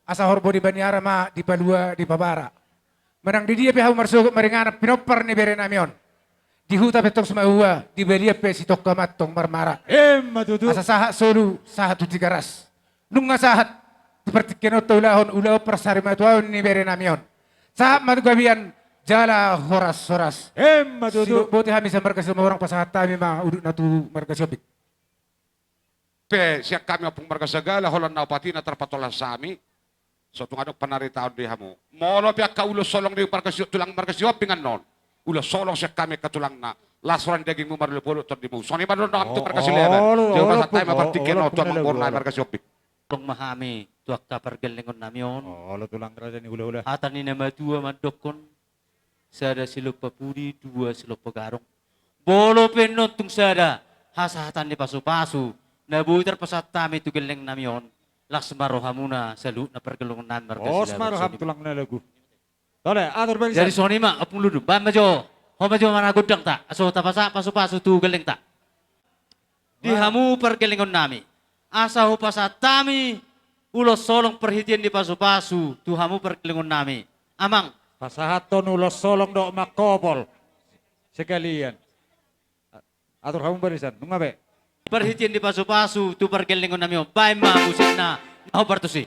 Asa horbo di baniara ma dipalua dipabara. Manang di dia pe hamu marsogot maringanan pinompar ni berenami on, di huta pe tong simaua, di balian pe sitongka ma tong marmara. Emma tutu. Asa sahat solu, sahat tu Tigaras. Nunga sahat tu partingkian on taulahon ulaon parsarimatuaon ni berenami on. Sahat ma tu gabean jala horas-horas. Emma tutu. Sidok boti hami sian marga Situmorang, pasahat hami ma udutna tu marga Sihombing. Pe sian hami Ompung marga Sagala, holan na opat i na tarpatolas hami. So tung adong panaritaon di hamu. Molo pe angka ulos holong ni marga Si-, tulang marga Sihombing annon, ulos holong sian hami angka tulangna. Las roha ni dagingmu, marlolo tondimu. Songon i ma dohonon nami tu marga Silaban. Olo, olo, pasahat hami ma partingkian on tu amangboru nami marga Sihombing. Tong ma hami tu angka pargellengon nami on. Olo, tulang raja ni hulahula. Hata ni na matua mandokkon: Sada silompa pudi, dua silompa garung. Molo pe annon tung sada hasahatan ni pasupasu na boi tarpasahat hami tu gelleng nami on, las ma rohamuna saluhutna pargellengon nami marga Silaban. Pos ma roham, tulang na lagu. Tole, atur balisan. Jadi songon i ma, Ompung Lundu, baen ma jo, ho ma jo ma gondangta, asa tapasahat pasupasu tu gellengta. Di hamu pargellengon nami, asa hupasahat hami ulos holong parhitean ni pasupasu tu hamu pargellengon nami. Amang. Pasahathon ulos holong dohot mangkopol sekalian. Atur hamu barisan, nunga be. Parhitean ni pasupasu tu pargellengon nami on, baen ma musikna na hombar tusi.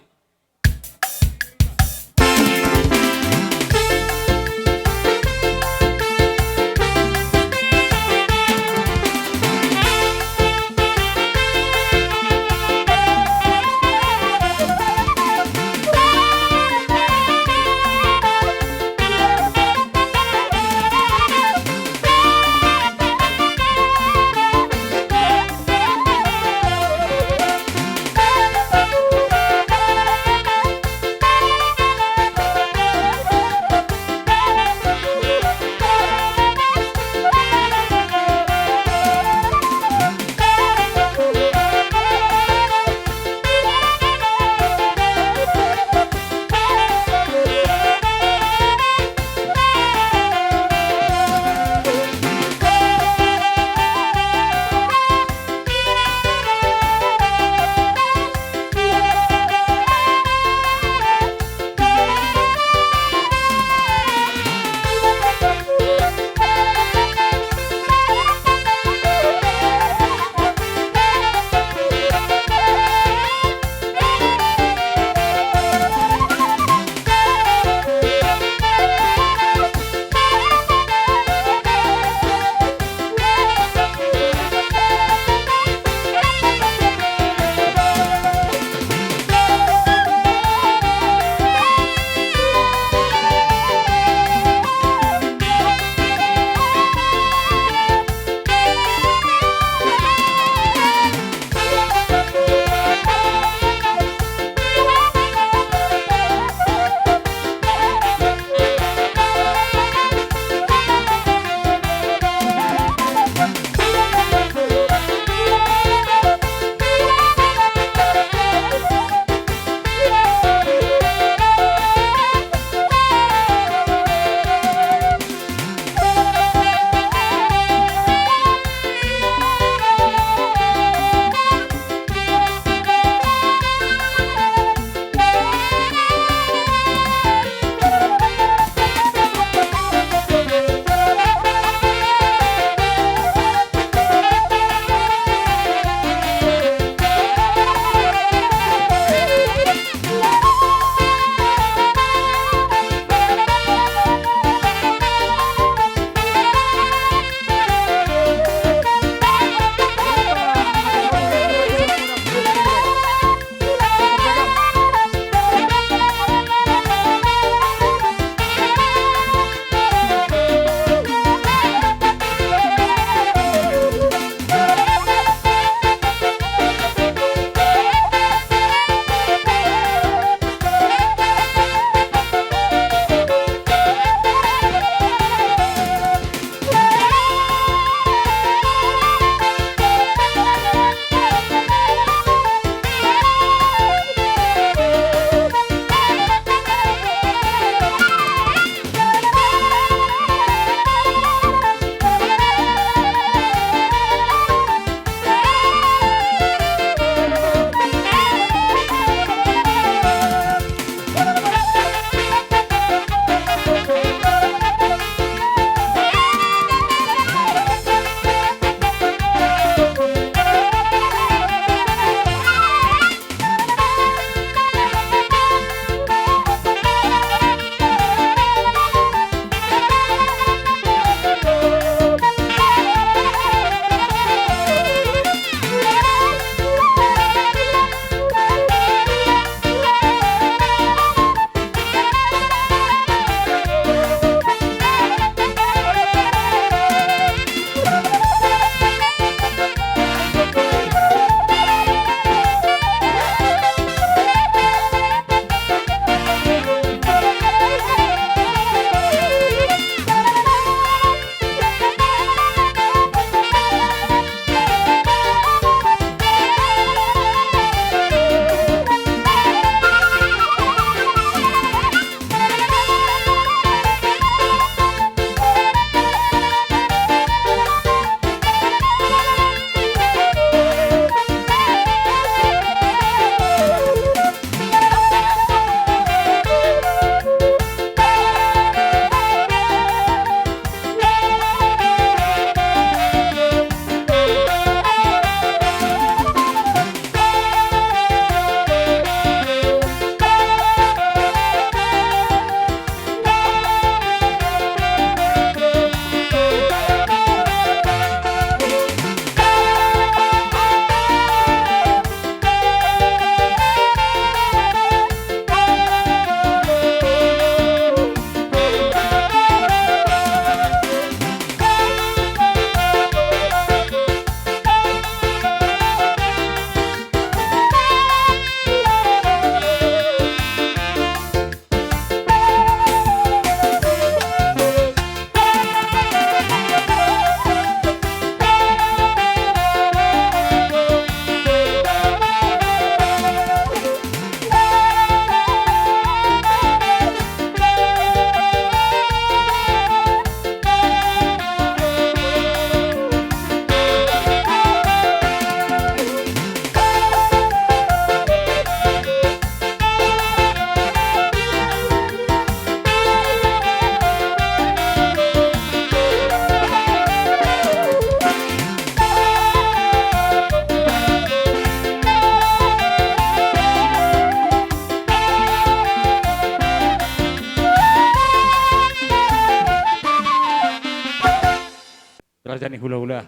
Raja ni hulahula.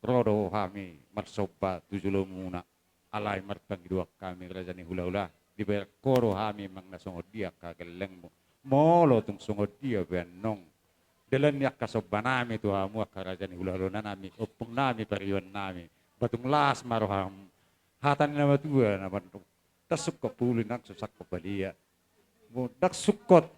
Ro do hami marsomba tu jolomuna. Alai marpangidoan hami raja ni hulahula, dibereng ho do hami manang na songon dia angka gellengmu. Molo tung songon dia pe annon dalan ni angka sombanami tu hamu angka raja ni hulahula nami, ompungnami, parionnami, ba tung las ma rohamu. Hata ni na matua na mandok, ndang sungkot uli nang so sangkot balian. Ndang sungkot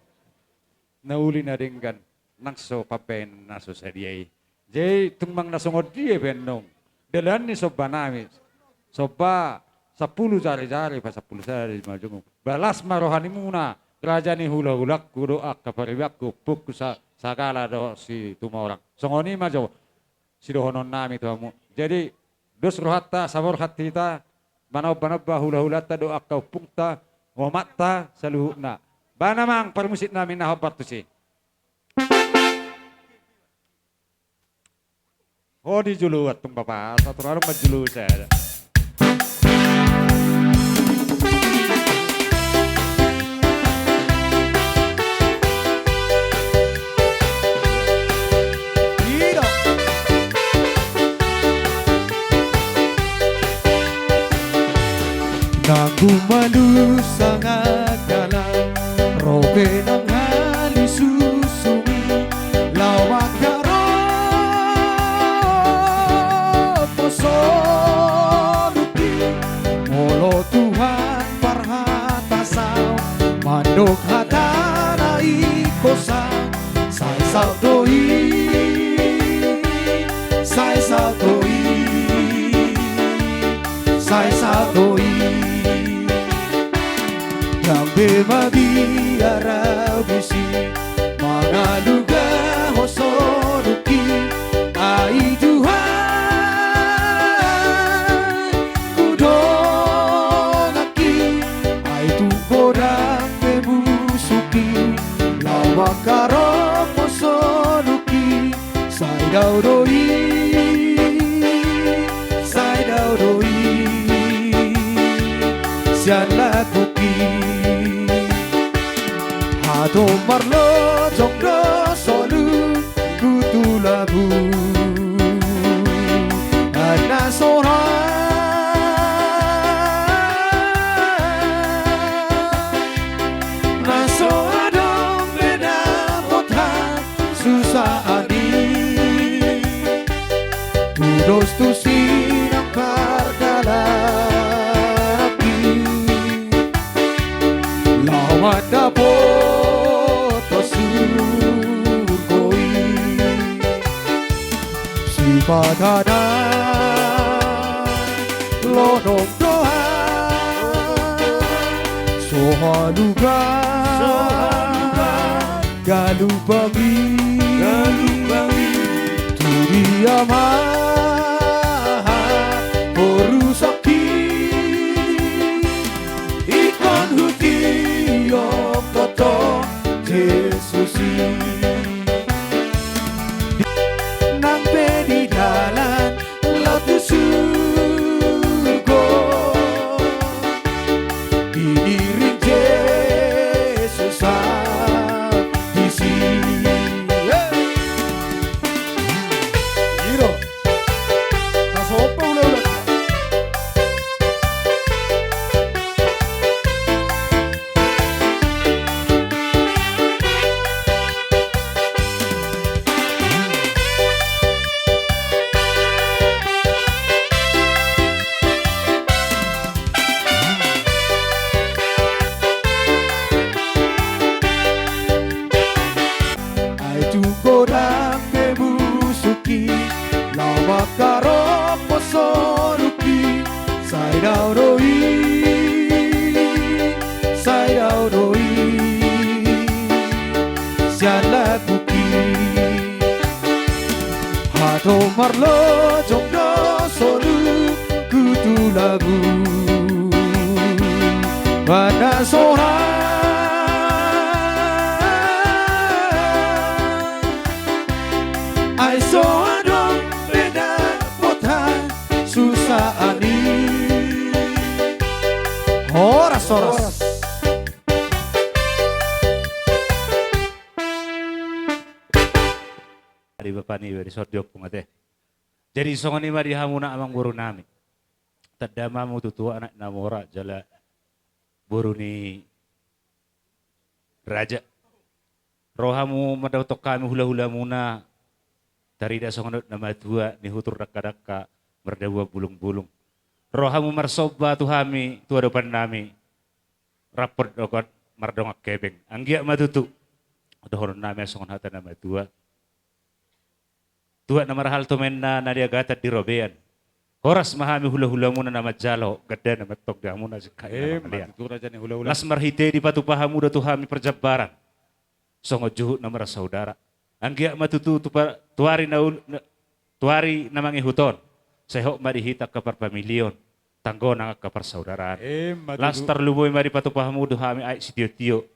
na uli na denggan nang so pambahenan na so sadia i. Jadi tung manang na songon dia pe annon dalan ni sombanami, somba sampulu jari-jari, pasampulu sada di majumu. Ba las ma rohanimuna raja ni hulahulangku dohot angka paribanku, ompungku sa-, sagala dohot Situmorang. Songon i ma jo sidohononnami tu hamu. Jadi dos rohanta, saborhat hita mananomba hulahulanta dohot angka ompungta, omanta saluhutna. Ba na amang parmusiknami na hombar tusi. Ho di jolo antum bapa, satu ralu ma jolo sada. Nang gumalus sangap dalan, ro pe nang hali susumi, laho mangkaromo soluki. Molo Tuhan parhata saut, mandok hatana ingkon saut, sai saut do i, sai saut do i, sai saut do i. Ndang be mabiar au disi, mangaluga ho soluki. Ai Tuhan, hudongaki, ai tung godang pe musuki, laho mangkaromo soluki. Sai dao do i, sai dao do i, sian laguki. Hatop marlojong do soluku tu labu. Anna sora na so adong be dapot hasusahan i. Tudos tusi nang pardalanan i, laho mandapothon surgo i. Sipata na lonom do au, so haluga, so haluga, galup banggi, galup banggi. Tu dia ma borusakki, ingkon hutiop tongtong Jesus i. Nang pe di dalan laho tu surgo, diiring Jesus au disi. Hei! Iro. Tasomba ulaula. Ai tung godang pe musuki, laho mangkaromo soluki. Sai dao do i, sai dao do i, sian laguki. Hatop marlojong do soluku tu labu. Anna sora, ai so adong be dapot hasusahan i. Horas, horas. di bapa niba di son di ompung ate. Jadi songon i ma di hamuna amangboru nami. Tanda ma hamu tutu anak na mora jala boru ni raja. Ro hamu mandapothon hami hulahulamuna, tarida songon adat na matua, nihutur dangkadangka, mardabuan bulungbulung. Ro hamu marsomba tu hami, tu adopan nami, rap dohot mardongan hepeng. Anggiat ma tutu dohonon nami songon hata na matua. Tuat na marhalto ma inna, na niagatan di robean. Horas ma hami hulahulamuna na manjalo, gandana ma antong di hamuna singkat na mangalean. Emma tutu raja ni hulahula. Las marhite dipatupa hamu do tu hami parjambaran songon juhut na marsaudara. Anggiat ma tutu tu pa-, tu ari na ul-, na, tu ari na mangihut on, sai hot ma di hita angka parpamilion, tanggo nang angka parsaudaraan. Emma tutu. Las tarlumobi ma dipatupa hamu do hami aek sitiotio,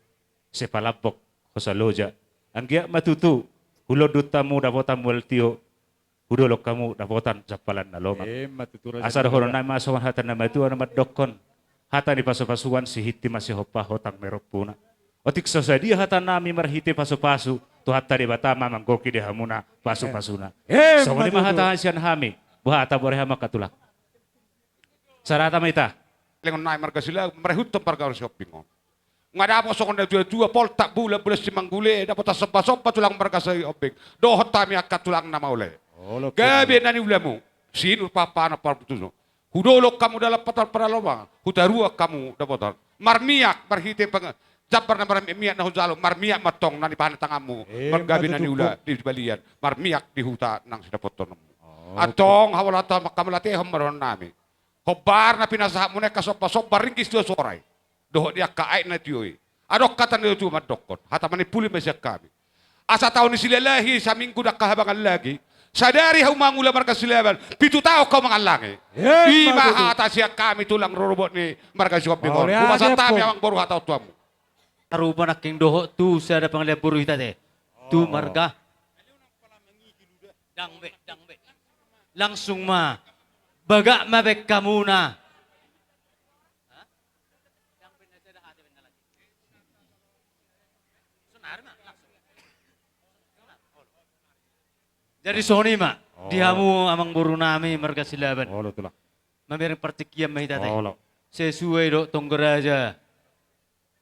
sai palambok hosa loja. Anggiat ma tutu hulondut hamu dapotan mual tio, hudolok hamu dapotan jampalan na lomak. Emma tutu raja ni hulahula. Asa dohonon nami ma songon hata na matua na mandokkon: Hata ni pasupasuan, sihinti ma sihompa, hotang ma i rompuna. Otik so sadia hata nami marhite pasupasu, Tuhanta Debata ma manggohi di hamuna pasupasuna. Emma tutu. Songon i ma hata sian hami, boha tabore hamu angka tulang? Sada hata ma hita. Lengon nami marga Silaban, marehuthon marga Sihombing on. Nga dapot songon na tuatua, poltak bulan, bulan simanggule, dapotan sombasomba tulang marga Sihombing. Dohot hami angka tulang na mauliate. Olo, gabe na niulamu, sinur papanan parmutuson. Hudolok hamu dalan patar paralomangan, hutaruan hamu dapotan. Marmiak, marhite pang-, jambar na marmiak na hujalo, marmiak ma antong na nipahan tanganmu. Emma tutu. Margabe na niula di balian, marmiak di huta nang sidapothononmu. Oke. Antong hamu laho, hamu latehon ma dohonon nami. Hombar na pinasahatmuna i angka sombasomba ringgit sitio soara i, dohot di angka aek na tio i. Adong hata ni natuatua mandokkon, hata manimpuli ma sian hami. Asa tao ni silalahi saminggu ndang habangan lagi, sadari hamu mangula marga Silaban, pitu taon hamu mangallangi. Emma tutu. I ma hata sian hami tulang rorobot ni marga Sihombing on. Mauliate, Ompung. Hupasahat hami amangboru hata on tu hamu. Tarupa nangkin dohot tu sada pangalean boru hita ate. Tu marga. Ndang be, ndang be. Langsung ma. Bagak ma baen hamuna. Jadi songon i ma di hamu amangboru nami marga Silaban. Olo, tulang. Mamereng partingkian ma hita ate. Olo. Sesuai dohot tonggo raja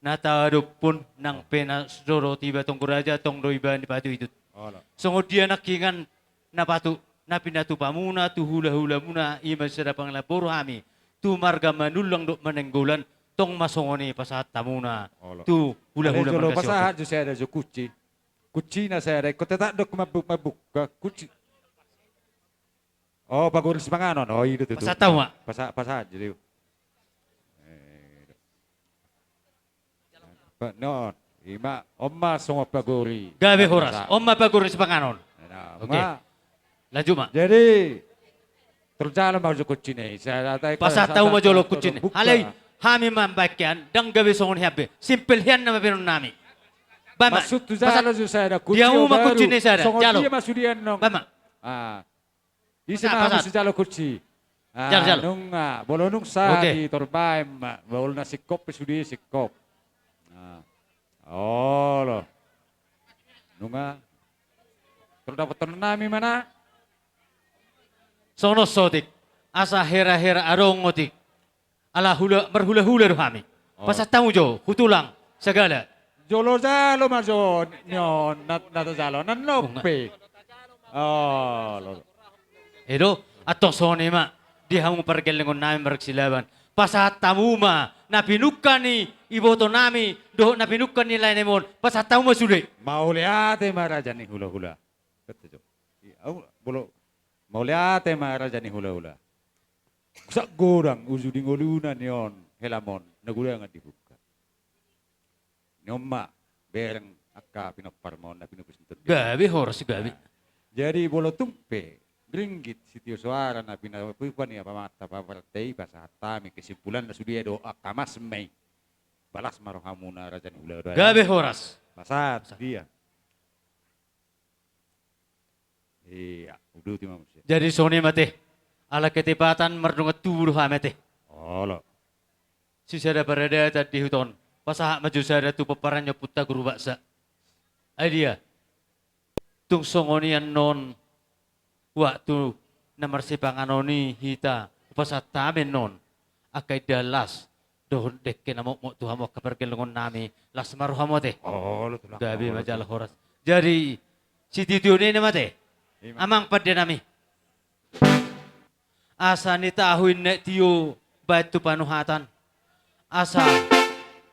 na tadophon nang pe na so ro tiba tonggo raja, tong do iba ni patuitut. Olo. Songon dia nangkiningan na patu, na pinatupamuna tu hulahulamuna, i ma sada pangalean boru hami tu marga Manullang dohot Manenggolan, tong ma songon i pasahat hamuna tu hulahula marga Sihombing. Olo. Ale, jolo pasahat jo sada jo kunci. Kuncina sada, ingkon tetap do mambuk-, mambuka kunci. O, pagori sipanganon. O, i do tutu. Pasahat hamu ma. Pasa-, pasahat jadi. Ba, non, i ma, on ma songon pagori. Gabe horas. On ma pagori sipanganon. Oke. Lanjut ma. Jadi, tarjalo ma jo kuncina i. Pasahat hamu ma jolo kuncina. Alai, hami mambaen hian, ndang gabe songon hian be. Simpel hian nama baenon nami. Ba ma. Maksud tu jalo jo sada kunci. Di hamu ma kuncina sada. Jalo. Songon dia ma sude annon. Ba ma. Ah. Ise ma hamu sijalo kunci? Jalo, jalo. Nunga, molo nunga sahat i, tor baen ma. Molo na singkop pe sude singkop. Olo. Nunga. Tor dapothon nami ma na. Songon on saotik. Asa hera-hera adong otik. Ala hula, marhulahula do hami. Pasahat hamu jo, tu tulang, sagala. Jolo jalo ma jo, nion, na, na tajalo, na nope. Olo. Edo, antong songon i ma, di hamu pargellengon nami marga Silaban. Pasahat hamu ma, na pinungka ni iboto nami, dohot na pinungka ni lae nami on, pasahat hamu ma sude. Mauliate ma raja ni hulahula. Kata jo. Mauliate ma raja ni hulahula. Sahat godang uju di ngoluna nion, helamon, na godangan dibungka. Nion ma, bereng angka pinomparmon, na pinompar sinton. Gabe, horas, gabe. Jadi, molo tung pe, ringgit sitio soara na pinatupa ni amanta pamarenta i, pasahat hami kesimpulanna sude do angka mas ma i. Balas ma rohamuna raja ni hulahula. Gabe, horas. Pasahat dia. Ia, uduti ma muse. Jadi songon i ma ate. Ala ketepatan mardongan tubu do hami ate. Olo. Sisada paradatan di huta on. Pasahat ma jo sada tu pomparan ni ompunta Guru Baksa. Ai dia. Tung songon i annon waktu na marsipanganon i hita, hupasahat hami annon angka indahan las dohot dengke na mokmok tu hamu angka pargellengon nami. Las ma rohamu ate. Olo, tulang. Gabe ma jala horas. Jadi sitio-tio ni ma ate. Ima. Amang pande nami, asa nitahu inna tio baen tu panuhatan, asa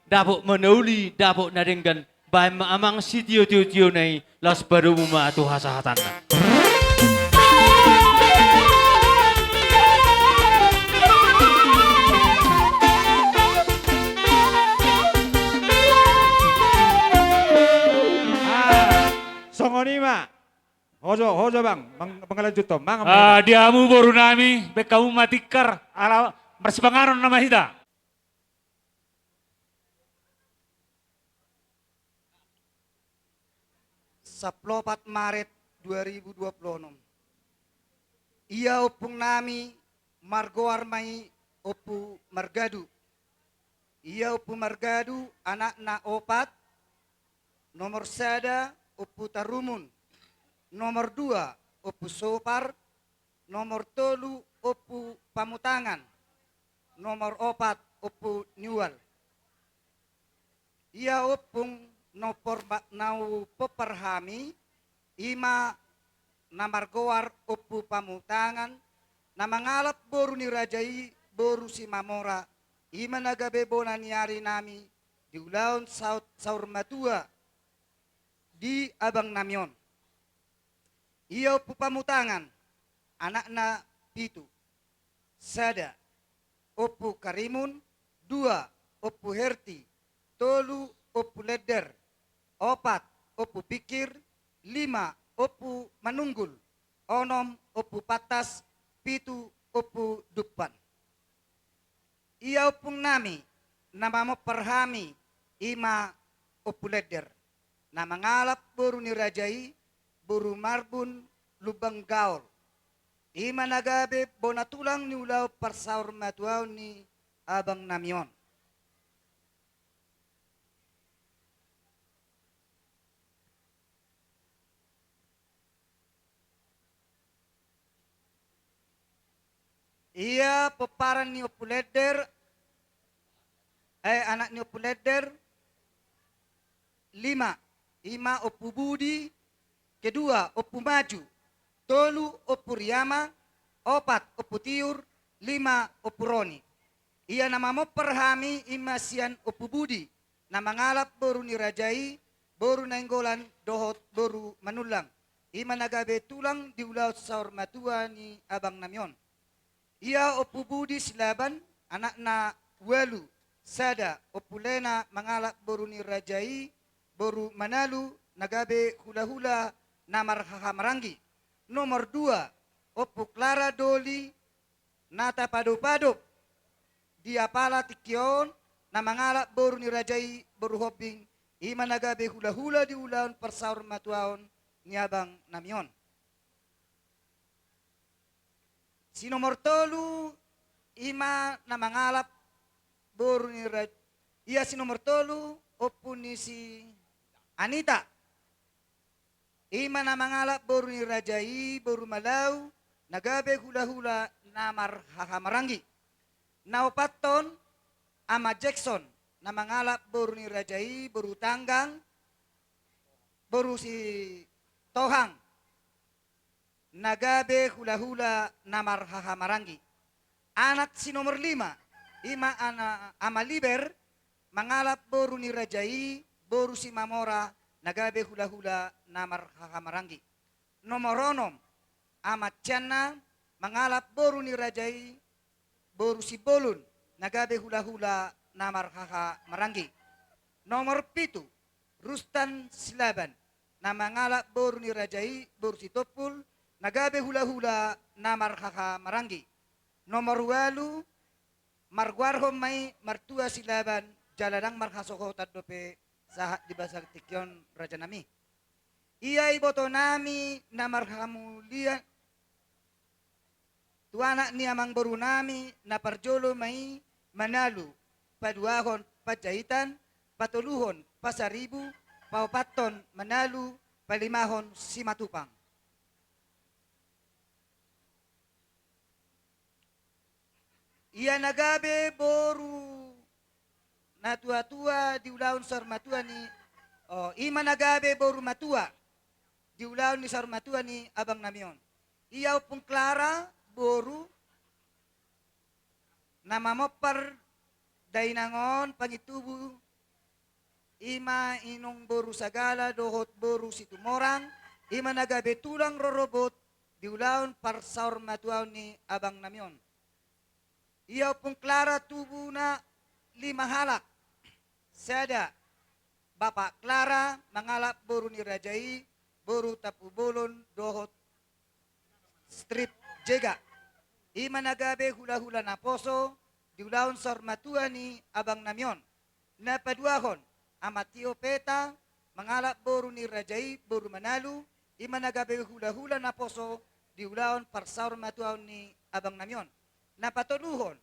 dapot ma na uli, dapot na denggan. Baen ma amang sitio-tio-tio na i, laos padomu ma tu hasahatanna. Ah, songon i ma. Hojo, hojo bang, mang-, mangalanjuthon, mang. Ah, di hamu boru nami, baen hamu ma tikar, ala marsipanganon nama hita. Saplopat Maret dua ribu dua puluh enam. Ia ompung nami margoar ma i Ompu Margadu. Ia Ompu Margadu anakna opat, nomor sada Ompu Tarumun, nomor dua Ompu Sopar, nomor tolu Ompu Pamutangan, nomor opat Ompu Niual. Ia ompung na por-, na hupompar hami, i ma na margoar Ompu Pamutangan, na mangalap boru ni raja i boru Simamora, i ma na gabe bona ni ari nami di ulaon saut-, saur matua di abang nami on. Ia Ompu Pamutangan, anakna pitu. Sada, Ompu Karimun, dua, Ompu Herti, tolu, Ompu Lender, opat, Ompu Pikir, lima, Ompu Manunggul, onom, Ompu Pantas, pitu, Ompu Dumpan. Ia ompung nami, na mamompar hami, i ma Ompu Lender, na mangalap boru ni raja i, boru Marbun Lumban Gaol. I ma na gabe bona tulang ni ulaon parsaur matuaon ni abang nami on. Ia pomparan ni Ompu Lender, eh, anak ni Ompu Lender, lima, i ma Ompu Budi, kedua Ompu Maju, tolu Ompu Riama, opat Ompu Tiur, lima Ompu Roni. Ia na mamompar hami i ma sian Ompu Budi, na mangalap boru ni raja i, boru Nainggolan dohot boru Manullang. I ma na gabe tulang di ulaon saur matua ni abang nami on. Ia Ompu Budi Silaban, anakna ualu, sada Ompu Lena mangalap boru ni raja i, boru Manalu, na gabe hulahula na marhahamaranggi. Nomor dua, Ompu Klara Doli, na tapadopadop di apala tingki on, na mangalap boru ni raja i boru Hombing, i ma na gabe hulahula di ulaon parsaur matuaon ni abang nami on. Si nomor tolu, i ma na mangalap boru ni ra-, ia si nomor tolu, ompu ni si Anita. I ma na mangalap boru ni raja i, boru Malau, na gabe hulahula na marhahamaranggi. Na opathon, Ama Jackson, na mangalap boru ni raja i, boru Tanggang, boru si Tohang, na gabe hulahula na marhahamaranggi. Anak si nomor lima, i ma ana-, Ama Liber, mangalap boru ni raja i, boru Simamora, na gabe hulahula na marhahamaranggi. Nomor onom, Ama Cianna, mangalap boru ni raja i, boru Simbolon, na gabe hulahula na marhahamaranggi. Nomor pitu, Rustan Silaban, na mangalap boru ni raja i, boru Sitompul, na gabe hulahula na marhahamaranggi. Nomor ualu, margoarhon ma i Martua Silaban, jala ndang marhasohotan dope sahat di bagasan tingki on, raja nami. Ia iboto nami na marhamulian, tu anak ni amangboru nami, na parjolo ma i Manalu, paduahon Panjaitan, patoluhon Pasaribu, paopathon Manalu, palimahon Simatupang. Ia na gabe boru na tuatua di ulaon saur matua ni, o, i ma na gabe boru matua di ulaon ni saur matua ni abangnami on. Ia Ompung Klara, boru na mamompar dainang on, pangintubu, i ma inong boru Sagala dohot boru Situmorang, i ma na gabe tulang rorobot di ulaon parsaurmatuaon ni abangnami on. Ia Ompung Klara tubuna lima halak. Sada, Bapak Klara mangalap boru ni raja i, boru Tampubolon dohot Strip Jega. I ma na gabe hulahula naposo di ulaon saurmatua ni abangnami on. Na paduahon, Ama Tio Peta mangalap boru ni raja i, boru Manalu, i ma na gabe hulahula naposo di ulaon parsaurmatuaon ni abangnami on. Na patoluhon,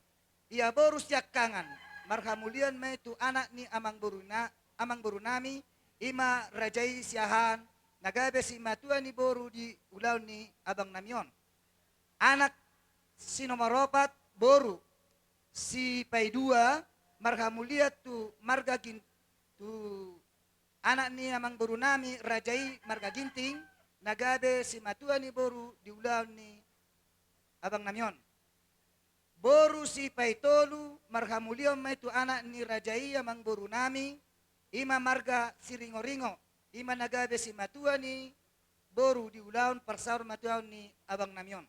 ia boru Siangkangan, marhamulian ma i tu anak ni amangboruna, amangborunami, i ma raja i Siahaan, na gabe simatua ni boru di ulaon ni abangnami on. Anak si nomor opat, boru Sipaidua, marhamulian tu marga Gin-, tu anak ni amangborunami raja i marga Ginting, na gabe simatua ni boru di ulaon ni abangnami on. Boru Sipaitolu, marhamulian ma i tu anak ni raja i amangborunami, i ma marga Siringoringo, i ma na gabe simatua ni boru di ulaon parsaurmatuaon ni abangnami on.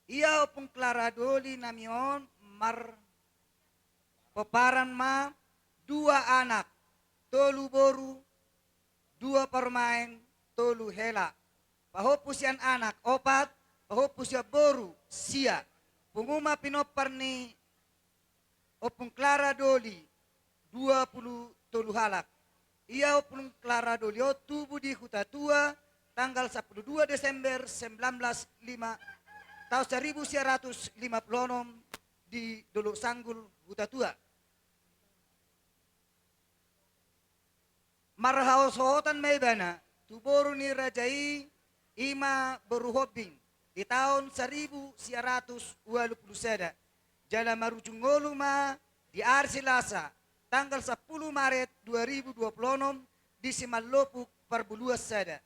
Ia Ompung Klara doli nami on marpomparan ma dua anak, tolu boru, dua parumaen, tolu hela. Pahompu sian anak opat, pahompu sian boru sia. Pungu ma pinompar ni Ompung Klara doli, dua pulu tolu halak. Ia Ompung Klara doli on tubu di Hutatua tanggal sampulu dua Desember sembilan belas lima, taon saribu sia ratus lima pulu onom, di Dolok Sanggul, Hutatua. Marhaosohotan ma ibana tu boru ni raja i, i ma boru Hombing, di taon saribu sia ratus ualu pulu sada. Jala marujung ngolu ma di ari Selasa, tanggal sampulu Maret dua ribu dua pulu onom, di Simallopuk Parbuluan sada.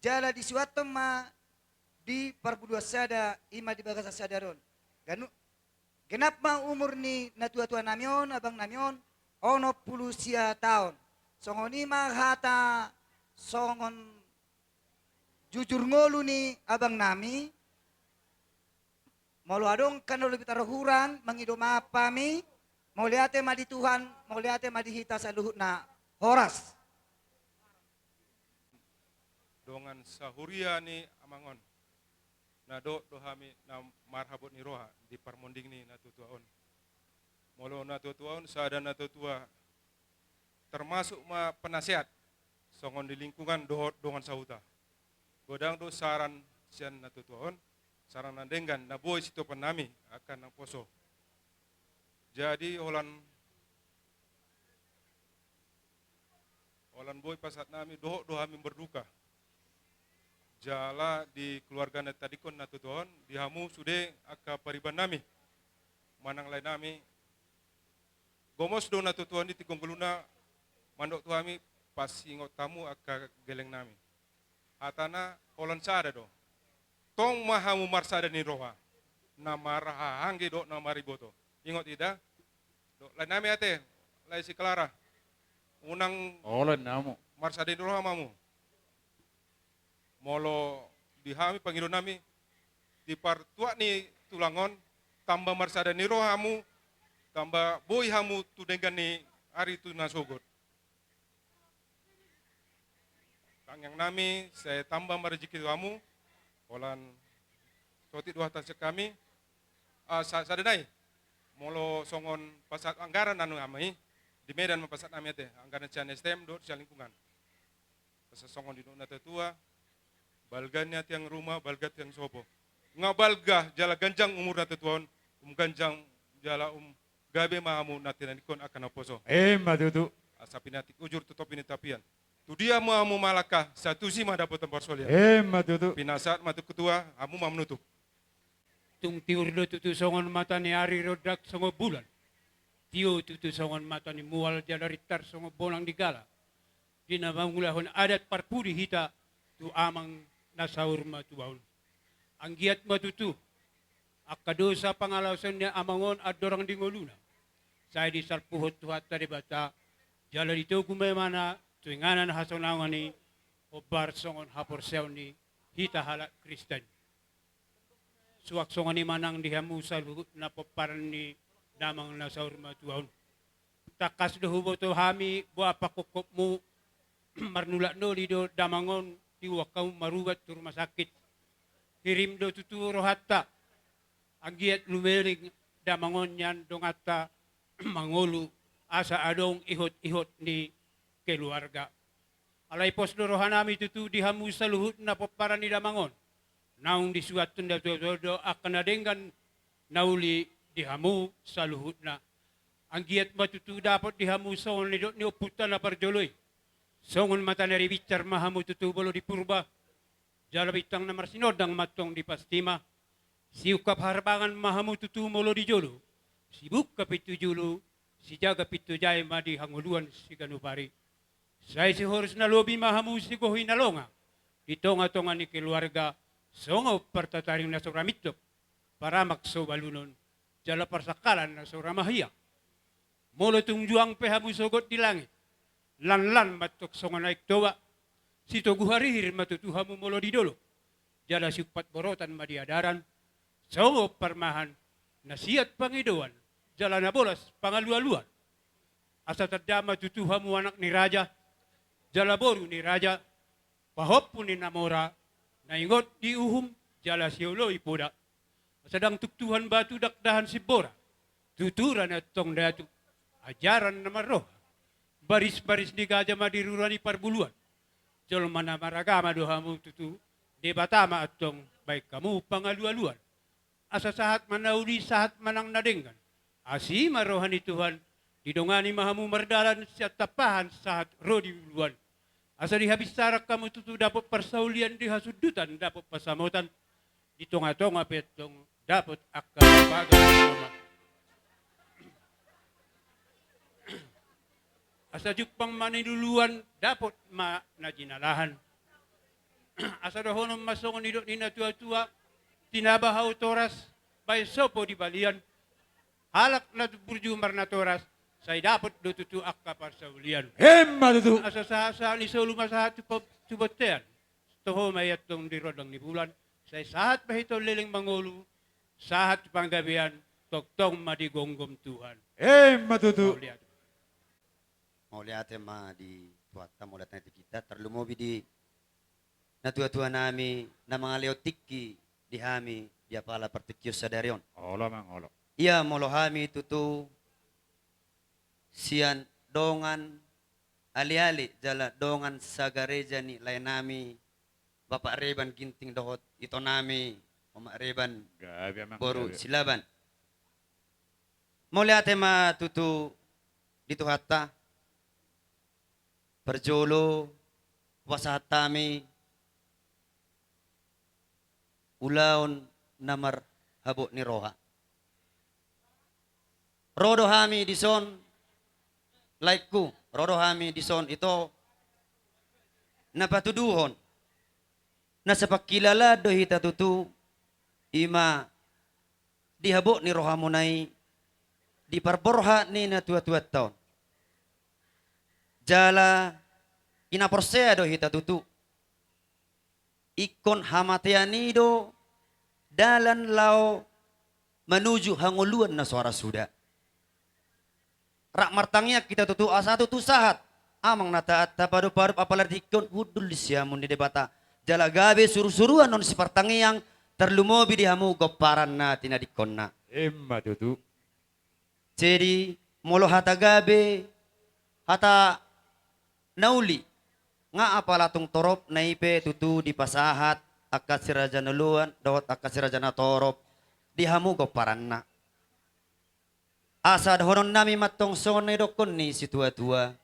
Jala disuanhon ma di Parbuluan sada, i ma di bagasan sadari on. Ganu-, Genap ma umur ni natuatuanami on, abangnami on, onom pulu sia taon. Songon i ma hata songon jujur ngolu ni abangnami. Molo adong angka na lobi tarhurang, mangido maaf hami. Mauliate ma di Tuhan, mauliate ma di hita saluhutna. Horas. Dongan sahuria ni amang on. Na dohot do hami na marhabot ni roha di parmonding ni natuatua on. Molo natuatua on, sada natuatua, termasuk ma penasehat songon di lingkungan dohot dongan sahuta. Godang do saran sian natuatua on, saran na denggan, na boi sitopannami angka naposo. Jadi holan Holan boi pasahatnami, dohot do hami berduka. Jala di keluarga na tadingkon natuatua on, di hamu sude angka paribanami manang laenami. Gomos do natuatua on di tingki on ngoluna mandok tu hami, pasingot hamu angka gelengnami. Hatana holan sada do. Tong ma hamu marsada ni roha. Na marhahaanggi dohot na mariboto. Ingot i da. Dohot laenami ate, lae si Klara. Unang marsada ni roha ma hamu. Molo di hami pangidoannami, di partuat ni tulang on, tamba marsada ni roha hamu, tamba boi hamu tu denggan ni ari tu na sogot. Tangiangnami, sai tamba ma rejeki tu hamu, holan saotik do hata sian hami. Ah, sa-, sada nai, molo songon pasahat anggaran anu hami, di Medan ma pasahatnami ate, anggaran sian S T M dohot sian lingkungan. Asa songon didok natuatua, balga ni tiang ruma, balga tiang sopo. Nga balga jala ganjang umur natuatua on, um ganjang jala um gabe ma hamu na tinadingkon angka naposo. Emma tutu. Asa pinatik ujur tu topi ni tapian. Tudia ma hamu mangalangka, sai tusi ma dapotan parsaulian. Emma tutu. Pinasahat ma tu ketua, hamu ma manutup. Tung tiur do tutu songon mata ni ari, rondang songon bulan. Tio tutu songon mata ni mual, jala rintar songon bonang ni gala. Di na mangulahon adat parpudi hita tu amang na saur matua on. Anggiat ma tutu angka dosa pangalaosion ni amang on andorang di ngoluna, sai disalpuhon Tuhanta Debata, jala ditogu ma ibana tu inganan hasonangan i, hombar songon haporseaon ni hita halak Kristen. Suang songon i ma nang di hamu saluhutna pomparan ni damang na saur matua on. Tangkas do huboto hami boha pangkophopmu, marnulak noli do damang on diboan hamu marubat tu rumah sakit. Hirim do tutu rohanta, anggiat lumeleng damang on nian donganta mangolu, asa adong ihot-ihot ni keluarga. Alai pos do rohanami tutu di hamu saluhutna pomparan ni damang on. Naung disuanhon natuatua do angka na denggan na uli di hamu saluhutna. Anggiat ma tutu dapot di hamu songon nidok ni ompunta na parjolo i. Songon mata ni ari binsar ma hamu tutu molo di Purba, jala bintang na marsinondang ma antong di Pastima. Siungkap harbangan ma hamu tutu molo di jolo, sibuka pintu julu, sijaga pintu jae ma di hangoluan siganup ari. Sai sihorus na lobi ma hamu sigohi na longa di tongatonga ni keluarga, songon partataring na so ra mintok, paramak so balunon, jala parsangkalan na so ra mahiang. Molo tung juang pe hamu sogot di langit, lanlan ma antong songon aek Toba. Sitogu harihir ma tutu hamu molo di dolok, jala siumpat borotan ma di adaran, songon parmahan na siat pangidoan, jala na bolas pangalualuan. Asa tanda ma tutu hamu anak ni raja, jala boru ni raja, pahompu ni na mora, na ingot di uhum, jala sioloi poda. Asa ndang tuktuhan batu dakdahan simbora, tutu ra na antong datu, ajaran na marroha. Barisbaris ni gaja ma di rura ni parbuluan. Jolma na maragama do hamu tutu, Debata ma antong baen hamu pangalualuan. Asa sahat ma na uli, sahat ma nang na denggan. Asi ma roha ni Tuhan, didongani ma hamu mardalan sian tampahan sahat ro di uluan. Asa di habinsaran hamu tutu dapot parsaulian, di hasundutan dapot pansamotan, di tongatonga pe antong dapot angka bagas ni roha. Asa jumpang ma na niluluan, dapot ma na jinalahan. Asa dohonon ma songon nidok ni natuatua, tinaba hau toras, baen sopo di balian. Halak na burju marnatoras, sai dapot do tutu angka parsaulian. Emma tutu. Asa sahatsahat ni solu ma sahat tu po-, tu bontean. Toho ma i antong di rondang ni bulan, sai sahat ma hita on leleng mangolu, sahat tu panggabean, tongtong ma digomgom Tuhan. Emma tutu. Mauliate. Mauliate ma di Tuhanta, mauliate ma di hita, tarlumobi di natuatuanami na mangalehon tingki di hami di apala partingkion sadari on. Olo, Amang, olo. Ia molo hami tutu sian dongan aleale jala dongan sagareja ni laenami Bapak Reban Ginting dohot itonami Omak Reban, gabe, Amang, boru, gabe, Silaban. Mauliate ma tutu di Tuhanta. Parjolo, hupasahat hami ulaon na marhabot ni roha. Ro do hami dison, laengku, ro do hami dison, ito, na patuduhon na sapangkilalaan do hita tutu, i ma di habot ni rohamuna i, di parborhat ni natuatuanta on. Jala i na porsea do hita tutu, ingkon hamatean i do dalan laho manuju hangoluan na so ra suda. Rap martangiang hita tutu asa tutu sahat, Amang na taat, tapadopadopi apala di tingki on hundul di siamun ni Debata. Jala gabe surusuruan on sipartangiang, tarlumobi di hamu gomparan na tinadingkonna. Emma tutu. Jadi, molo hata gabe, hata na uli, nga apala tung torop, na i pe tutu dipasahat angka si raja ni oloan dohot angka si raja na torop di hamu gomparanna. Asa dohononnami ma antong songon na nidokkon ni situatua: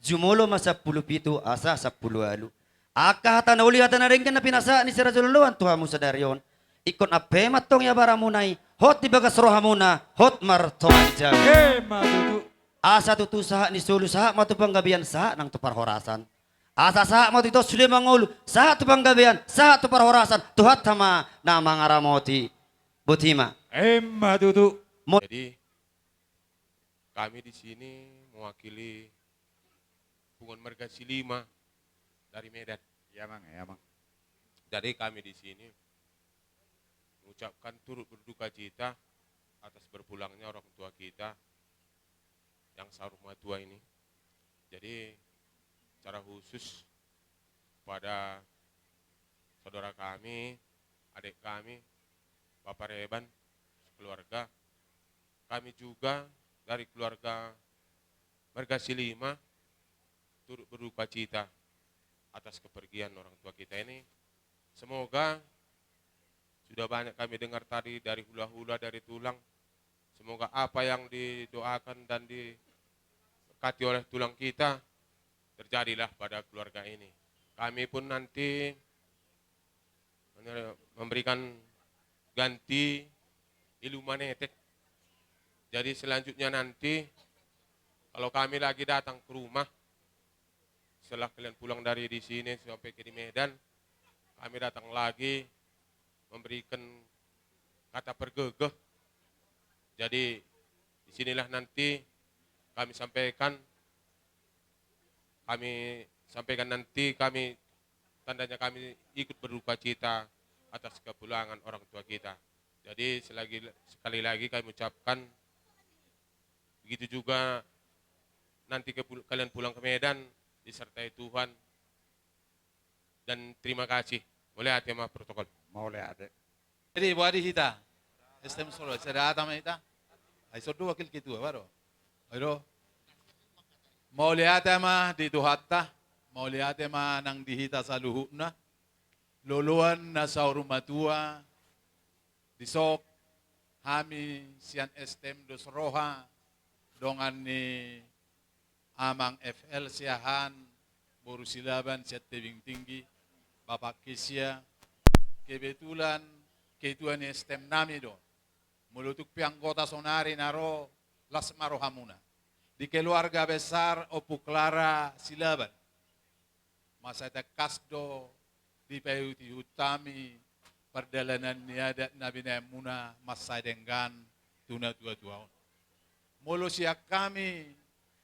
Jumolo ma sampulu pitu asa sampulu ualu. Angka hata na uli, hata na denggan na pinasahat ni si Raja Loloan tu hamu sadari on, ingkon ampe ma antong ia baramuna i, hot di bagas rohamuna, hot martonga di jabu. Emma tutu. Asa tutu sahat ni solu, sahat ma tu panggabean, sahat nang tu parhorasan. Asa sahat ma tu ito sude mangolu, sahat tu panggabean, sahat tu parhorasan, Tuhanta ma na mangaramoti. Botima. Emma tutu. Mo- Jadi, kami di sini mewakili Punguan Marga Silima dari Medan. Iya, Mang, iya, Mang. Jadi, kami di sini mengucapkan turut berduka cita atas berpulangnya orang tua kita yang saur matua ini. Jadi, secara khusus kepada saudara kami, adik kami, Bapak Reban, keluarga, kami juga dari keluarga Marga Silima turut berduka cita atas kepergian orang tua kita ini. Semoga sudah banyak kami dengar tadi dari hula-hula, dari tulang. Semoga apa yang didoakan dan diberkati oleh tulang kita terjadilah pada keluarga ini. Kami pun nanti memberikan ganti ilumanetek. Jadi selanjutnya nanti kalau kami lagi datang ke rumah, setelah kalian pulang dari di sini sampai ke di Medan, kami datang lagi memberikan kata pergegeh. Jadi di sinilah nanti kami sampaikan, kami sampaikan nanti kami tandanya kami ikut berduka cita atas kepulangan orang tua kita. Jadi selagi, sekali lagi kami ucapkan, begitu juga nanti kepul-, kalian pulang ke Medan disertai Tuhan. Dan terima kasih. Mauliate ma protokol. Mauliate. Jadi, boha di hita? S T M Solo, sada hata ma hita. Ai songon do wakil ketua, baru. Ayo. Mauliate ma di Tuhanta, mauliate ma nang di hita saluhutna. Loloan na saur matua, dison hami sian S T M Dos Roha, dongan ni Amang F L Siahaan, boru Silaban sian Tebing Tinggi, Bapak Kesia, kebetulan ketua ni S T M nami do. Molo tung pe anggota sonari na ro, las ma rohamuna. Di keluarga besar Ompu Klara Silaban. Mansai tangkas do dipaihutihut hami pardalanan ni adat na binahenmuna mansai denggan tu natuatua on. Molo sian hami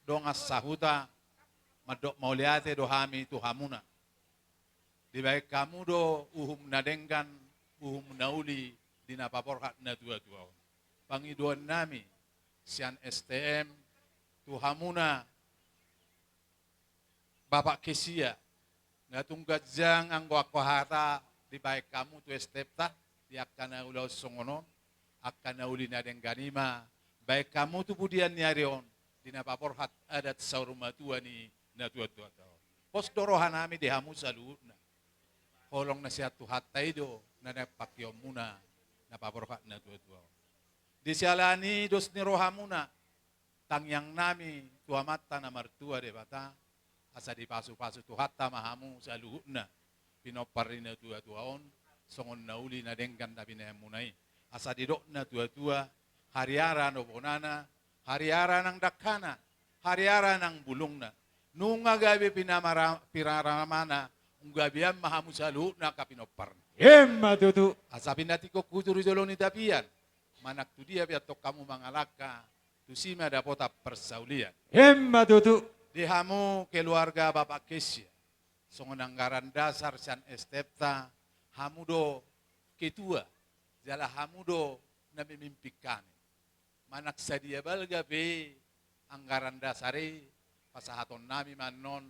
dongan sahuta, mandok mauliate do hami tu hamuna. Dibahen hamu do uhum na denggan, uhum na uli di na paborhat natuatua on. Pangidoan nami sian S T M tu hamuna, Bapak Kesia, nga tung ganjang anggo angka hata dibahen hamu tu S T M-ta, di angka na ulaon songon on, angka na uli na denggan i ma bahen hamu tu pudian ni ari on, di na paborhat adat saur matua ni natuatuanta on. Pos do roha nami di hamu saluhutna. Holong na sian Tuhanta i do na naeng pangkeonmuna na paborhat natuatua on. Di siala ni dos ni rohamuna, tangiang nami tu Amanta na martua Debata, asa dipasupasu Tuhanta ma hamu saluhutna pinompar ni natuatua on, songon na uli na denggan na binahenmuna i. Asa didok natuatua, hariara nang bonana, hariara nang dangkana, hariara nang bulungna. Nunga gabe pinamara-, pinaramana, nunga gabean ma hamu saluhutna angka pinomparna. Emma tutu. Asa pinantikhon hujur jolo ni tapian, manang tu dia pe antong hamu mangalangka, tusi ma dapotan parsaulian. Emma tutu. Di hamu keluarga Bapak Kesia, songon anggaran dasar sian S T M-ta, hamu do ketua, jala hamu do na memimpin hami. Manang sadia balga pe anggaran dasar i, pasahaton nami ma annon,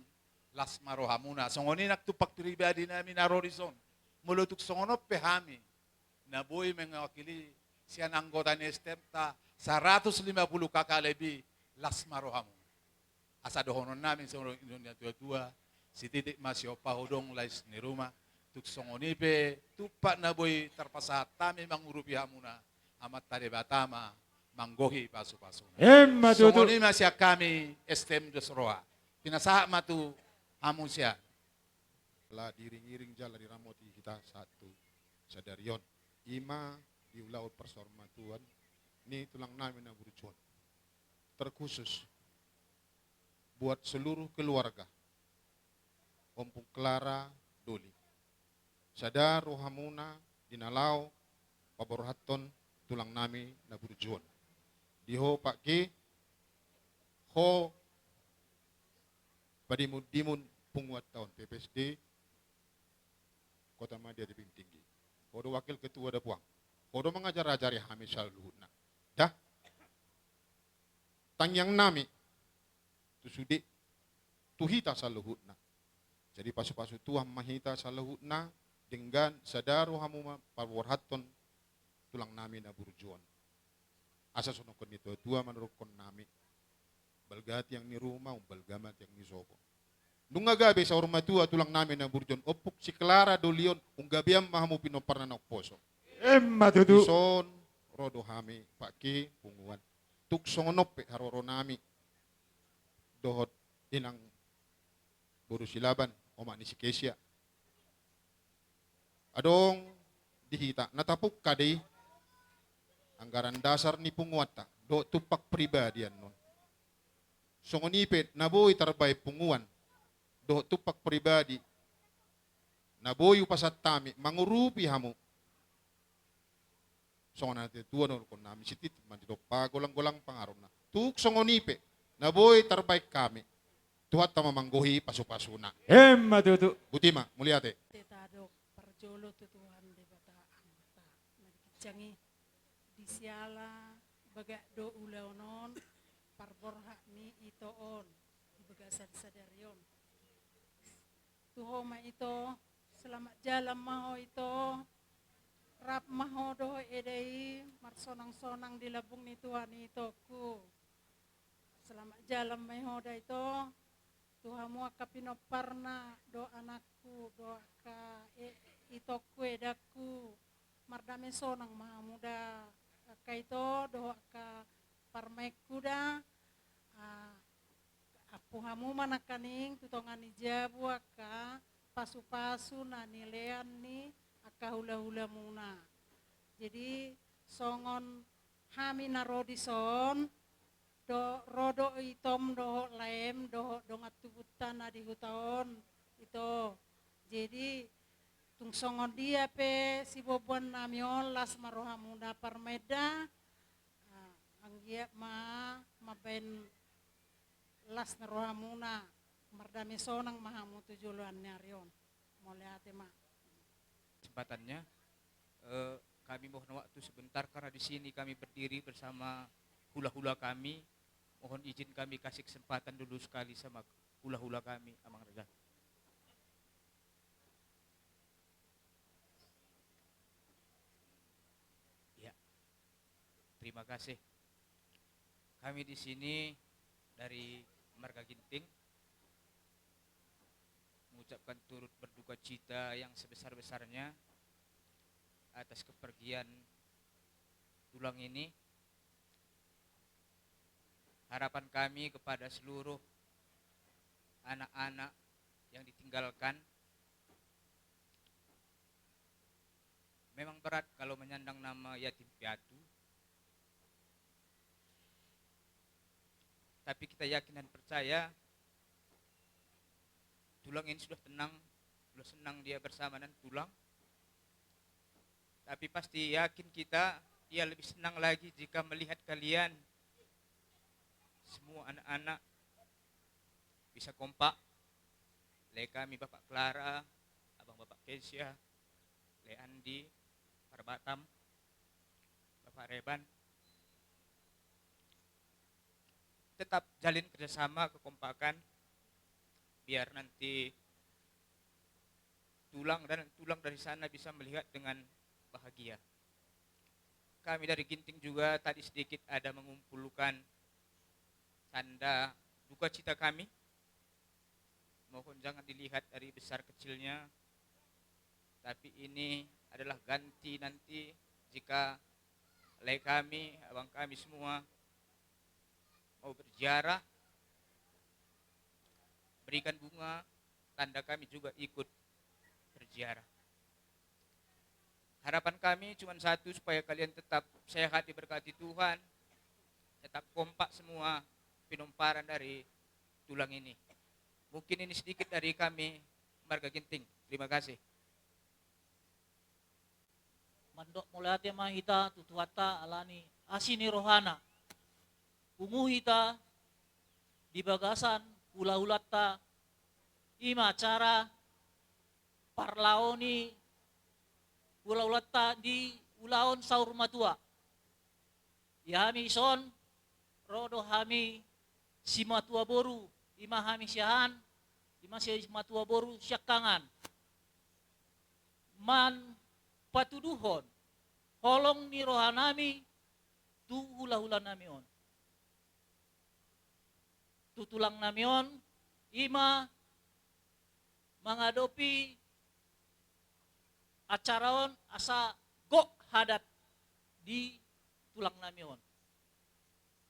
las ma rohamuna. Songon i nang tu parpribadi nami na ro dison. Molo tung songon on pe hami na boi mewakili sian anggota ni S T M-ta saratus lima puluh K K lebih, las ma rohamuna. Asa dohonon nami songon na nidok ni natuatua, sititik ma siompa hudong, lais ni ruma. Tung songon i pe tumpak na boi tarpasahat hami mangurupi hamuna, Amanta Debata ma manggohi pasupasuna. Emma tutu. Songon i ma sian hami S T M Dos Roha. Pinasahat ma tu hamu sian. Jala diiring-iring jala diramoti hita sahat tu sadari on. I ma di ulaon parsaurmatuaon ni tulang nami na burju on. Terkhusus buat seluruh keluarga Ompung Clara Doli. Sada rohamuna di na laho paborhathon tulang nami na burju on. Di ho Pak G, ho padimun-dimun punguanta on P P S D Kota Madya Tebing Tinggi. Ho do wakil ketua Dapuang. Ho do mangajar-ajari hami saluhutna. Dah. Tangiang nami tu sude, tu hita saluhutna. Jadi pasu-pasu Tuhan ma hita saluhutna, denggan sada rohamu ma paborhathon tulang nami na burju on. Asa sonangkon ni tua-tua mandokkon nami, balga tiang ni ruma, umbalga ma tiang ni sopo. Nunga gabe saur matua tulang nami na burju on, Ompung si Clara Doli on, umgabean ma hamu pinomparna naung poso. Emma tutu. Dison ro do hami Pak G punguan. Tung songon on pe haroro nami dohot inang boru Silaban, omak ni si Kesia. Adong di hita na tapungka do i anggaran dasar ni punguanta dohot tumpak pribadi annon. Songon i pe na boi tarbaen punguan dohot tumpak pribadi na boi hupasahat hami mangurupi hamu. Songon na tua-tua dohonon nami, sititi ma didompa golang-golang pangarona. Tung songon i pe na boi tarbaen hami, Tuhanta ma manggohi pasu-pasuna. Emma tutu. Botima, mauliate. Tadok parjolo tu Tuhan Debata Amanta na di ginjang i. Di siala bagak do ulaon on, parborhat ni ito on di bagasan sadari on. Tu ho ma ito, selamat jalan ma ho ito. Rap ma ho dohot eda i marsonang-sonang di lambung ni Tuhan i, itongku. Selamat jalan ma i ho da ito. Tu hamu angka pinomparna dohot anakku dohot angka, e, itongku, edangku. Mardame sonang ma hamu da angka ito dohot angka parumaenku da. Ah, ampu hamu ma nangkaning tu tonga ni jabu angka pasu-pasu na nilean ni angka hula-hulamuna. Jadi songon hami na ro dison, do, ro do itom dohot laem dohot dongan tubunta na di huta on, ito. Jadi tung songon dia pe siboan-boan nami on, las ma rohamuna parumaen da. Ah, anggiat ma mambaen las ni rohamuna, mardame sonang ma hamu tu joloan ni ari on. Mauliate ma. Kesempatannya, eh, kami mohon waktu sebentar karena di sini kami berdiri bersama hula-hula kami. Mohon izin kami kasih kesempatan dulu sekali sama hula-hula kami, Amang Raja. Ya. Terima kasih. Kami di sini dari marga Ginting mengucapkan turut berduka cita yang sebesar-besarnya atas kepergian tulang ini. Harapan kami kepada seluruh anak-anak yang ditinggalkan, memang berat kalau menyandang nama yatim piatu. Tapi kita yakin dan percaya, tulang ini sudah tenang, sudah senang dia bersama dengan tulang. Tapi pasti yakin kita, ia lebih senang lagi jika melihat kalian semua anak-anak bisa kompak. Lae kami Bapak Clara, Abang Bapak Kesia, Lae Andi, Parbatam, Bapak Reban. Tetap jalin kerjasama, kekompakan, biar nanti tulang dan tulang dari sana bisa melihat dengan bahagia. Kami dari Ginting juga tadi sedikit ada mengumpulkan tanda duka cita kami. Mohon jangan dilihat dari besar kecilnya, tapi ini adalah ganti nanti jika lae kami, abang kami semua mau berziarah, berikan bunga, tanda kami juga ikut berziarah. Harapan kami cuma satu, supaya kalian tetap sehat, diberkati Tuhan, tetap kompak semua pinomparan dari tulang ini. Mungkin ini sedikit dari kami, marga Ginting. Terima kasih. Mandok mauliate ma hita tu Tuhanta ala ni asi ni rohana. Pungu hita di bagasan hulahulanta, i ma acara parlao ni hulahulanta di ulaon saur matua. Di hami dison, ro do hami simatua boru, i ma hami siahaan, i ma simatua boru siangkangan. Manpatuduhon holong ni rohanami tu hulahulanami on. Tu tulangnami on, i ma mangadopi acara on asa gok hadat di tulangnami on.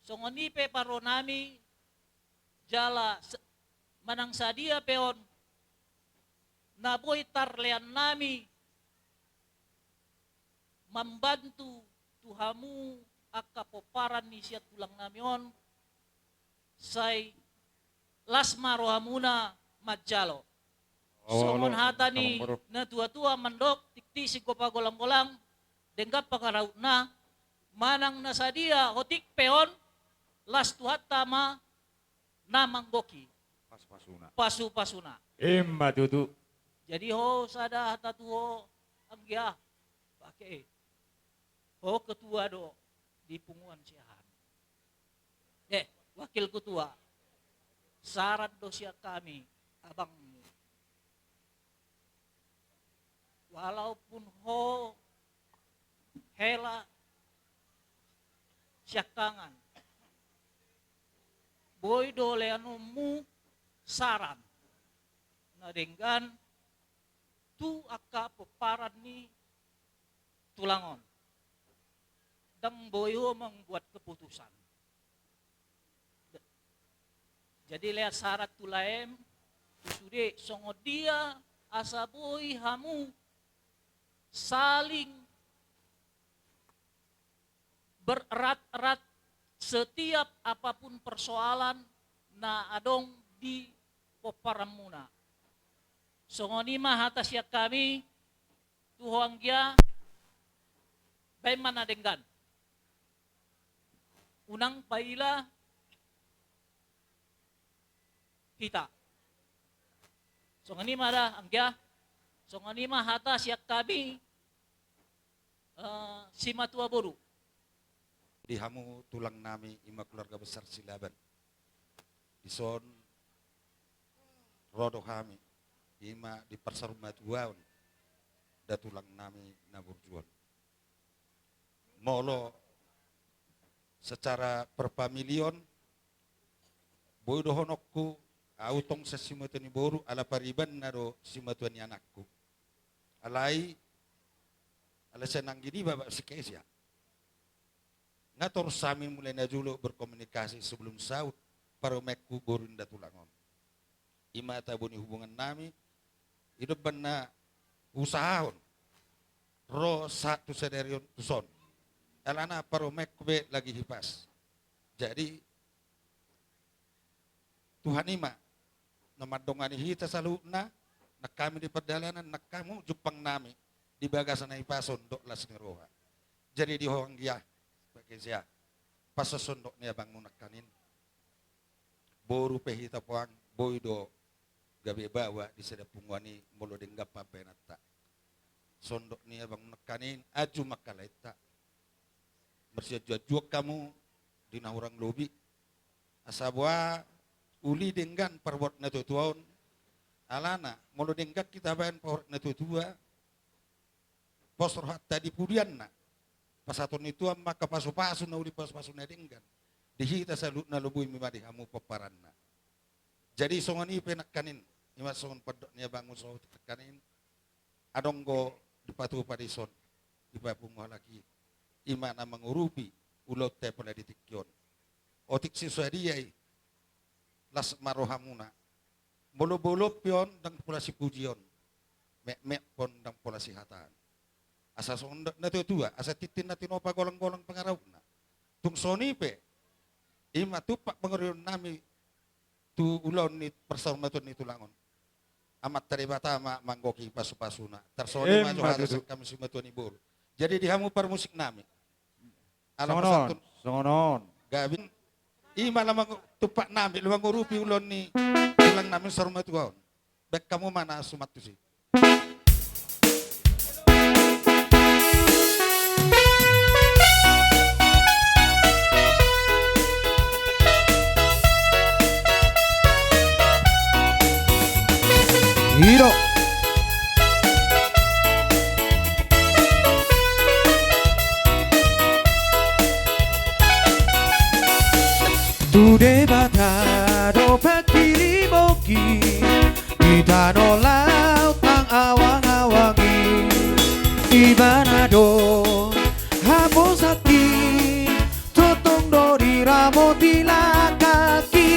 Songon i pe parrohanami jala se-, manang sadia pe on na boi tarleannami mambantu tu hamu angka pomparan ni sian tulangnami on, sai las ma rohamuna manjalo. Songon hata ni natuatua mandok, tiktik singkop hagolanggolang, denggan pangarahutna, manang na sadia otik pe on, las Tuhanta ma na manggohi pasupasuna. Pasupasuna. I ma tutu. Jadi ho sada hata tu ho anggia, pake ho ketua do di punguan siahaan. Eh, wakil ketua. Saran do sian hami abangmu. Walaupun ho hela siangkangan, boi do leanonmu saran na denggan tu angka pomparan ni tulang on. Ndang boi ho membuat keputusan. Jadi lea saran tu laem, tu sude, songon dia asa boi hamu saling bererat-erat setiap apapun persoalan na adong di pomparanmuna. Songon i ma hata sian hami, tu ho anggia, baen ma na denggan. Unang paila hita. Songon i ma da anggia, songon i ma hata sian hami, eh, simatua boru. Di hamu tulangnami, i ma keluarga besar Silaban. Dison ro do hami, i ma di parsarumatuaon da tulangnami na burju on. Molo secara perpamilion, boi dohononku, au tong sian simatua ni boru, ala paribanna do simatua ni anakku. Alai, alai sai nangkin i babak si Kesia. Nga torus hami mulai na jolo berkomunikasi sebelum saut parumaenku boru ni da tulang on. I ma tabo ni hubungannami, i do umbahen na usahaon ro sahat tu sadari on tuson. Alana parumaenku pe lagi hipas. Jadi, Tuhan i ma na mandongani hita saluhutna, nang hami di pardalanan, nang hamu jumpangnami di bagasan hahipason dohot las ni roha. Jadi di ho anggia, Pak Kesia, pasu sondok ni abangmu nangkaning. Boru pe hita puang, boi do gabe baoa di sada punguan i molo denggan pambahenanta. Sondok ni abangmu nangkaning, anju ma angka laenta. Marsianjuanjuan hamu di na hurang lobi. Asa boha uli denggan parbuat natuatua on. Alana, molo denggan hita baen parbuat natuatua, pos rohanta di pudianna. Pasahaton ni Tuhan ma angka pasupasu na uli, pasupasu na denggan. Di hita saluhutna, lobi ma di hamu pomparanna. Jadi songon i pe nangkaning, i ma songon pandok ni abangmu saotik nangkaning. Adong do dipatupa dison, dipapungu halak i, i ma na mangurupi ulaonta pola di tingki on. Otik so sadia i, las ma rohamuna. Molo bolon pe on ndang pola sipujion, metmet pe on ndang pola sihataan. Asa songon na, na tua-tua, asa tintin na tinopa, golang-golang pangarahutna. Tung songon i pe, i ma tumpak pangurion nami tu ulaon ni parsaurmatuaon ni tulang on. Amanta Debata ma manggohi pasu-pasuna. Tarsongon i ma jo hata sian hami simatua ni boru. Jadi di hamu parmusik nami. Ala songon on, pasantun. Songon on. Gabe i ma na mangu-, tumpak nami, na mangurupi ulaon ni tulang nami saur matua on. Baen hamu ma na suman tusi. I do. Tu Debata do pangkirimonki, di tano laut nang awang-awang i. Ibana do haposanki, tongtong do diramoti langkangki.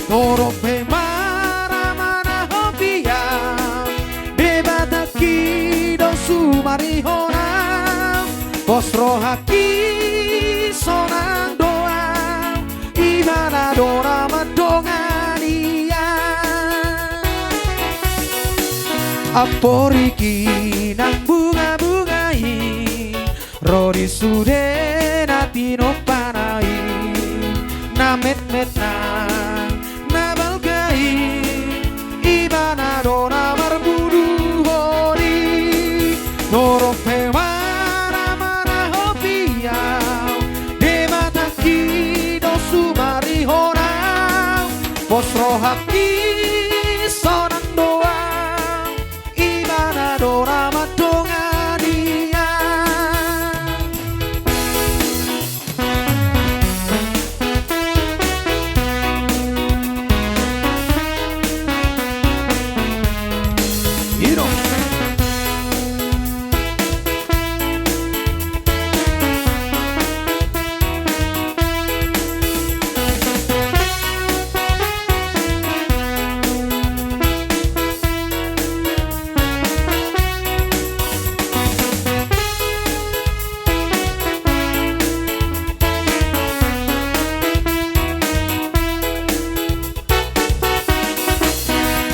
Torop pe mara manahot i, Debatangki do sumarihon ahu. Pos rohangki sonang do ahu, Ibana do na mandongani ahu. Amporiki nang bunga-bunga i, ro di sude na tinompana i, na metmet nang na balga i, Ibana do na marmuduhon i. Torop pe mara manahot i, Debatangki do sumarihon ahu. Pos rohangki sonang do ahu, Ibana do na mandongani ahu. I do.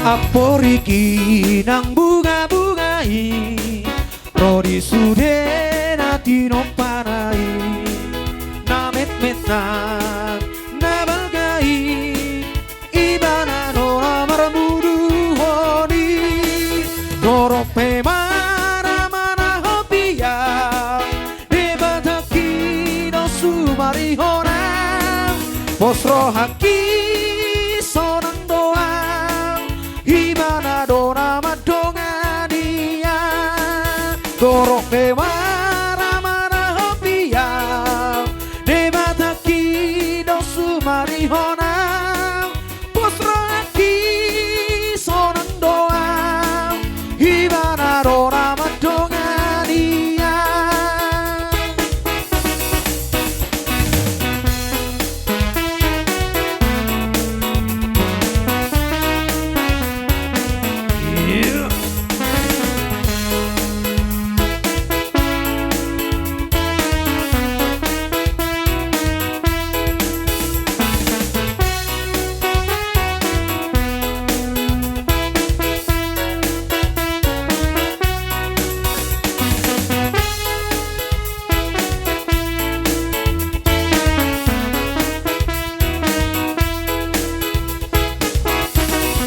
Amporiki nang bunga-bunga i, ro di sude na tinompana i, na metmet nang na balga i, Ibana do na marmuduhon i. Torop pe mara manahot i, Debatangki do sumarihon ahu. Pos rohangki sonang do ahu, Ibana do na mandongani ahu. Torop pe mara manahot i, Debatangki do sumarihon ahu. Pos rohangki sonang do ahu, Ibana do na mandongani ahu.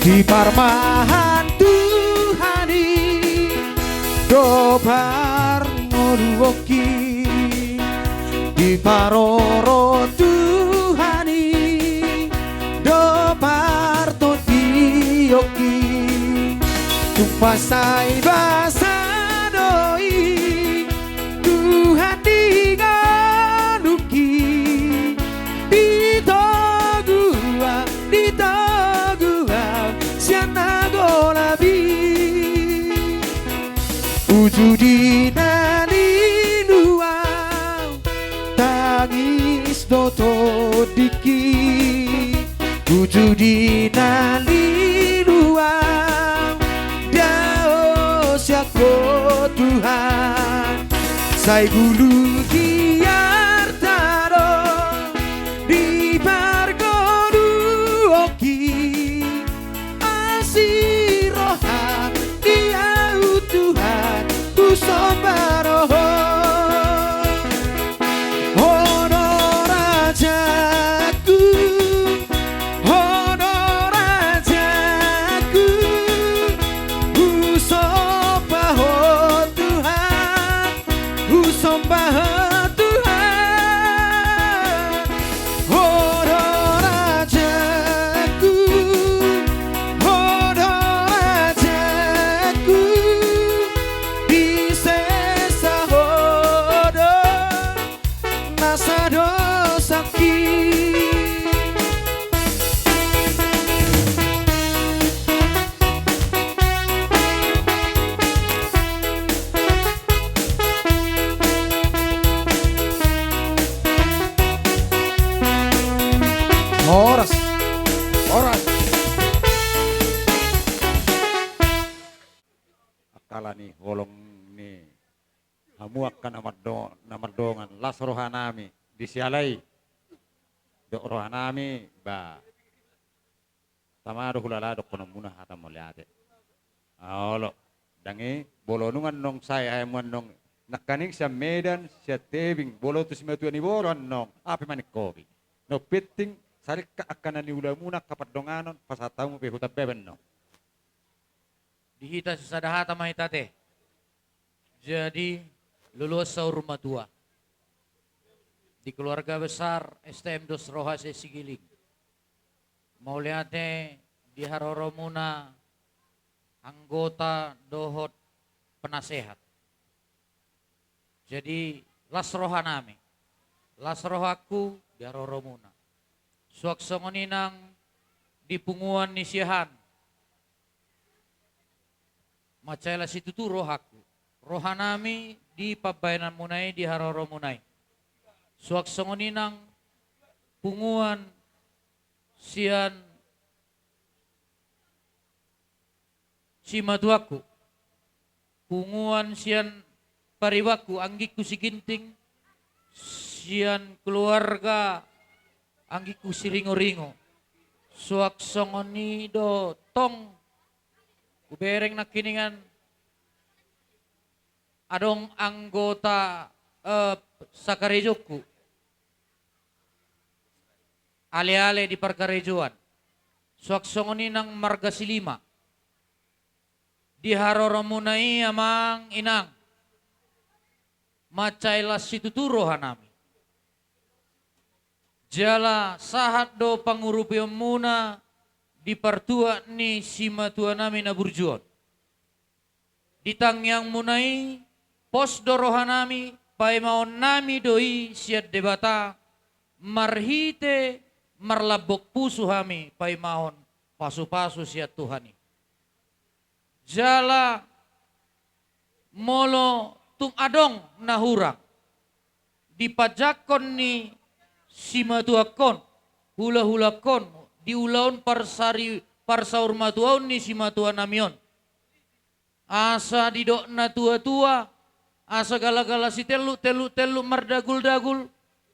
Diparmahan Tuhan i do parngoluonki, diparorot Tuhan i do partondionki. Tung mansai basa do i Tuhan di ngolungki, ditogu ahu, ditogu ahu sian na golap i. Uju di na lilu ahu, tangis do tondingki. Uju di na lilu Sai gulu giarta do di parngoluonki. Asi roham di ahu Tuhan, husomba do Ho. Ho do rajaku, Ho do rajaku, husomba Ho Tuhan, husomba Ho Tuhan. Ho do rajaku, Ho do rajaku, disesa Ho do nasa dosangki. Horas. Horas. Angka ala ni holong ni hamu angka na mardo-, na mardongan, las rohanami di siala i. Dok rohanami, ba, tama do hulala dohononmuna hata mauliate. Olo, dang i, molo nunga annon sae hamu annon nangkaning sian Medan, sian Tebing, molo tu simatua ni boru annon, aha pe maningkopi. Na penting, saringkot angka na niulamuna angka pardonganon, pasahat hamu pe huta be annon. Di hita sisada hata ma hita te. Jadi, luluas saur matua di keluarga besar S T M Dos Rohase Sigiling. Mauliate di haroromuna anggota dohot penasehat. Jadi, las rohanami, las rohangku di haroromuna. Suang songon i nang di punguan ni siahaan. Mansai las situtu rohangku, rohanami di pambahenanmuna i, di haroromuna i. Suang songon i nang punguan sian simatuangku, punguan sian paribanku, anggingku si Ginting, sian keluarga anggingku si Ringo-ringo. Suang songon i do tong hubereng nangkiningan adong anggota, eh, sakarejoku. Ale-ale di parkarejoan. Suang songon i nang marga Silima. Di haroromuna i amang inang, mansai las situtu rohanami. Jala sahat do pangurupionmuna di partuat ni simatuanami na burju on. Di tangiangmuna i, pos do rohanami, paimaonnami do i sian Debata, marhite marlambok pusu hami paimahon pasu-pasu sian Tuhan i. Jala molo tung adong na hurang di panjangkon ni simatuangkon, hula-hulangkon, di ulaon parsari-, parsaurmatuaon ni simatuanami on. Asa didok na tua-tua, asa gala-gala sitelluk, telluk-telluk mardagul-dagul,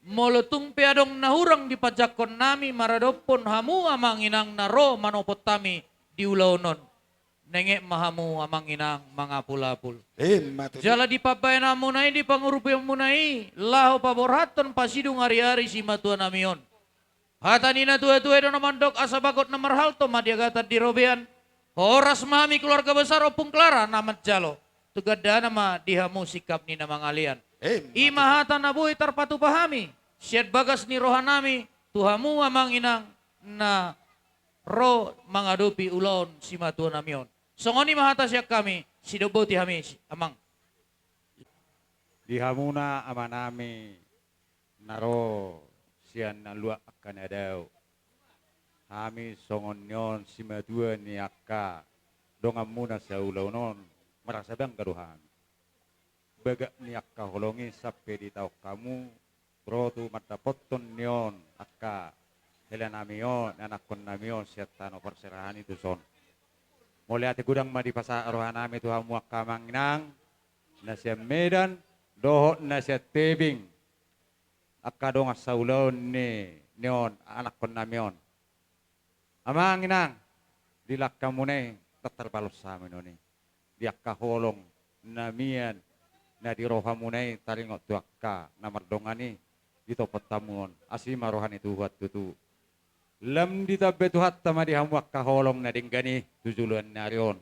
molo tung pe adong na hurang di panjangkonnami maradophon hamu amang inang na ro manopot hami di ulaon on. Nengek ma hamu amang inang mangapul-apul. Emma tutu. Jala di pambahenanmuna i, di pangurupionmuna i, laho paborhathon pasidung ari-ari simatuanami on. Hata ni na tua-tua i do na mandok, asa bagot na marhalto ma di agatan di robean. Horas ma hami keluarga besar Ompung Klara na manjalo. Tu gandana ma di hamu singkap ni na mangalean. Emma tutu. I ma hata na boi tarpatupa hami sian bagas ni rohanami tu hamu amang inang na ro mangadopi ulaon simatuanami on. Songon i ma hata sian hami, sidok boti hami si-, amang. Di hamuna amanami na ro sian na luat angka na dao. Hami songon ni on simatua ni angka donganmuna saulaon on, merasa bangga do hami. Bagak ni angka holong i sampe ditaon hamu, ro tu mandapothon ni on angka helanami on, anakkonnami on sian tano parserahan i tuson. Mauliate godang ma dipasahat rohanami tu hamu angka amang inang na sian Medan, dohot na sian tebing, angka dongan saulaon ni, ni on, anakkonnami on. Amang inang, di langkamuna i, ndang tarbalos hami on i. Di angka holong na mian na di rohamuna i taringot tu angka na mardongan i, ditopot hamu on. Asi ma roha ni Tuhan tutu. Lam ditambai Tuhanta ma di hamu angka holong na denggan i tu joloan ni ari on.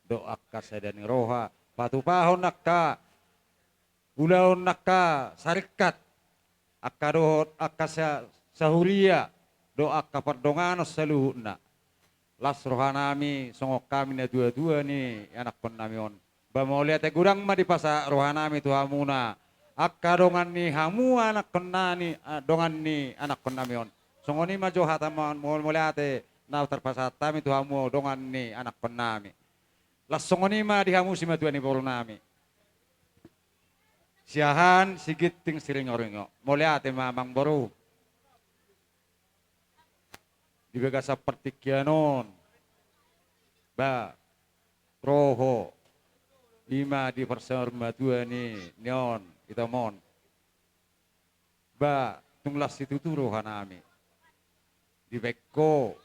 Dohot angka sada ni roha, patupahon angka ulaon angka saringkat, angka dohot angka sa-, sahuria, dohot angka pardonganon saluhutna. Las rohanami songon hami natuatua ni anakkonnami on. Ba mauliate godang ma dipasahat rohanami tu hamuna, angka dongan ni hamu anakkonnami, a, dongan ni anakkonnami on. Songon i ma jo hata ma-, mau-, mauliate na tarpasahat hami tu hamu dongan ni anakkonnami. Las songon i ma di hamu simatua ni borunami. Siahaan, Siginting, Siringoringo. Mauliate ma amangboru. Di bagasan partingkian on, ba, ro ho, i ma di parsaurmatua ni, ni on, ita mon. Ba, tung las situtu rohanami. Dibaen ho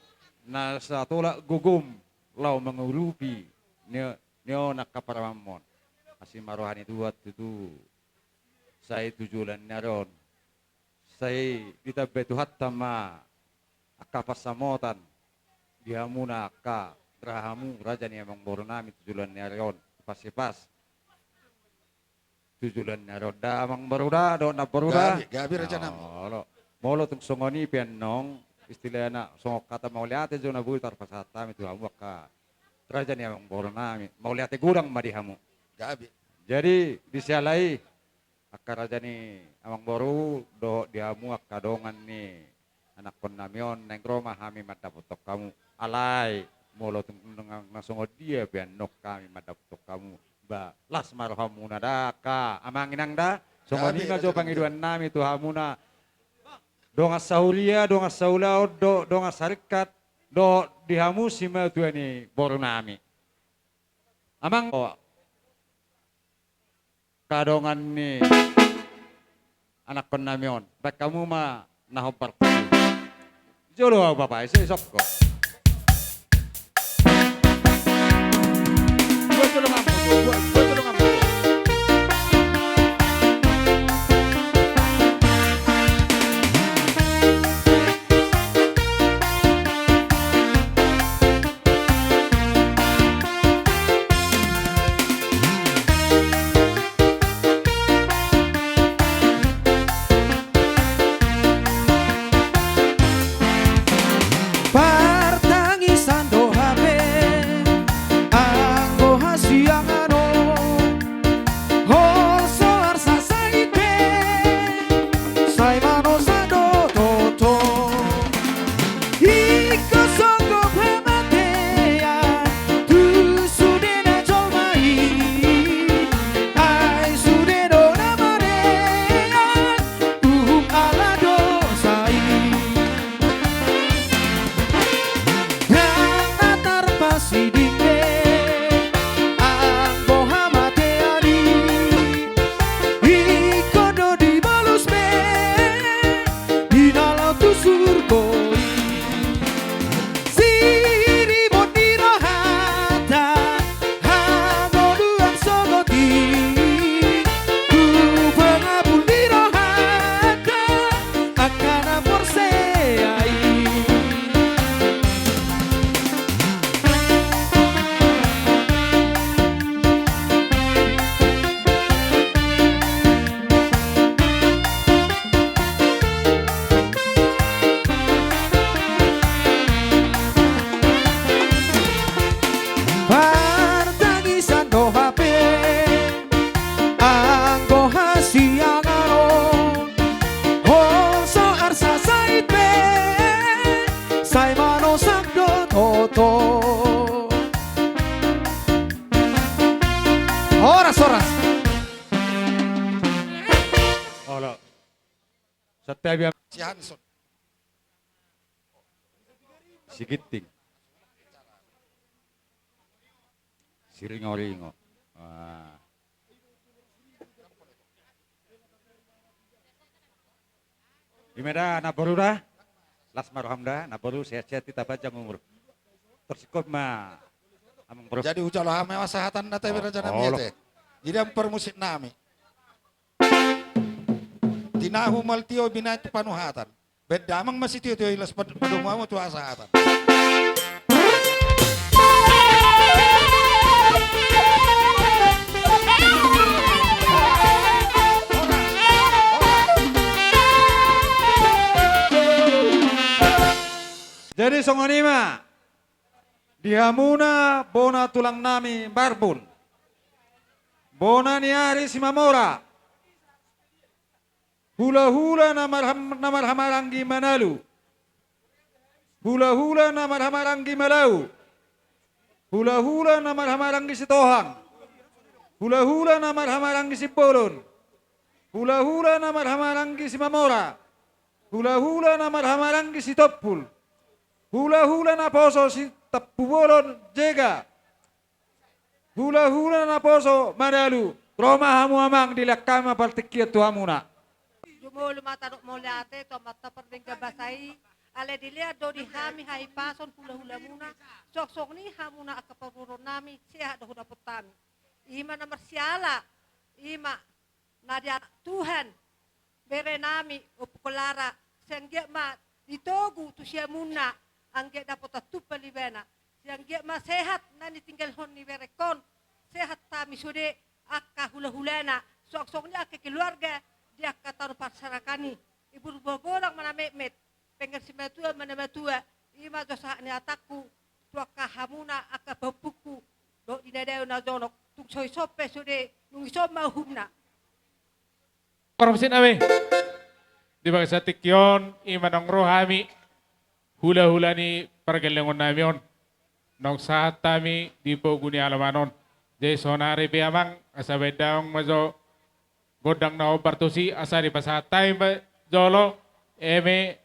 na satolap gogom laho mangurupi ni, ni on angka parumaenmon. Asi ma roha ni Tuhan tutu. Sai tu joloan ni ari on, sai ditambai Tuhanta ma angka pansamotan di hamuna angka raja hamu, raja ni amangborunami tu joloan ni ari on. Pas i pas. Tu joloan ni ari on da amangboru da, dohot namboru da. Gabe, gabe rajanami. Olo. Molo tung songon i pe annon, istilahna songon hata mauliate jo na boi tarpasahat hami tu hamu angka raja ni amangborunami. Mauliate godang ma di hamu. Gabe. Jadi, di siala i, angka raja ni amangboru, dohot di hamu angka dongan ni anakkonnami on, naeng ro ma hami mandapothon hamu. Alai, molo tung na, na songon dia pe annon hami mandapothon hamu, ba, las ma rohamuna da, angka amang inang da. Songon i ma jo pangidoannami tu hamuna. Dongan sahuria, dongan saulaon, do-, dongan saringkat, dohot di hamu simatua ni borunami. Amang, o, angka dongan ni anakkonnami on. Baen hamu ma na hombar. Jolo au bapa, ise isokko. Buat jolo ngamu, buat, buat jolo ngamu. Partangisan do hape anggo hasiangan on. Holso arsa sahit pe sai manosak do toto. Ingkon songgop hamatean tu sudena jolma i. Ai sude do na marean uhum ala dosa i. Ndang na tarpasiding be anggo hamatean i. Ingkon do dibolus be di na laho tu surgo i. Siribot ni rohanta hangoluan sogot i tu pangapul ni rohanta angka na porsea i. Partangisan do hape anggo hasiangan on. Holso arsa sahit pe sai manosak do toto. Horas, horas. Olo. Santabi am- Siahaan son. Siginting. Siringoringo. Ah. Ima da namboru da. Las ma roham da namboru, sehat-sehat hita panjang umur. Tor singkop ma amangboru. Jadi hujalo hami ma sahatan na tabe raja nami ate. Jadi amang parmusik nami. Tinahu maltio binahen tu panuhatan. Bahen damang ma sitio-tio i, las padomu hamu tu hasahatan. Jadi songon i ma di hamuna bona tulang nami Marbun, bona ni ari Simamora. Hulahula na marham-, na marhahamaranggi Manalu. Hulahula na marhahamaranggi Malau. Hulahula na marhahamaranggi Sitohang. Hulahula na marhahamaranggi Simbolon. Hulahula na marhahamaranggi Simamora. Hulahula na marhahamaranggi Sitompul. Hulahula naposo Sitampubolon Jega. Hulahula naposo Manalu, ro ma hamu amang, dilehon hami ma partingkian tu hamuna. Jumolo ma tadok mauliate tu Amanta Pardenggan Basa i, alai dilehon do di hami hahipason hulahulamuna, songon i hamuna angka parboruon nami, sehat do hudapot hami. Ima na marsiala, ima na dianak Tuhan, bere nami Ompu Kolara, sai anggiat ma ditogu tu siamunna, anggiat dapot antupa ibana, sai anggiat ma sehat na nitinggalhon ni berengkon, sehat hami sude angka hulahulana, songon i angka keluarga di angka tano parserahan i, i Purba Godang ma na metmet, Penggeng simatua ma na matua, ima jo sahat ni hatangku tu angka hamuna angka pahompungku dohot di na dao na jonok, tung so dison pe sude, nunga dison ma uhumna. Parmusik nami, di bagasan tingki on ima naung ro hami hulahula ni pargellengon nami on, naung sahat hami di pogu ni alaman on. Jadi saonari pe amang, asa bahen damang ma jo gondang na hombar tusi, asa dipasahat hami ma jolo eme,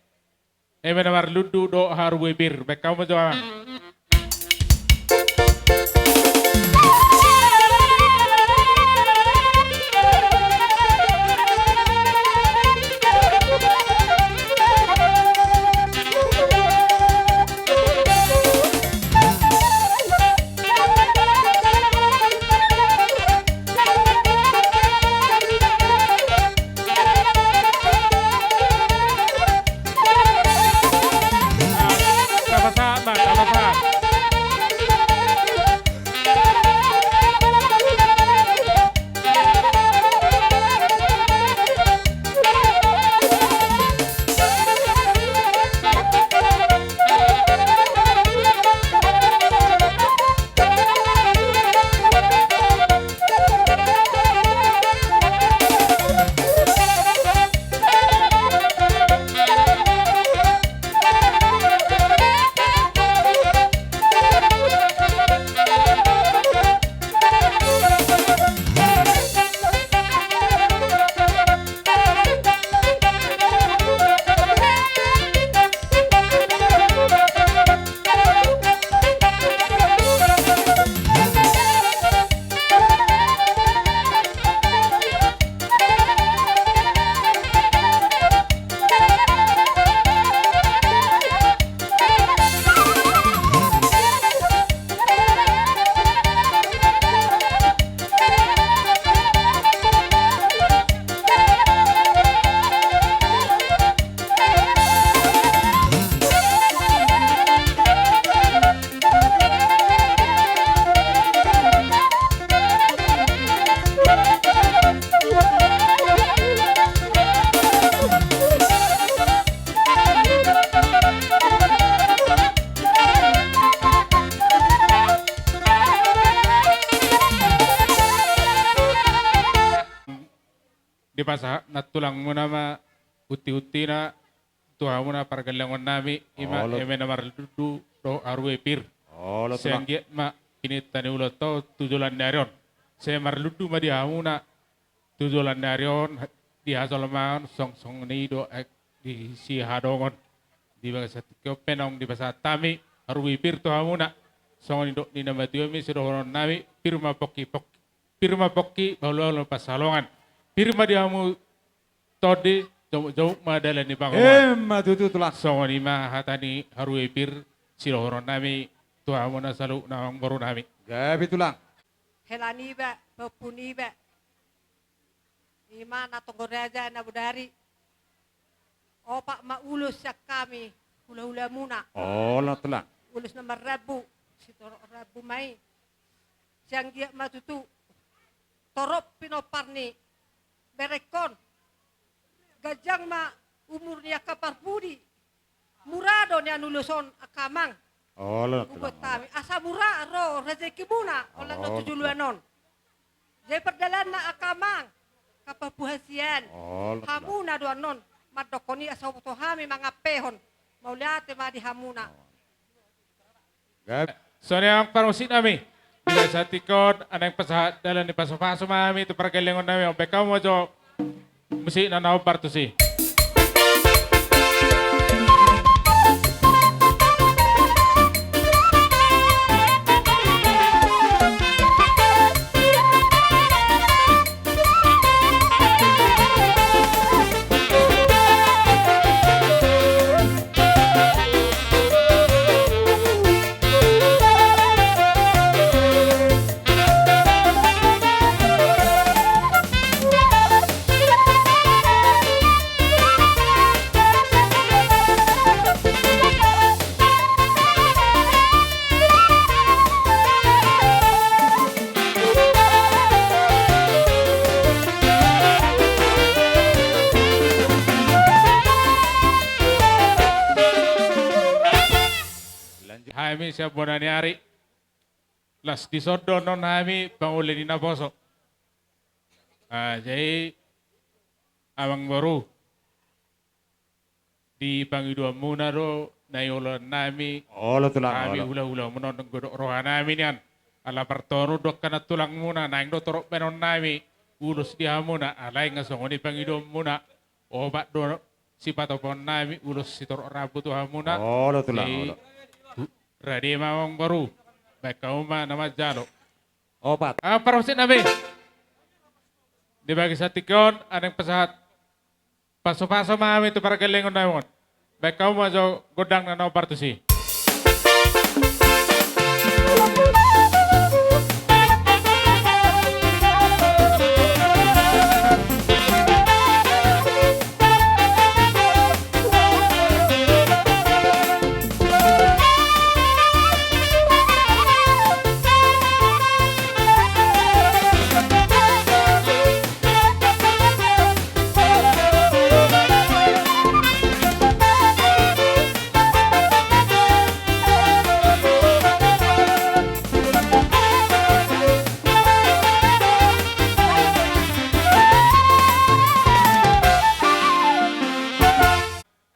eme na marlundu dohot harbue pir. Bahen hamu ma jo amang. Dipasahat nantulangmuna ma unti-untina tu hamuna pargellengon nami, ima eme na marlundu dohot harbue pir. Sai anggiat ma pinangido ni ulaonta tu joloan ni ari on. Sai marlundu ma di hamuna tu joloan ni ari on, di hajolmaon, songon i do di sihadongan. Di bagasan tingki on pe naung dipasahat hami harbue pir tu hamuna. Songon nidok ni na matua i ma sidohonon nami, pir ma pongki, pongki, pir ma pongki, bahulbahul ma pansalongan. Pir ma di hamu tondi, Jomuk-jomuk ma dalan ni pangomoan. Emma tutu, Tulang. Songon i ma hata ni haruepir sidohonon nami tu hamuna saluhutna, amangboru nami. Gabe, Tulang. Hela niba, pahompu niba, i ma na tonggo raja na bodari. Opat ma ulos sian hami hula-hulamuna. Olo, Tulang. Ulos na marrambu, sitorop rambu ma i. Sai anggiat ma tutu torop pinompar ni berengkon. Ganjang ma umur ni angka parpudi. Mura do nian ulos on, angka amang. Olo, Tulang. Umbuat hami asa mura ro rezekimuna, holan na tu joloan on. Jadi pardalanna, angka amang, angka pahompu hasian. Olo, Tulang. Hamuna do annon mandokkon i asa huboto hami mangampehon. Mauliate ma di hamuna. Gabe. Songon i, amang parmusik nami. Di bagasan tingki on, naeng pasahat dalan ni pasu-pasu ma hami tu pargellengon nami on. Baen hamu ma jo musikna na hombar tusi. Hami sian bona ni ari. Las dison do annon hami pangoli ni naposo. Ah, jadi, amangboru, di pangidoanmuna do na ioloan nami. Olo, Tulang, hami olo. Hula-hulamuna on, godok roha nami nian. Ala partonun do angka nantulangmuna, naeng do torop baenon nami ulos di hamuna, alai nga songon i pangidoanmuna. Opat do sipatupaon nami ulos sitorop rambu tu hamuna. Olo, Tulang, olo. Rade ma, amangboru. Baen hamu ma na manjalo. Opat. Amang parmusik nami. Di bagasan tingki on, naeng pasahat pasu-pasu ma hami tu pargellengon nami on. Baen hamu ma jo gondangna na hombar tusi.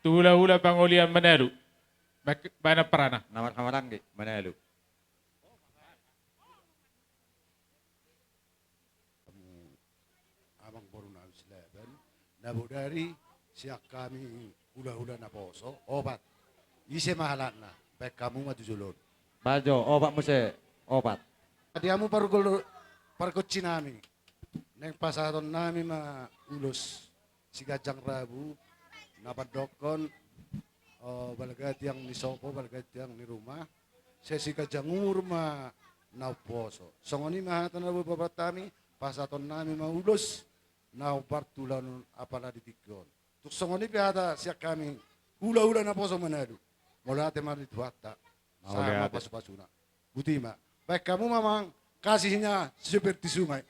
Tu hula-hula pangolian Manalu. Baen, baen amparana. Na marhahamaranggi Manalu. Amangboru nami Silaban, na bodari sian hami hula-hula naposo, opat. Ise ma halakna, baen hamu ma tu jolo on. Bajo, opat muse, opat. Di hamu pargol-, pargonsi nami. Naeng pasahaton nami ma ulos siganjang rambu, na mandokkon, o, balga tiang ni sopo, balga tiang ni ruma, sai siganjang umur ma na umposo. Songon i ma hata na boi pasahat hami, pasahaton nami ma ulos na hombar tu ulaon on apala di tingki on. Tung songon i pe hata sian hami hula-hula naposo Manalu. Mauliate ma di Tuhanta. Mauliate. Sahat ma pasu-pasuna. Botima. Baen hamu ma, amang, kasihnya seperti sungai.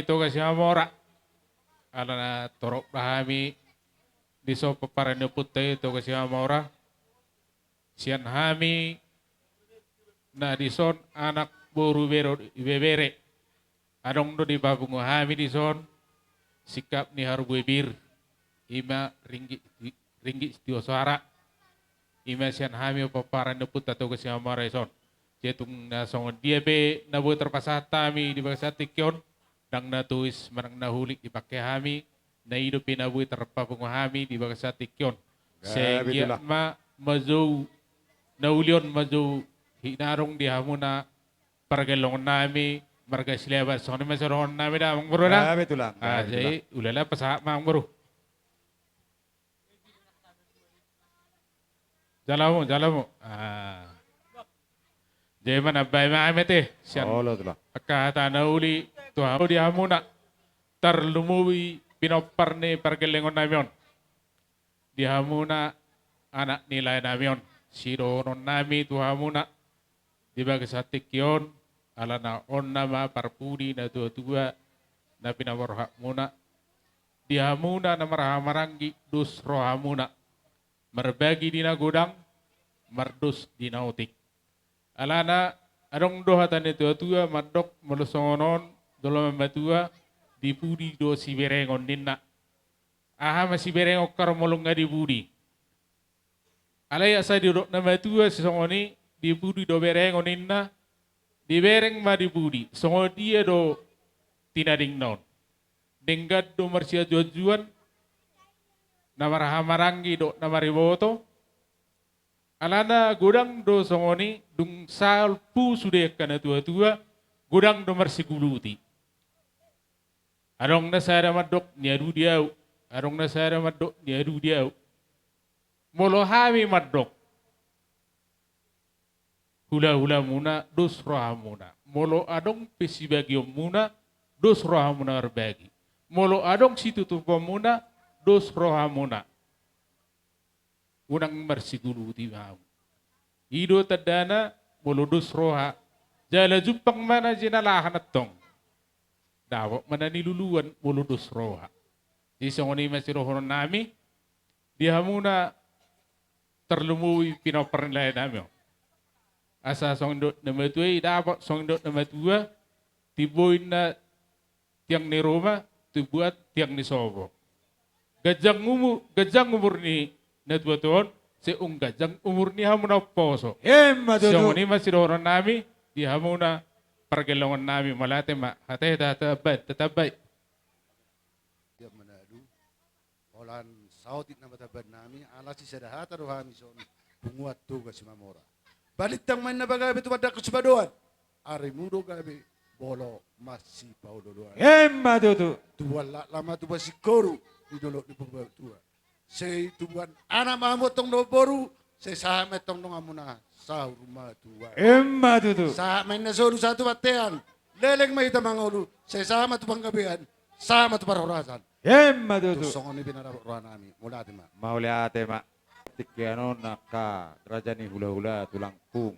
Toga Simamora. Alana torop do hami dison pomparan ni ompunta i Toga Simamora. Sian hami na dison anak boru bere ibebere. Adong do dipapungu hami dison singkat ni harbue pir. Ima ringgit, ringgit sitio soara. Ima sian hami pomparan ni ompunta Toga Simamora dison. Jadi tung na songon dia pe na boi tarpasahat hami di bagasan tingki on, ndang na tois manang na hulik dipangke hami, na i dope na boi tarpapungu hami di bagasan tingki on. Sai anggiat ma manjou na uli on manjou hinarung di hamuna pargellongon nami marga Silaban. Songon i ma sidohonon nami da amang boru da. Gabe tulang. Ah, jadi ulala pasahat ma amang boru. Jalo hamu, jalo hamu. Ah. Jadi manambai ma hami ate sian angka hata na uli tu hamu di hamuna tarlumobi pinompar ni pargellengon nami on. Di hamuna anak ni lae nami on, sidohonon nami tu hamuna di bagasan tingki on, alana on nama parpudi na tuatua na pinaborhatmuna. Di hamuna na marhahamaranggi dos rohamuna, marbagi di na godang, mardos di na otik. Alana adong do hata ni tuatua mandok molo songon on, dolo ma matua, di pudi do siberengon ninna. Aha ma siberengon haroa molo nga di pudi? Alai asa didok na matua sisongon i, di pudi do berengon ninna. Dibereng ma di pudi, songon dia do tinadingna on? Denggan do marsianjuanjuan, na marhahamaranggi dohot na mariboto. Alana godang do songon i, dung salpu sude angka na tuatua, godang do marsiguluti. Adong na sada mandok niadu di ahu, adong na sada mandok niadu di ahu. Molo hami mandok hulahulamuna, dos rohamuna. Molo adong pe sibagionmuna, dos rohamuna marbagi. Molo adong situtuponmuna, dos rohamuna. Unang marsiguluti ma hamu. I do tandana molo dos roha. Jala jumpang ma na jinalahan antong, dapot ma na niluluan molo dos roha. Jadi songon i ma sidohonon nami di hamuna tarlumobi pinompar ni lae nami on. Asa songon didok na matua i, dapot songon didok na matua, timbo inna tiang ni ruma, timbo an tiang ni sopo. Ganjang umur, ganjang umur ni na tuatua on, sai umganjang umur ni hamu na umposo. Emma tutu. Songon i ma sidohonon nami di hamuna pargellengon nami. Mauliate ma. Hata hita tatambai, tatambai. Dia manadu. Holan saotik nama tambai nami, ala sisada hata do hami songon punguan Toga Simamora. Balintang ma inna pagabe tu pandangkon sipadoan. Arimu do gabe molo masipaolooloan. Emma tutu. Tubuan laklak ma tubuan singkoru di dolok ni Purbatua. Sai tubuan anak ma hamu antong dohot boru, sai sahat ma antong donganmuna saur matua. Emma tutu. Sahat ma inna solu sahat tu bontean. Leleng ma hita mangolu, sai sahat ma tu panggabean, sahat ma tu parhorasan. Emma tutu. Tung songon i pe na dapot roha nami. Mauliate ma. Mauliate ma. Tingki on angka raja ni hulahula tulangkung.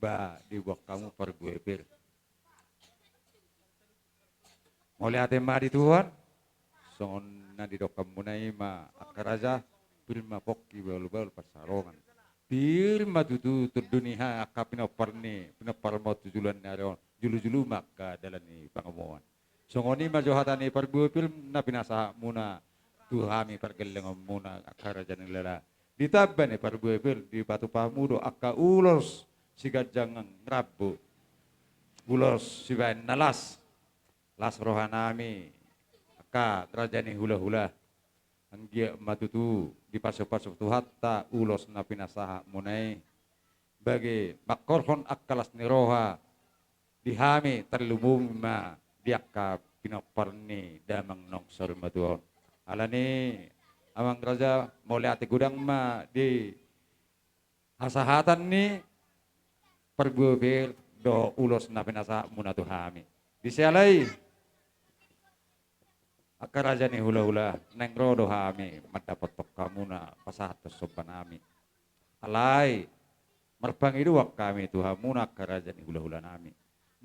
Ba dibuat hamu parbue pir. Mauliate ma di Tuhan. Songon na didok hamuna i ma angka raja, pir ma pongki bahulbahul pansalongan. Pir ma tutu tondu ni angka pinompar ni, pinompar ma tu joloan ni ari on, jolojolo ma angka dalan ni pangomoan. Songon i ma jo hata ni parbue pir na pinasahatmuna tu hami pargellengonmuna angka raja ni hulahula. Ditamba ni parbue pir dipatupa hamu do angka ulos siganjang rambu, ulos sibaen na las. Las roha nami angka raja ni hulahula. Anggiat ma tutu dipasupasu Tuhanta ulos na pinasahatmuna i, bage mangkorhon angka las ni roha di hami, tarlumobi ma di angka pinompar ni damang naung saur matua on. Alani amang raja, mauliate godang ma di hasahatan ni parbue pir dohot ulos na pinasahatmuna tu hami. Di siala i, angka raja ni hulahula, naeng ro do hami mandapothon hamuna pasahathon somba nami. Alai marpangidoan hami tu hamuna angka raja ni hulahula nami,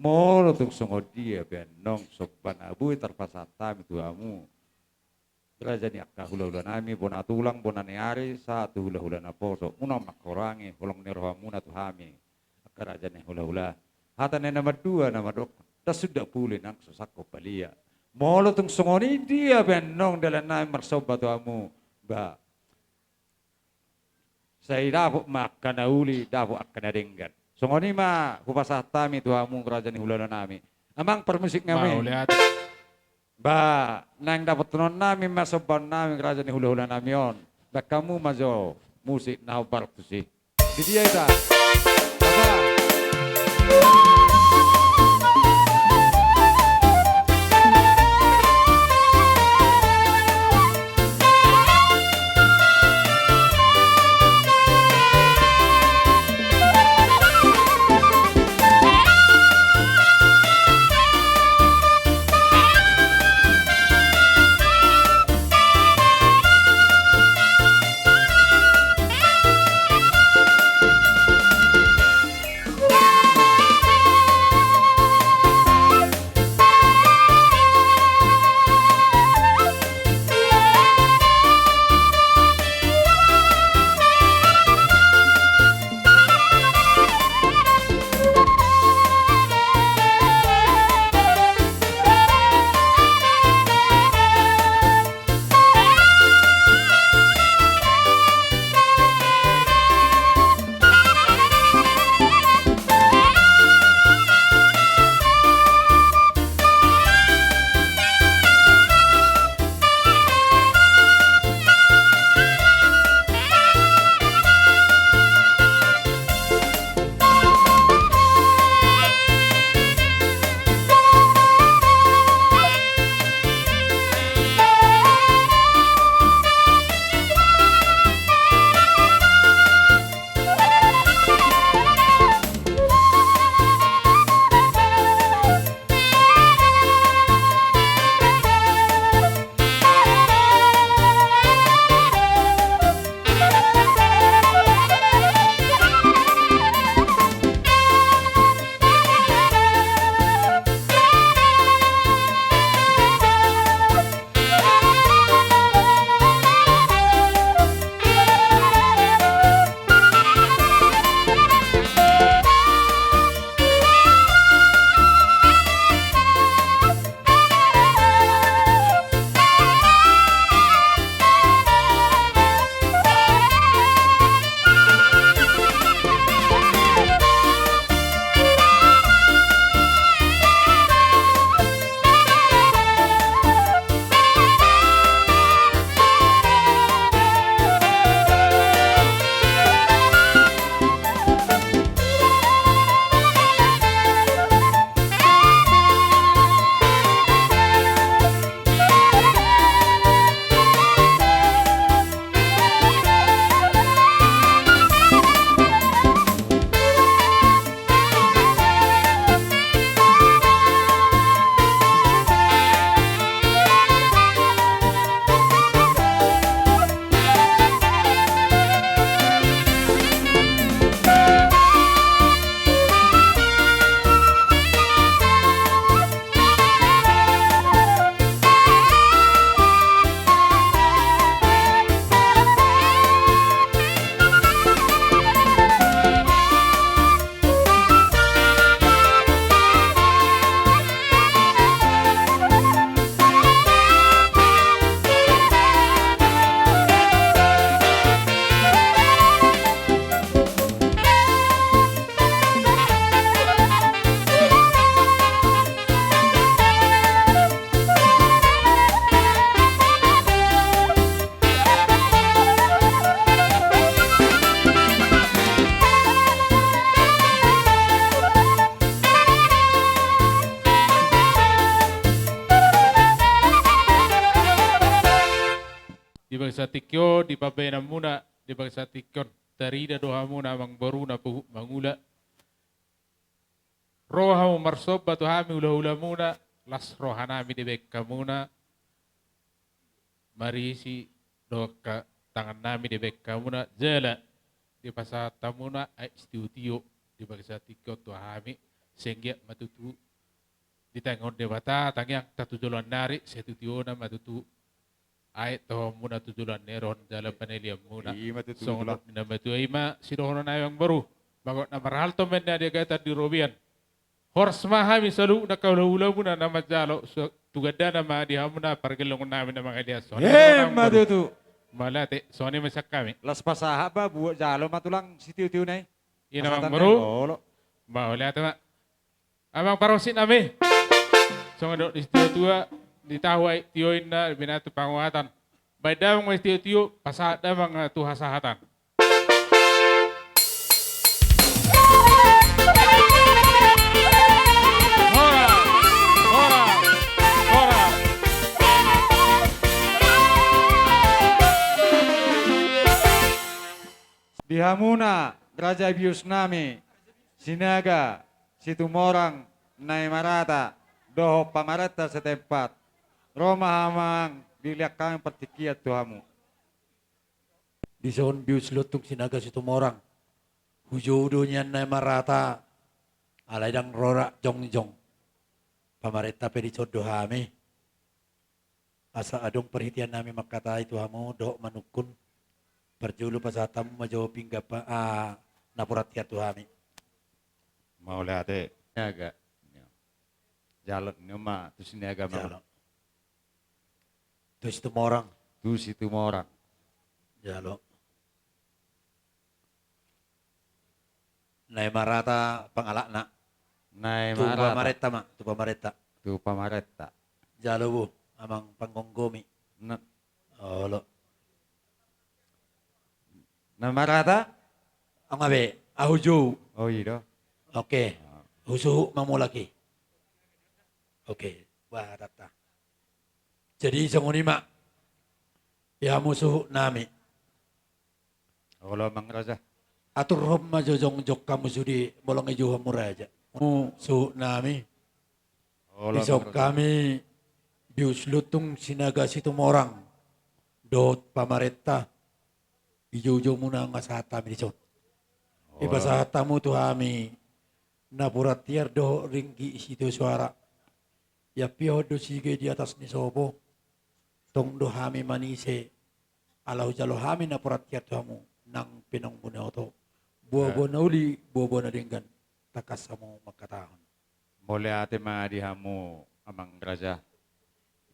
Molo tung songon dia pe annon somba na boi tarpasahat hami tu hamu, raja ni angka hulahula nami, bona tulang, bona ni ari, sahat tu hulahula naposo, unang mangkorangi holong ni rohamuna tu hami, angka raja ni hulahula. Hata ni na mandua na mandok, ndang sundat puli nang so sangkop balian. Molo tung songon i dia pe annon dalan nami marsomba tu hamu, ba, sai dapot ma angka na uli, dapot angka na denggan. Songon i ma hupasahat hami tu hamu raja ni hulahula nami. Amang parmusik nami. Mauliate. Ba, naeng dapothon nami ma sombaon nami raja ni hulahula nami on. Baen hamu ma jo musik na hombar tusi. Di dia ita. Apa? Di bagasan tingki on, di pambahenanmuna, di bagasan tingki on, tarida do hamuna amangboruna Puhut Mangula. Ro hamu marsomba tu hami hulahulamuna, las rohanami dibahen hamuna, marisi dohot tangannami dibahen hamuna, jala dipasahat hamuna aek sitiotio di bagasan tingki on tu hami, Senggiat ma tutu ditaringot Debata, tangiang ta tu joloan ni ari, sai tu tiona ma tutu. Ai tohonmuna tu joloan ni ari on jala panelionmuna. I ma tutu. Songon tulang. Di na matua i ma sidohonon nami amang boru. Bagot na marhalto ma inna di agatan di robean. Horas ma hami saluhutna hulahulamuna na manjalo, so, tu gandana ma di hamuna pargellengon nami na mangalean. Songon i ma tutu. Mauliate, songon i ma sian hami. Las pasahat ba, buat jalo ma tulang sitiotio nai. I ma amang boru. Olo. Mauliate ma. Amang parmusik nami. Songon didok ni situatua, di tahu ai tio inna, binatu panguatan. Baen damang ma sitiotio, pasahat damang tu hasahatan. Horas, horas, horas. Di hamuna raja bius nami, Sinaga, Situmorang, Naimarata, dohot pamarenta setempat. Ro ma amang, dilehon hami partingkian tu hamu. Dison bius Lontung Sinaga Situmorang. Hujou do nian Naimarata, alai ndang ro ra jongjong. Pamarenta pe dison do hami. Asa adong parhitean nami mangkatai tu hamu dohot manungkun. Parjolo pasahat hamu ma jo pinggan pa, ah, napuran tiar tu hami. Mauliate. Sinaga. Jalo, ni ma tu Sinaga ma. Jalo. Tu Situmorang. Tu Situmorang. Jalo. Naimarata pangalakna. Naimarata. Tu pamarenta ma, tu pamarenta. Tu pamarenta. Jalo bo, amang panggomgomi. Na. Olo. Naimarata? Nga be, ahu jou. Oh, i do. Oke. Ah. Husuhut ma mulak i. Oke, bah, tata. Jadi songon i ma. Ia hamu suhut nami. Olo, amang raja. Aturhon ma jo jongjong hamu sude, molo nga ijou hamu raja. Hamu suhut nami. Olo, amang raja. Dison hami bius Lontung Sinaga Situmorang dohot pamarenta. Ijoujoumuna nga sahat hami dison. Olo. Dipasahat hamu tu hami napuran tiar dohot ringgit sitio soara. Ia pihon do sige di atas ni sopo. Tong do hami manise. Ala hujalo hami napuran tiar tu hamu, nang pinangun ni oto. Buabua na uli, buabua na denggan, tangkas hamu mangkatahon. Mauliate ma di hamu, amang raja.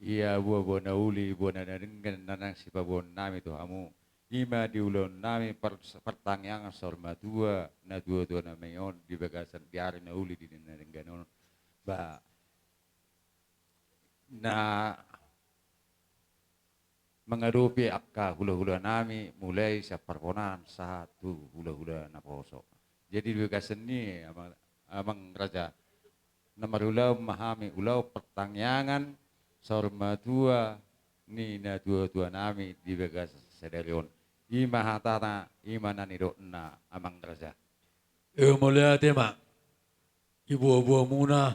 Ia buabua na uli, buabua na denggan, na naeng sipaboaon nami tu hamu. I ma di ulaon nami par-, partangiangan saur matua, natuatua nami on, di bagasan di ari na uli di na denggan on. Ba, na mangadopi angka hulahula nami, mulai sian parbonahan sahat tu hulahula naposo. Jadi di bagasan i, amang, amang raja, na marulaon ma hami ulaon partangiangan saur matua ni natuatua nami di bagasan sadari on. I ma hatana, i ma na nidokna, amang raja. E, mauliate ma. Di buabuamuna,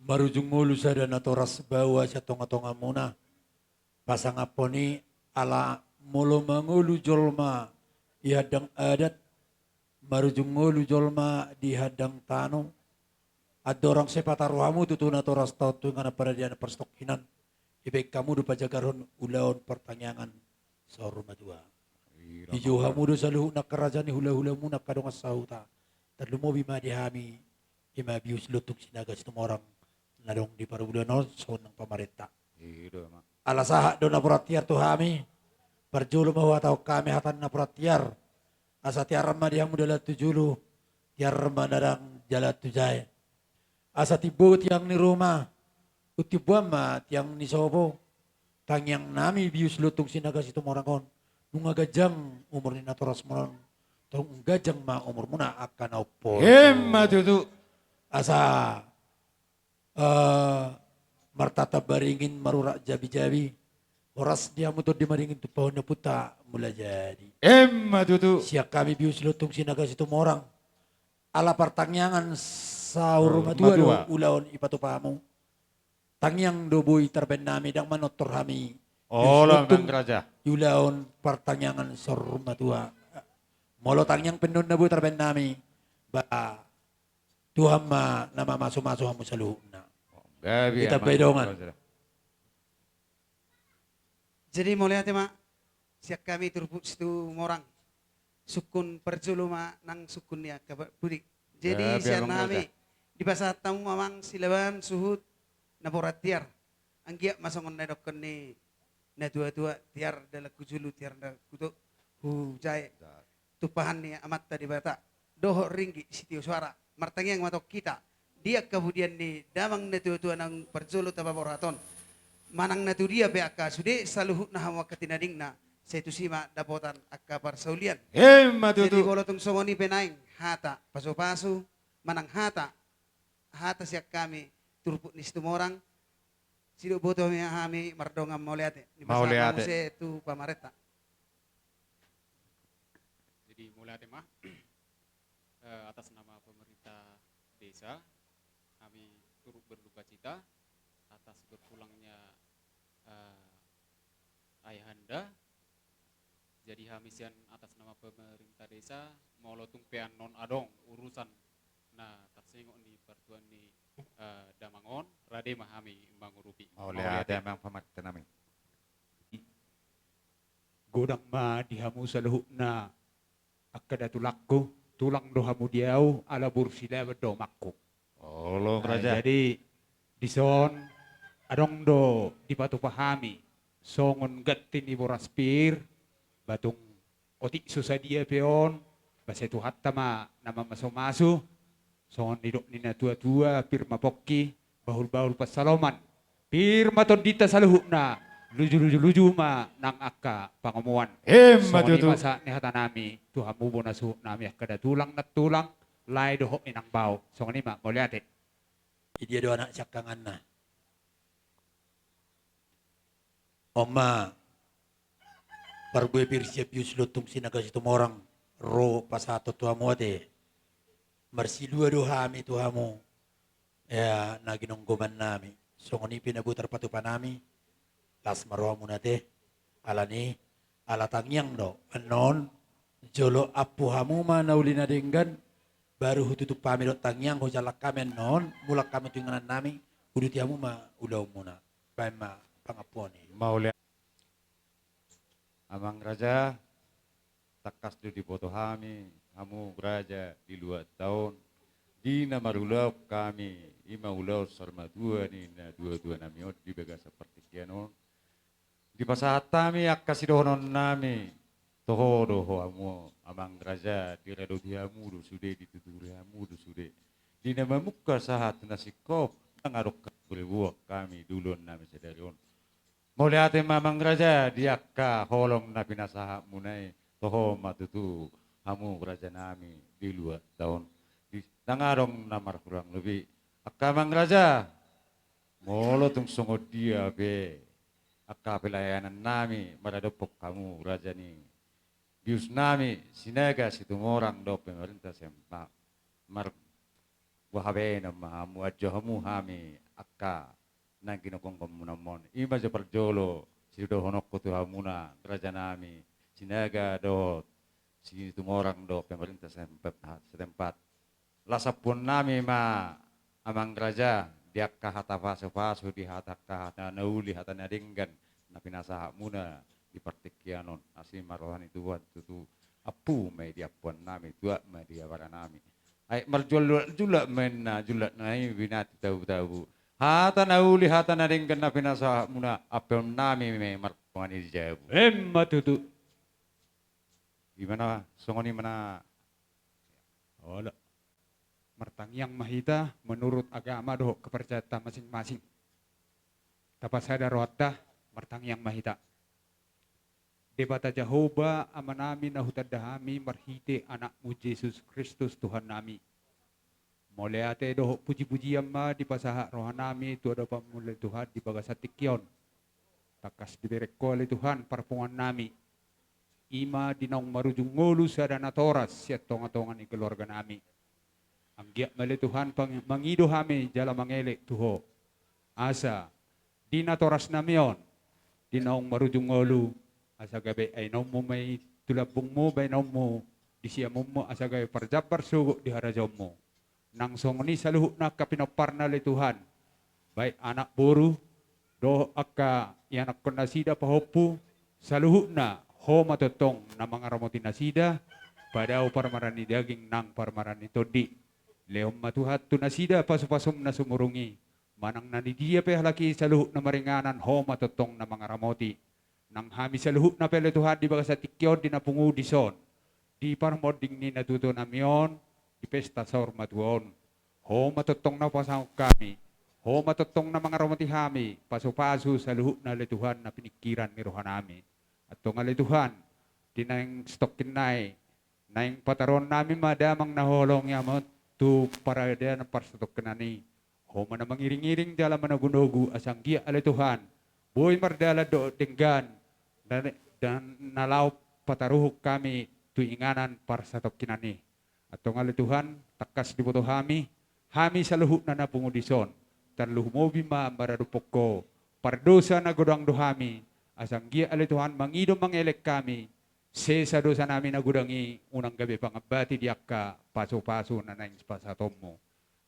marujung ngolu sada natoras baoa sian tongatongamuna. Pasangaphon i, ala molo mangolu jolma di handang adat, marujung ngolu jolma di handang tano, andorang sai patar rohamu tutu natoras taon tu inganan paradianan parsitongkinan, dibaen hamu do pajagarhon ulaon partangiangan saur matua. Ijou hamu do saluhutna angka raja ni hulahulamuna angka dongan sahuta. Tarlumobi ma di hami, i ma bius Lontung Sinaga Situmorang, na adong di parbulan on songon nang pamarenta. Ala sahat do napuran tiar tu hami, parjolo ma huhatahon hami hata ni napuran tiar. Asa tiaran ma di hamu dalan tu julu, tiar ma nang dalan tu jae. Asa timbo tiang ni ruma, untimboan ma tiang ni sopo. Tangiang nami bius Lontung Sinaga Situmorang on, nunga ganjang umur ni natorasmuna on, tong ganjang ma umurmuna angka na umposo. Emma tutu. Asa, eh, martata baringin marurat jabijabi, horas di hamu tondi maringin tumpahon ni ompunta Mulajadi. Emma tutu. Sian hami bius Lontung Sinaga Situmorang, ala partangiangan saur matua do ulaon ipatupa hamu. Tangiang do boi tarbaen nami, ndang manortor hami. Olo, amang raja. Di ulaon partangiangan saur matua. Molo tangiang pe annon na boi tarbaen nami, ba, Tuhan ma na mamasumasu hamu saluhutna. Gabe. Hita amang, baidongan. Jadi mauliate ma sian hami turpuk Situmorang. Sungkun parjolo ma nang sungkun ni angka ba-, pudi. Jadi gabe, sian amang, hami raja. Dipasahat hamu amang Silaban suhut na borat tiar. Anggiat ma songon na nidokkon ni natuatua, tiar dalan hujulu, tiar dalan huto-, hujae. Tumpahan ni Amanta Debata dohot ringgit sitio soara. Martangiang ma tong hita di angka pudian ni damang natuatua naung parjolo tapaborhat on. Manang na tudia pe angka sude saluhutna hamu angka tinadingna, sai tusi ma dapotan angka parsaulian. Emma tutu. Jadi molo tung songon i pe naeng hata pasupasu, manang hata, hata sian hami turpuk ni Situmorang, sidok boto ma hami mardongan mauliate. Mauliate. Dipasahat ma muse tu pamarenta. Jadi mauliate ma. Eh, atas nama pemerintah desa, kami turut berduka cita atas berpulangnya, eh, ayahanda. Jadi hami sian atas nama pemerintah desa, molo tung pe annon adong urusan na tarsengot ni partuan ni, eh, damang on, rade ma hami mangurupi. Mauliate. Mauliate, amang pamarenta nami. Godang ma di hamu saluhutna angka datulangku, tulang do hamu di au, ala boru Silaban do omakku. Olo, ah, raja. Jadi dison adong do dipatupa hami songon ganti ni boras pir, ba tung otik so sadia pe on, ba sai Tuhanta ma na mamasumasu. Songon nidok ni natuatua, pir ma pongki, bahulbahul pansalongan. Pir ma tondinta saluhutna, lujuluju ma nang angka pangomoan. Emma tutu. Songon i ma sahat ni hata nami tu hamu bona suhut nami angka datulang nantulang, lae dohot inang bao. Songon i ma, mauliate. Idia do anak siangkanganna. On ma parbue pir sian bius Lontung Sinaga Situmorang ro pasahathon tu hamu ate. Marsilua do hami tu hamu, ya, na ginonggoman nami. Songon i pe na boi tarpatupa nami, las ma rohamuna ate. Alani, ala tangiang do annon, jolo ampu hamu ma na uli na denggan, baru hututup hami dohot tangiang, hujalang hami annon, mulak hami tu inganan nami, uduti hamu ma ulaonmuna. Baen ma pangampuon i. Mauliate. Amang raja, tangkas do diboto hami, hamu raja di luat taon, di na marulaon hami, i ma ulaon saur matua ni natuatua nami on di bagasan partingkian on. Dipasahat hami angka sidohonon nami, toho do ho hamu amang raja, diradoti hamu do sude, dituturi hamu do sude. Di na mamungka sahat na singkop, nang adong hami, bere buak hami, duluan nami sadari on. Mauliate ma amang raja, di angka holong na pinasahatmuna i, toho ma tutu hamu raja nami di luat taon. Di, nang adong na marhurang lobi. Angka amang raja, molo tung songon dia pe angka pelayanan nami maradophon hamu raja ni bius nami Sinaga Situmorang dohot pemerintah Sempak, mar Boha baenon ma hamu, anjo hamu hami angka na ginonggomuna on. I ma jo parjolo sidohononku tu hamuna raja nami Sinaga dohot Situmorang dohot pemerintah setempat, setempat. Las ampuon nami ma amang raja di angka hata pasupasu, di hata, angka hata na uli, hata na denggan na pinasahatmuna di partingkian on. Asi ma roha ni Tuhan tutu, ampu ma i di ampuan nami, tuat ma i di abara nami. Ai marjulak-julak ma inna, julak nai binati tabu-tabu. Hata na uli, hata na denggan na pinasahatmuna, ampuon nami ma i martonga ni jabu. Emma tutu. Di mana songon i mana? Olo. Martangiang ma hita menurut agama dohot kepercayaanta masing-masing. Tapasada rohanta, martangiang ma hita. Debata Jahowa, Amanami na hutanda hami marhite Anakmu Jesus Kristus Tuhannami. Mauliate dohot puji-pujian ma dipasahat rohanami tu adopanMu ale Tuhan di bagasan tingki on. Tangkas dibereng Ho ale Tuhan parpunguannami. I ma di naung marujung ngolu sada natoras sian tonga-tonga ni keluarganami. Anggiat ma ale Tuhan pang-, mangido hami jala mangelek tu Ho. Asa di natorasnami on, di naung marujung ngolu, asa gabe ainonmu ma i tu lambungmu, baenonmu di siamunmu, asa gabe parjambar sogot di harajaonmu. nang songon i saluhutna angka pinomparna ale Tuhan, baik anak boru dohot angka ianakkon nasida pahompu, saluhutna Ho ma tongtong na mangaramoti nasida, padao parmaraan ni daging nang parmaraan ni tondi. Lehon ma Tuhan tu nasida pasupasum na sumurung i, manang na di dia pe halak i saluhutna maringanan, Ho ma tongtong na mangaramoti. Nang hami saluhutna pe ale Tuhan di bagasan tingki on, di na pungu dison, di parmonding ni natuatuanami on, di pesta saur matua on, Ho ma tongtong na pasahathon hami, Ho ma tongtong na mangaramoti hami, pasupasu saluhutna ale Tuhan na piningkiran ni rohanami. Antong ale Tuhan, di naeng satongkin nai, naeng pataruhonnami ma damang na huhaholongi Ho on tu paradanan parsatongkinan i. Ho ma na mangiringiring jala manogunogu asa anggiat ale Tuhan, boi mardalan dohot denggan, dan, dan na laho pataruhon hami tu inganan parsatongkinan i. Antong ale Tuhan, tangkas diboto hami, hami saluhutna na pungu dison, tarlumobi ma maradophon Ho, pardosa na godang do hami, asa anggiat ale Tuhan mangido mangelek hami, sesa dosanami na godang i, unang gabe pangambati di angka pasupasu na naeng pasahatonmu.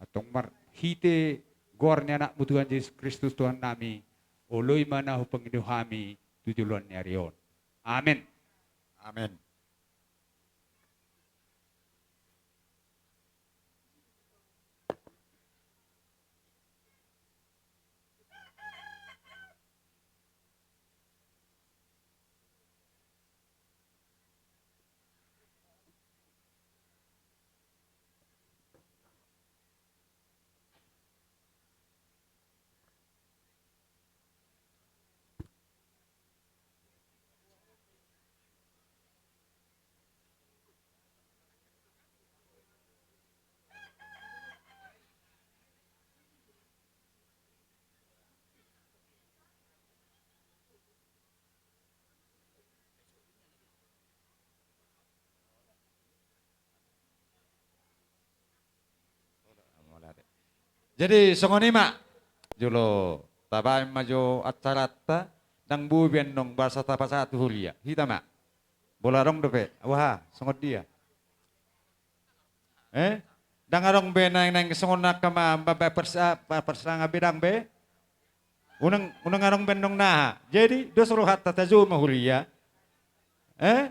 Antong marhite goar ni Anakmu Tuhan Jesus Kristus Tuhannami, oloi ma na hupangido hami tu joloan ni ari on. Amen. Amen. Jadi songon i ma, jolo tabaen ma jo acaranta, ndang boi be annon asa tapasahat tu huria. Hita ma. Molo adong dope, aha, songon dia? Eh? Ndang adong be naeng, naeng songon angka ma, ma, ma, persa-, pa-, parsangap be ndang be? Unang, unang adong be annon aha. Jadi, dos rohanta tajou ma huria. Eh?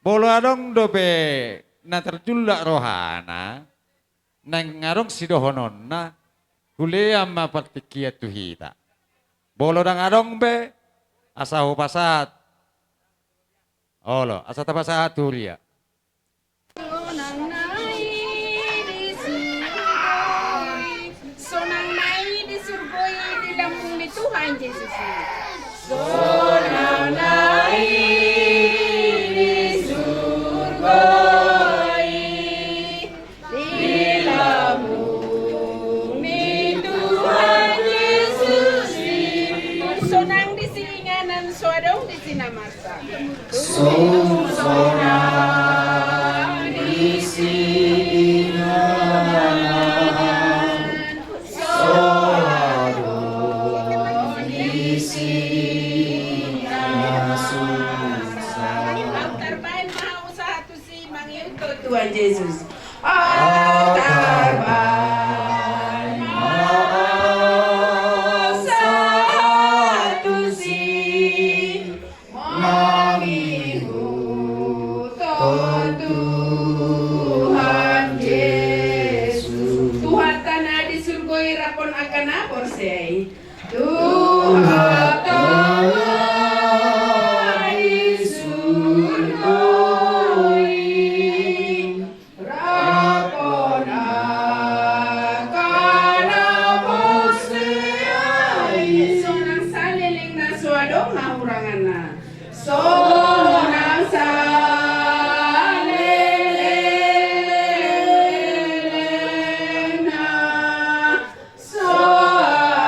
Molo adong dope na tarjulak rohana, naeng adong sidohononna, hulean ma partingkian tu hita. Molo ndang adong be, asa hupasahat. Olo, asa tapasahat tu huria. Sonang na i di surgo i, sonang na i di surgo i, di lambung ni Tuhan Jesus i. Sonang na i di surgo i, di lambung ni Tuhan Jesus i. Sonang disi inganan, so adong disi na marsak. Sonang disi inganan, so adong disi na susah. Ahu tarbaen ma hau sahat tusi, mangihut Tuhan Jesus. Ahu tarbaen ma hau sahat tusi, mangihut Tuhan Jesus. Tuhanta na di surgo i rap dohot angka na porsea i. Tuhanta na di surgo i, rap dohot angka na porsea i. Sonang saleleng na so adong hahuranganna. Sonang saleleng na so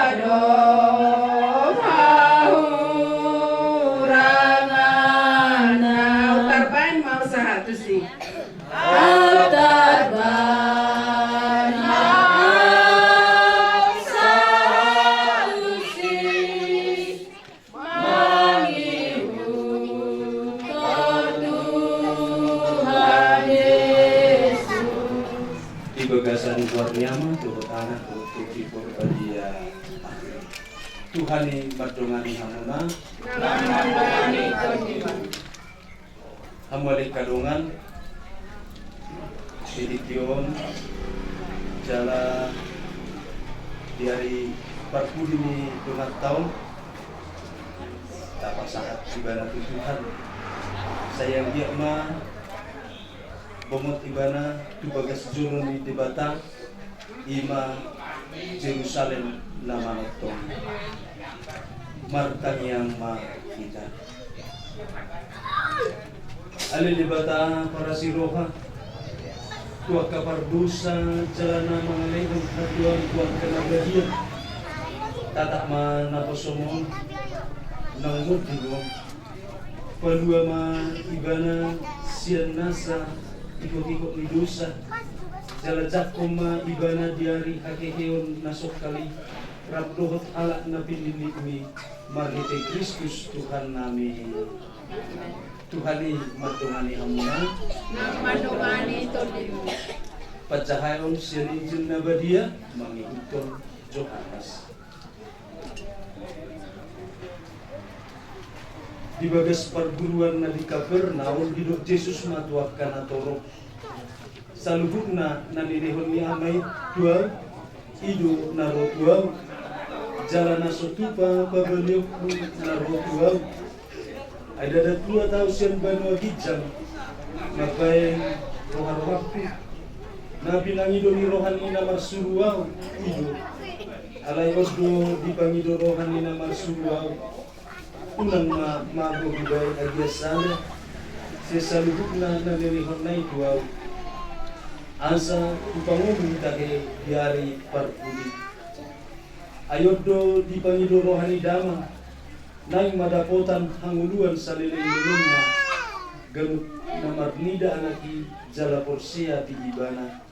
adong hahuranganna. Ahu tarbaen ma hau sahat tusi. Ahu tarbaen ma hau sahat tusi, mangihut Tuhan Jesus. Bagasan goar ni Ama, dohot Anak, dohot Tondi Porbadia. Amin. Tuhan i mandongani hamuna. Hamu ale angka dongan, di tingki on jala di ari parpudi ni donganta on, tapasahat ibana tu Tuhan. Sai anggiat ma bongot ibana tu bagas joro ni Debata, i ma Jerusalem na manongtong. Martangiang ma hita. Ale Debata parasi roha, tu angka pardosa jala na mangalehon hatuaon tu angka na badia, tatap ma naposom on, naung monding on. Palua ma ibana sian nasa ikot-ikot ni dosa, jala jangkon ma ibana di ari haheheon na songkal i, rap dohot halak na pinillitmi, marhite Kristus Tuhannami. Tuhan i mandongani hamuna. Nang mandongani tondimu. Panjahaon sian Injil na badia mangihuthon Johannes. Di bagas parguruanna di Kapernaum, didok Jesus ma tu angka na torop: Saluhutna na nilehon ni Ama i tu Ahu, i do na ro tu Ahu, jala na so tupa pabalionku na ro tu Ahu. Ai ndada tuat Ahu sian banua ginjang mambahen roha-rohangku. Na pinangido ni roha ni na marsuru Ahu, i do. Alai on do dipangido roha ni na marsuru Ahu: Unang ma mago hubahen agia sada sian saluhutna na nilehonna i tu Ahu, asa hupangomo hita tahe di ari parpudi. Ai on do dipangido roha ni Damang: Naeng ma dapotan hangoluan saleleng-lelengna ganup na marnida Anak i jala porsea di Ibana.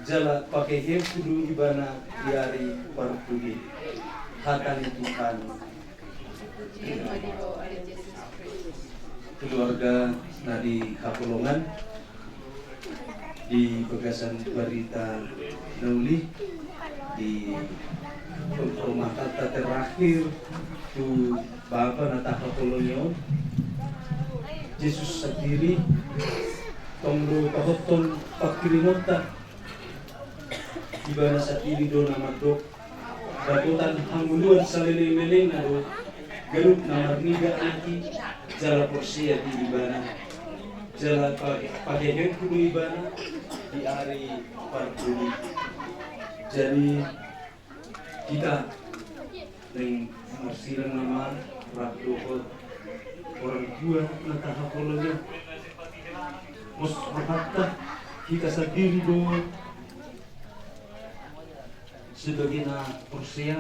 Jala paheheonku do ibana di ari parpudi. Hata ni Tuhan. Keluarga na di haholongan, di bagasan barita na uli, di pemahata terakhir tu Bapa na tahaholongi on, Jesus sandiri tong do pahothon pangkirinonta. Ibana sandiri do na mandok: Dapotan hangoluan saleleng-lelengna do ganup na marnida Anak i jala porsea di Ibana. Jala pa-, paheheonku do ibana di ari parpudi. Jadi, hita naeng marsirang nama rap dohot orang tua na tahaholongi on. Pos rohanta, hita sandiri do sebagai na porsea,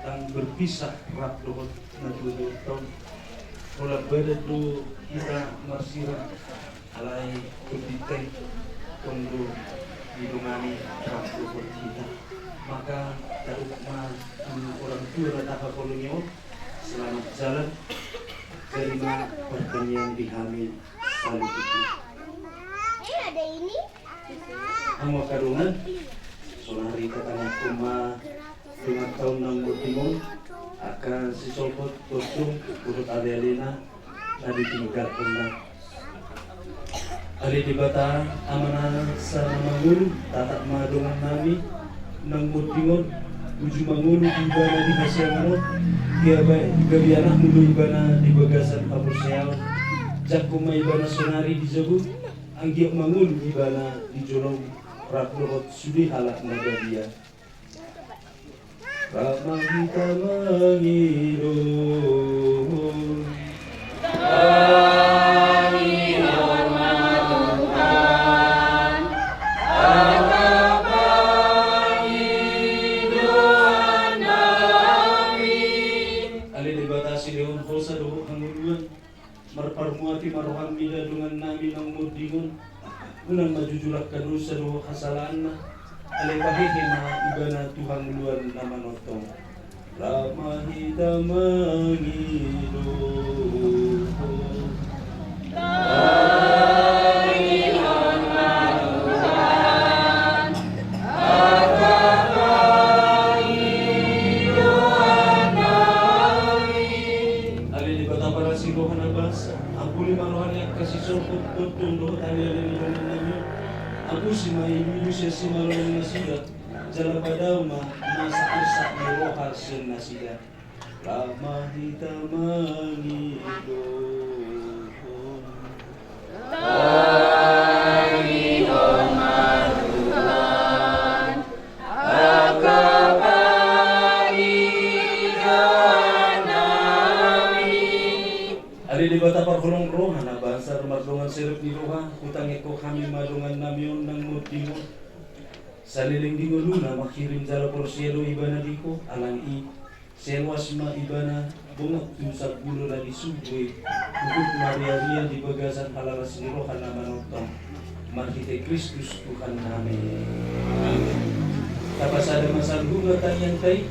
ndang berpisah rap dohot na tua-tua on. Holan badan do hita marsirang. Alai tondinta i tong do didongani rap dohot hita. Maka taruhon ma tu orang tua na tahaholongi on, selamat jalan. Jadi ma partangiangan di hami saluhutna. Hamu angka dongan, sonari tatangianghon ma donganta on naung monding on, angka sisolhot, tondong dohot alealena na ditinggalhonna. Ale Debata, Amanta na mangolu, tatap ma dongannami naung monding on, uju mangolu di ibana di hasiangan on, gabe, gabe anakmu do ibana di bagasan haporseaon. Jangkon ma ibana sonari di jabu, anggiat mangolu ibana di jolom rap dohot sude halak na badia. Rap ma hita mangido. Tangiangan ma Tuhan, angka pangidoannami. Ale Debata silehon hosa dohot hangoluan. Marparmuati ma roham mida dongannami naung monding on. Unang ma jujur angka dosa dohot hasalaanna. Alai pahehe ma ibana tu hangoluan na manongtong. Rap ma hita mangido. Tangiangan ma Tuhan, Tali ale ni dongan nami on, apusi ma i bilu sian simalolong nasida, jala padao ma nasa arsak ni roha sian nasida. Lam ma hita mangidohon. Tangihon ma Tuhan, angka pangidoan nami. Ale Debata parholong roha na bansat mardongan serep ni roha, hutangiangkon hami ma dongan nami on nang monding on. Saleleng di ngoluna manghirim jala porsea do ibana di Ho, alani i sai loas ma ibana bongot tu sanggulo na di surgo i, huhut mariaria di bagasan halalas ni roha na manongtong. Marhite Kristus Tuhan nami. Amen. Tapasada ma saluhutna tangiangta i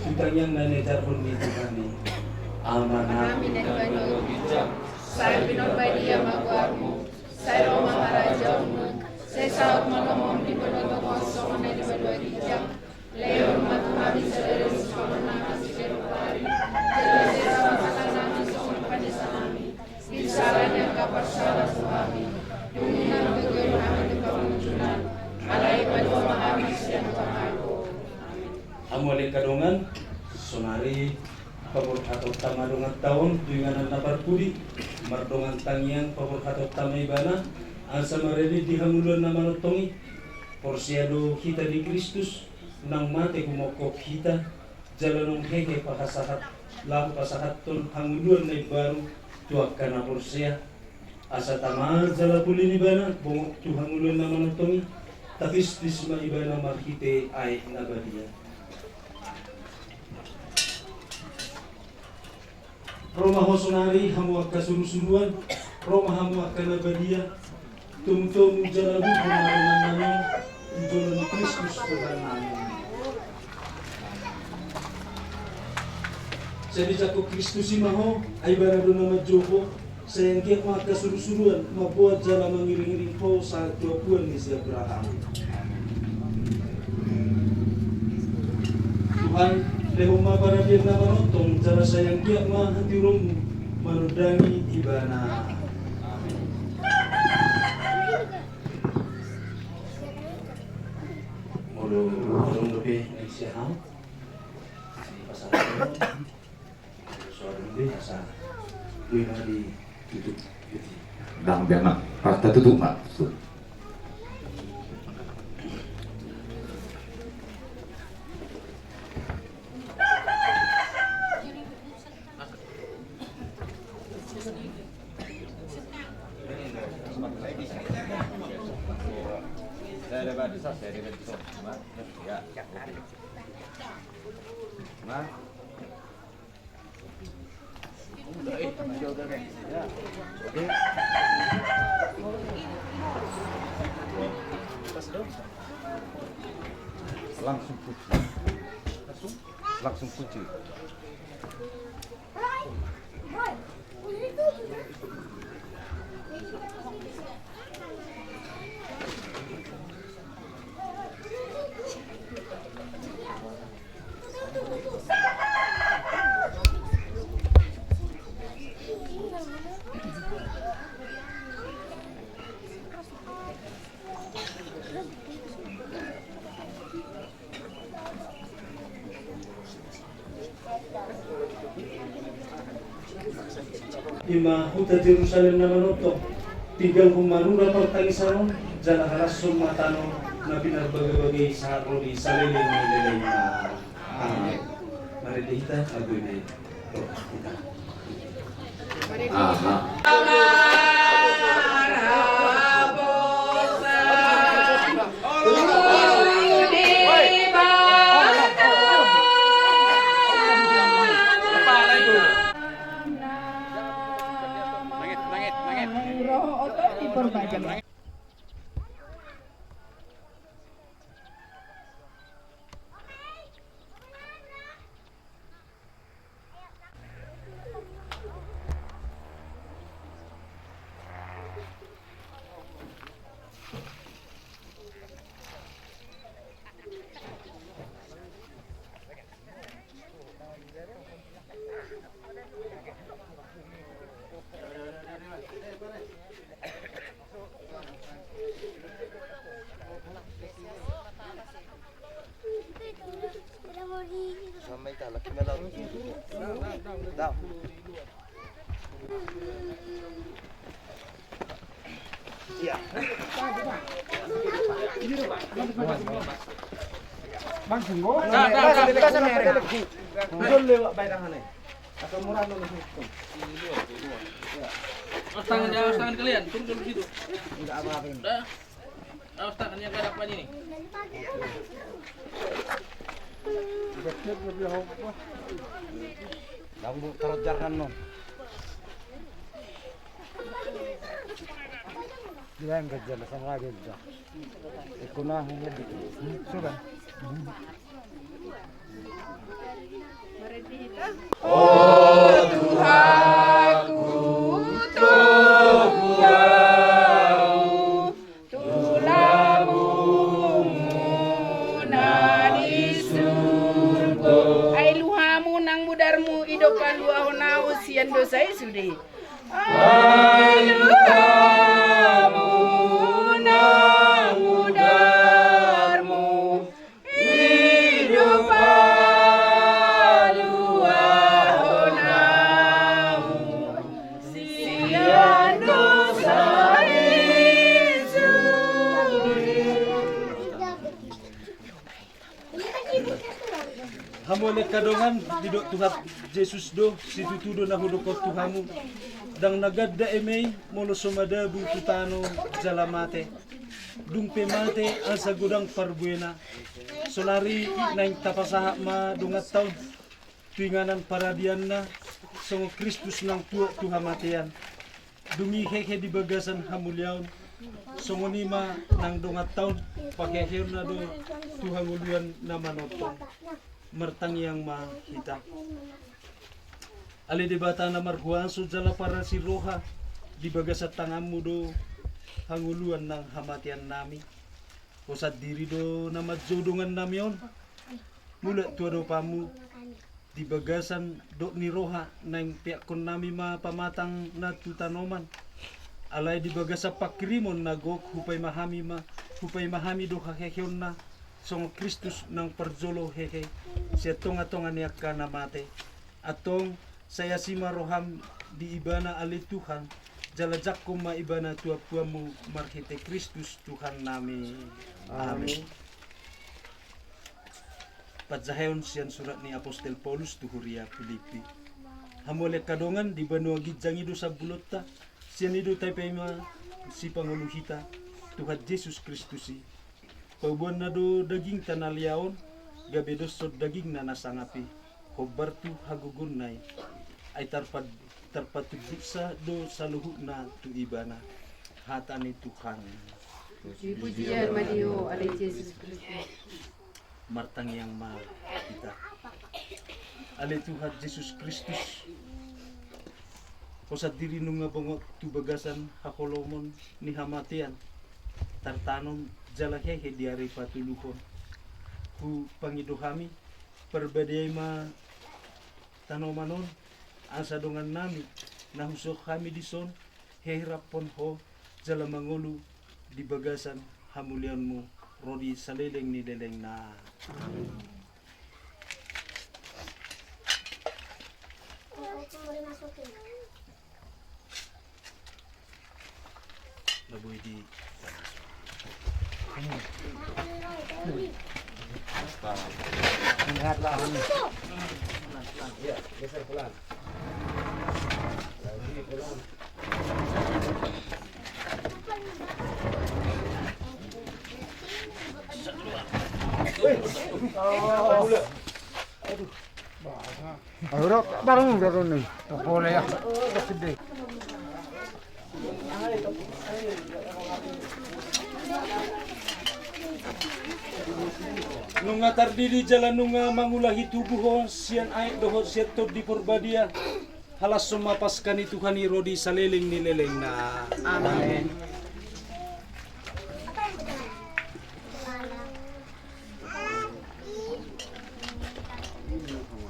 tu tangiang na niejarhon ni Tuhan i. Amanami na di banua ginjang, sai pinarbadia ma goarmu, sai ro ma harajaonmu, sai saut ma lomo di banua tonga on songon na di banua ginjang. Lehon ma tu hami sadari on sipanganon nami siganup ari, jala sesa ma sala nami songon panesanami di sala ni angka parsala tu hami, dung unang boi hami tu pangunjunan, alai palua ma hami sian pangago. Amen. Hamu ale angka dongan, sonari paborhatonta ma donganta on tu inganan na parpudi, mardongan tangiang paborhatonta ma ibana, asa marende di hangoluan na manongtong i. Porsea do hita di Kristus, naung mate humongkop hita, jala naung hehe pasahat, laho pasahathon hangoluan na imbaru tu angka na porsea. Asa tama jala puli ni ibana bongot tu hangoluan na manongtong i, tapispis ma ibana marhite aek na badia. Ro ma ho sonari hamu angka surusuruan, ro ma hamu angka na badia, tomutomu jala luhut ma dongan nami on tu jolo ni Kristus Tuhan nami. Sai dijangkon Kristus i ma ho, ai ibana do na manjou ho. Sai anggiat ma angka surusuruan mamboan jala mangiringiring ho sahat tu ampuan ni si Abraham. Tuhan, lehon ma paradian na manongtong jala sai anggiat ma hatiuronmu manondangi ibana. Molo adong dope na siaha, sai pasahat. Soal ini asa gue mandi tutup. Dang biar ma, pas tertutup ma. Nah. Langsung kunci. Langsung kunci. Ima huta Jerusalem na manongtong, tinggalhon ma rura partangisan on, jala halashon ma tano na pinarbagabaga i sahat ro di saleleng ni lelengna. Amen. Mari di hita, amen. Aha. Awas tangan, awas tangan kalian, turun dulu situ. Awas tangan yang gak ada apa ini. Kamu terus jarkan non. Dia yang kerja, sama lagi kerja. Ikut nah, ini. Sudah. O Tuhanku, tonggo ahu tu lambungMu na di surgo. Ai luhaMu nang mudarMu i do paluahon ahu sian dosa i sude. Ai luhaMu nang mudarMu i do paluahon ahu sian dosa i sude. Hamu ale angka dongan, didok Tuhan Jesus do, situtu do na hudok tu hamu. Ndang na ganda eme i molo so madabu tu tano jala mate. Dung pe mate asa godang parbuena. Saonari naeng tapasahat ma donganta on tu inganan paradianna, songon Kristus nang tuat tu hamatean. Dung i hehe di bagasan hamuliaon, songon i ma nang donganta on, paheheonna do tu hangoluan na manongtong. Martangiang ma hita. Ale Debata na marhuaso jala parasi roha, di bagasan tanganMu do hangoluan nang hamateannami. Ho sandiri do na manjou dongannami on, mulak tu adopanMu. Di bagasan dok ni roha naeng peakkonnami ma pamatang na tu tanoman. Alai di bagasan pangkirimon na gok hupaima hami ma, hupaima hami do haheheonna, songon Kristus nang parjolo hehe sian tongatonga ni angka na mate. Antong sai asi ma rohaM di Ibana ale Tuhan, jala jangkon ma Ibana tu ampuanMu marhite Kristus Tuhannami. Amin. Amin. Panjaheon sian surat ni Apostel Paulus tu huria Pilippi. Hamu ale angka dongan, di banua ginjang i do sambulonta, sian i do tapaima sipangolu hita, Tuhan Jesus Kristus i. Pauboanna do dagingta na liaon, gabe doshon dagingna na sangap i, hombar tu hagogoonna i. Ai tarpa-, tarpatunduksa do saluhutna tu Ibana. Hata ni Tuhan. Pujian ma di Ho ale Jesus Kristus. Martangiang ma hita. Ale Tuhan Jesus Kristus, Ho sandiri nunga bongot tu bagasan haholomon ni hamatean, tartanom jala hehe di ari patoluhon. Hupangido hami, parbadiai ma tanoman on, asa dongannami na husok hami dison, hehe raphon Ho, jala mangolu di bagasan hamuliaonMu ro di saleleng ni lelengna. Amin. Labui di. Ya, geser pelan. Lagi pelan. Aduh, barang udah nih. Tak boleh ya. Nunga tardidi jala nunga mangulahi tubu ho sian aek dohot sian Tondi Porbadia. Halashon ma Paska ni Tuhan i ro di saleleng ni lelengna. Amen.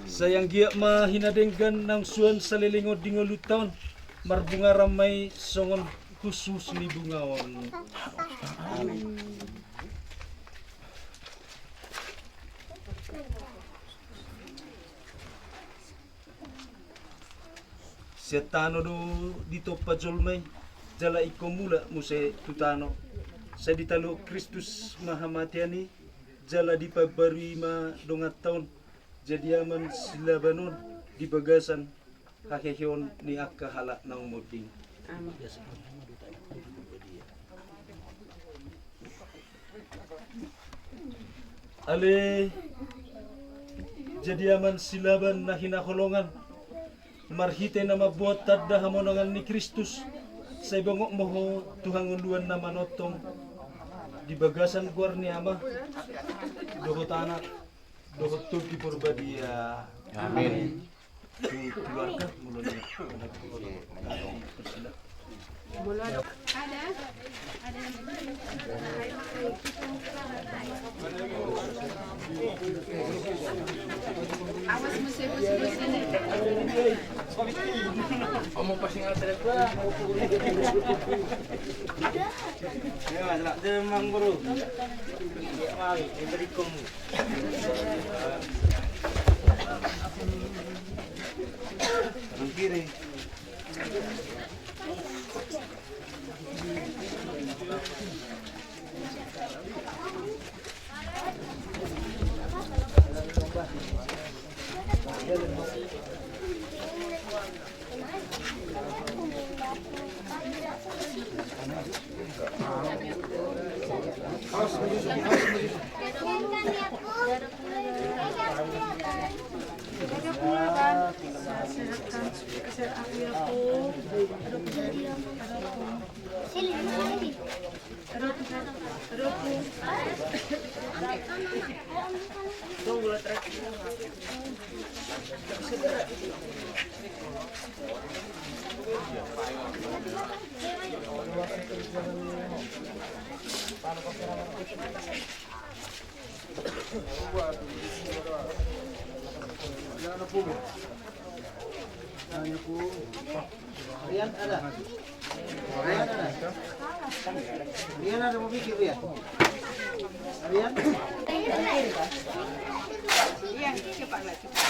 Sai anggiat ma hinadenggan naung suan saleleng on di ngolunta on, marbungaran ma i songon hushus ni bunga on. Amen. Sian tano do ditompa jolma i, jala ingkon mulak muse tu tano. Sai ditaluhon Kristus ma hamatean i, jala dipabarui ma dongan taon, jadi aman silaban on di bagasan haheheon ni angka halak naung monding. Amin. Ale, jadi aman silaban na hinaholongan, marhite na mamboan tanda hamonangan ni Kristus, sai bongot ma ho tu hangoluan na manongtong di bagasan goar ni Ama, dohot Anak, dohot Tondi Porbadia. Amin. Tu keluarga, molo ni. Molo ada. Ada. Ada yang awas, mesti, mesti, mesti. Ngomong pas ingat ada gua. Ya, Mas, nak demam, Bro. Mari, yang berikom. Kanan kiri. Rian ada? Rian ada? Rian ada mau bikin, Rian? Rian? Iya, cepat lah, cepat.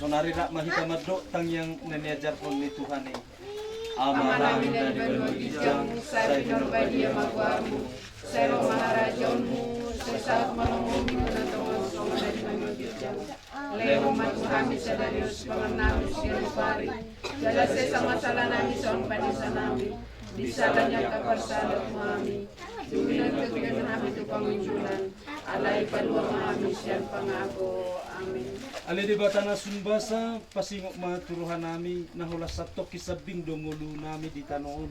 Sonari rap ma hita mandok tangiang na niajarhon ni Tuhan i. Amanami na di banua ginjang, sai pinarbadia ma goarmu, sai ro ma harajaonmu, sai saut ma lomomu di banua tonga on songon na di banua ginjang. Lehon ma tu hami sadari on sipangannami siganup ari, jala sesa ma salanami songon panesanami di sala ni angka parsaoran tu hami, dung diuduti hami tu pangunjunan, alai palua ma hami sian pangago. Amin. Ale Debata na sun basa, pasingot ma tu rohanami, na holan santongkin sambing do ngolunami di tano on,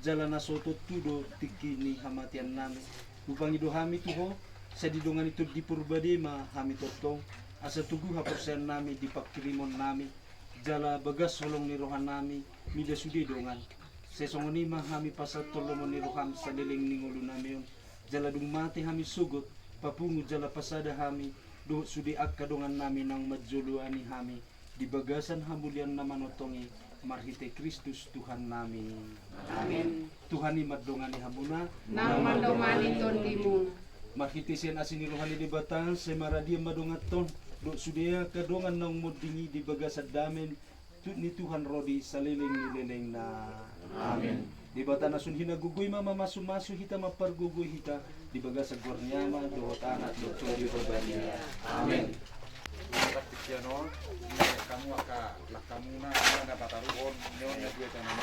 jala na so tontu do tingki ni hamateannami. Upangi do hami tu Ho, sai didongani Tondi Porbadia ma hami tongtong, asa togu haporseaonnami di panghirimonnami, jala bagas holong ni rohanami mida sude dongan. Sai songon i ma hami pasahathon lomo ni roham saleleng ni ngolunami on, jala dung mate hami sogot, papungu jala pasada hami dohot sude angka dongannami naung manjoloani hami di bagasan hamulian na manongtong i, marhite Kristus Tuhannami. Amin. Tuhan i mandongani hamuna. Naung mandongani tondimuna. Marhite sian asi ni roha ni Debata, sai maradian ma donganton dohot sude angka dongan naung monding i di bagasan dame ni Tuhan ro di saleleng ni lelengna. Amin. Debata na sun hinagogo i ma mamasumasu hita, mampargogoi hita di bagasan goar ni Ama dohot Anak dohot Tondi Porbadia. Amin. Di tingki on, di hamu angka langkamuna, na pataruhon ni on na dua tangan,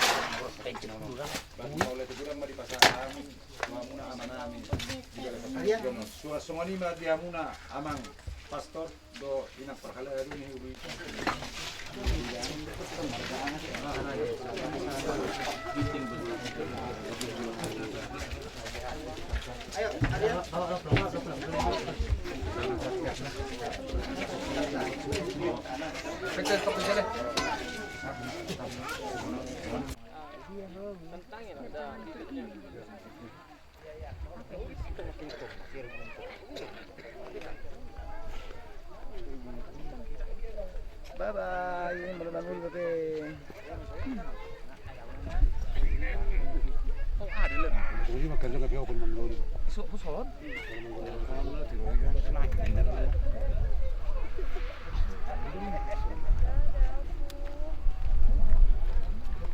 bagi mauliate, teguran ma dipasahat hami tu hamuna amanami. Surat songon i ma di hamuna amang pastor. Do inang parhalado ni ulu. Bye bye, molo na nol be.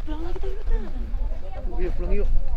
Pulang lagi tadi. Yuk, pulang yuk.